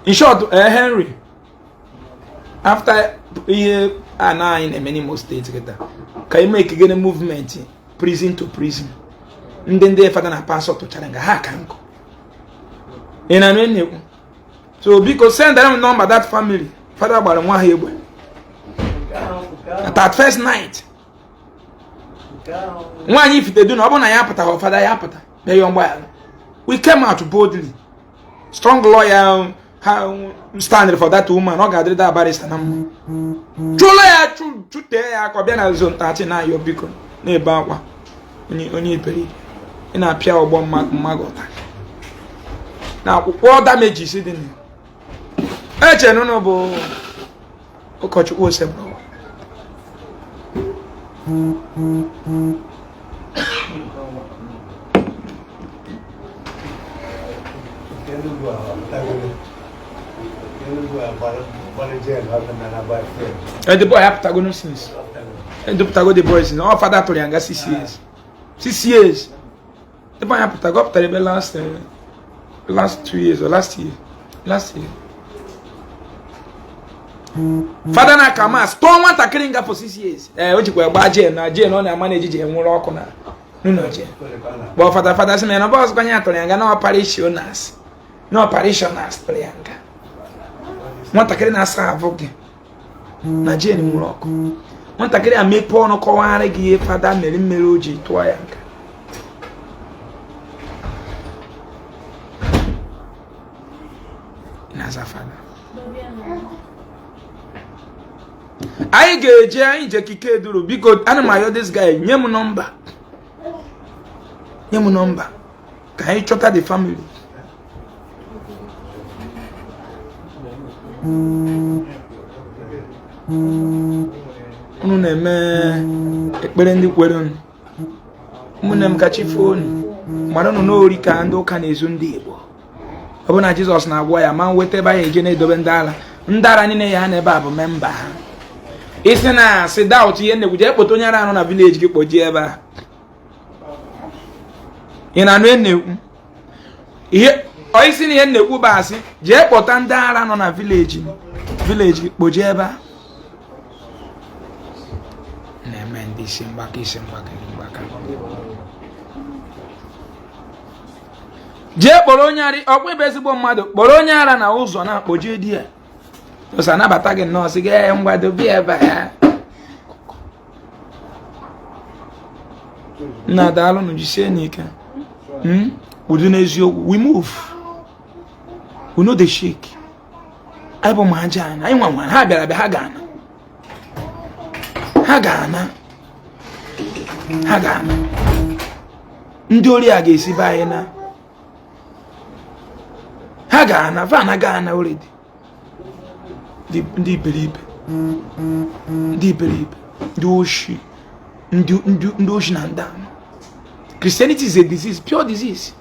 In short, Henry, after ihe a na anyị na-eme n'Imo steeti kịta ka ime ekigere movement prison to prison ndị ndị fada na pastor tụchara nga ha ka nkụ ị na-anụ na-ekwu. So biko send them number that family fada gbara nwa ha egbe at first night. Nwaanyị ifitedu na ọ bụrụ na ya apụtaghị fada ya apụta bịa yọọ mgbaghara. We came out boldly. Strong lawyer ha stand for that woman ọ ga-adịrị da barrister na mma chụlụ ya chụtee ya ka ọ bịa na zone 13 na-ayọ biko na-ebe akwa onye iberibe ị na-apịa ọgbọ mmadụ ụta na akwụkwọ damages dị na eche n'ụnụ bụ ụkọchukwu Osebụrụwa. The boy apụtago no since. Edupụtago the boys na ọ fada tụrụ ya nga 6 years. 6 years. Ebe anyị pụtago, ọ pụtara ebe last last 2 years or last year. Last year. Fada na aka mass tụọ nwatakịrị nga for 6 years. Ee, o jikwa gbaa jail na jail ọ na-ama na ejiji enwere ọkụ na n'ụlọ jail. Kpọọ fada, fada sị na bọs kwanye atụrụ ya nga na parishioners na parishioners tụrụ ya nga. Nwatakịrị na-asa avụ gị na jail nwere ọkụ. Nwatakịrị a mepee ọnụ kọwara gị ihe fada mere mmere o ji tụọ ya nga. Na-aza fada. Anyị ga-eje, anyị je kike duru. Biko, ana m ayọ this guy, nye m nọmba, nye m nọmba ka anyị chọta the family. Unu na-eme ekpere ndị kwere unu. Ụmụnne m, ka chi foo unu. Mara unu n'ori ka ndị ụka na-ezu ndị Igbo. Ọ bụ na Jizọs na-agwọ ya ma nweta ebe anyị eje na-edobe ndị ara. Ndị ara niile ya ha n'ebe a bụ member ha. Isi na asị doubt ihe nnekwu, jee kpọta onye ara anọ na village gị, kpọjie ebe a. Ị na-anụ ihe nnekwu? Ihe isi na ihe nnekwu bụ asị. Jee kpọta ndị ara nọ na village gị, kpọjie ebe a. Na-eme ndị isi mgbaka, isi mgbaka, mgbaka. Jee kpọrọ onye ara, ọkwa ebe ezigbo mmadụ kpọrọ onye ara na ụzọ na-akpọjie di ya ọsọ anabata gị nnọọ, sị gị ngwa dobe ebe a. Nna, daalụnụ, jisie n'ike. Udo n'eziokwu. We move, we no dey shake. Anyị bụ ma aja ana anyị nwa nwa ha bịara bịa, ha ga-ana, ha ga-ana, ha ga-ana. Ndị ori a ga-esi be anyị na ha ga-ana, va na ga-ana already. Ndị iberibe, ndị iberibe, ndị oshi, ndị oshi na ndị ama. Christianity is a disease, pure disease.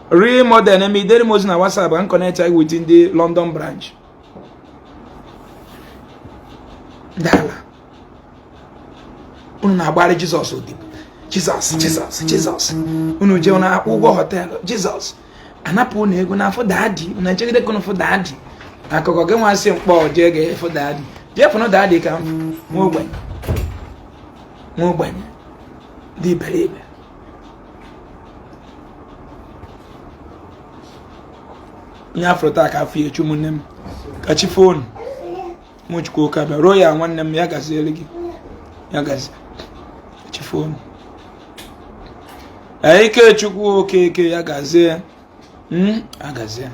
Real model na idere m ozi na WhatsApp and connect with ndị London branch. Ndị ala unu na-agbara Jizọs odibo. Jizọs, Jizọs, Jizọs. Unu jee, unu akwụ ụgwọ hotel. Jizọs anapụ unu ego n'afọ daddy. Unu echegide ka unu fụ daddy. Akụkọ gị nwa sị mkpọ jee ga-efụ daddy. Jee fụnụ daddy ka m nwa ogbenye, nwa ogbenye, ndị iberibe. Onye afro taa ka afọ ya echu. Ụmụnne m, ka chi phone mụ. Chukwu oke abịa ruo ya. Nwanne m, ya gaziere gị, ya gazie. Chi phone ike. Chukwu Okeke, ya gazie. Agazie,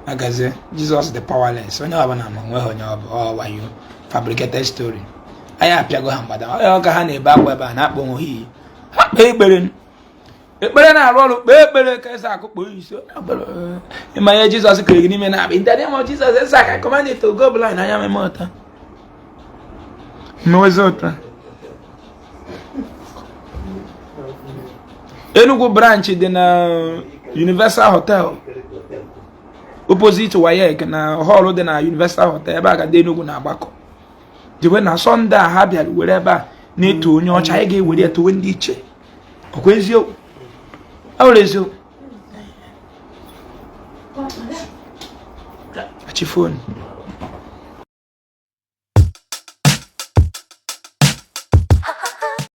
agazie. Jesus the powerless. Onye ọbụla ma onweghị onye ọ bụ. Ọ wayo, fabricated story. Anyị apịago ha mgbada. Ọ ka ha na-ebe akwa ebe a na-akpọ onwe ha iyi. Ha kpee ekpere, ekpere na-arụ ọrụ. Kpee ekpere ka eze akụ kpọọ isi. Ịma ihe Jizọs kere gị n'ime na-abịa. In the name of Jesus, eze aka, command it to go blind. Anya meme ụta mmewezi ụta. Enugu branch dị na Universal Hotel, opposite WAEC, na hall dị na Universal Hotel. Ebe a ka ndị Enugu na-agbakọ jewe na Sunday a. Ha bịara were ebe a na-eto onye ọcha. Anyị ga-ewere ya towe ndị iche. Ọkwa eziokwu? Ọ bụrụ eziokwu achị phone.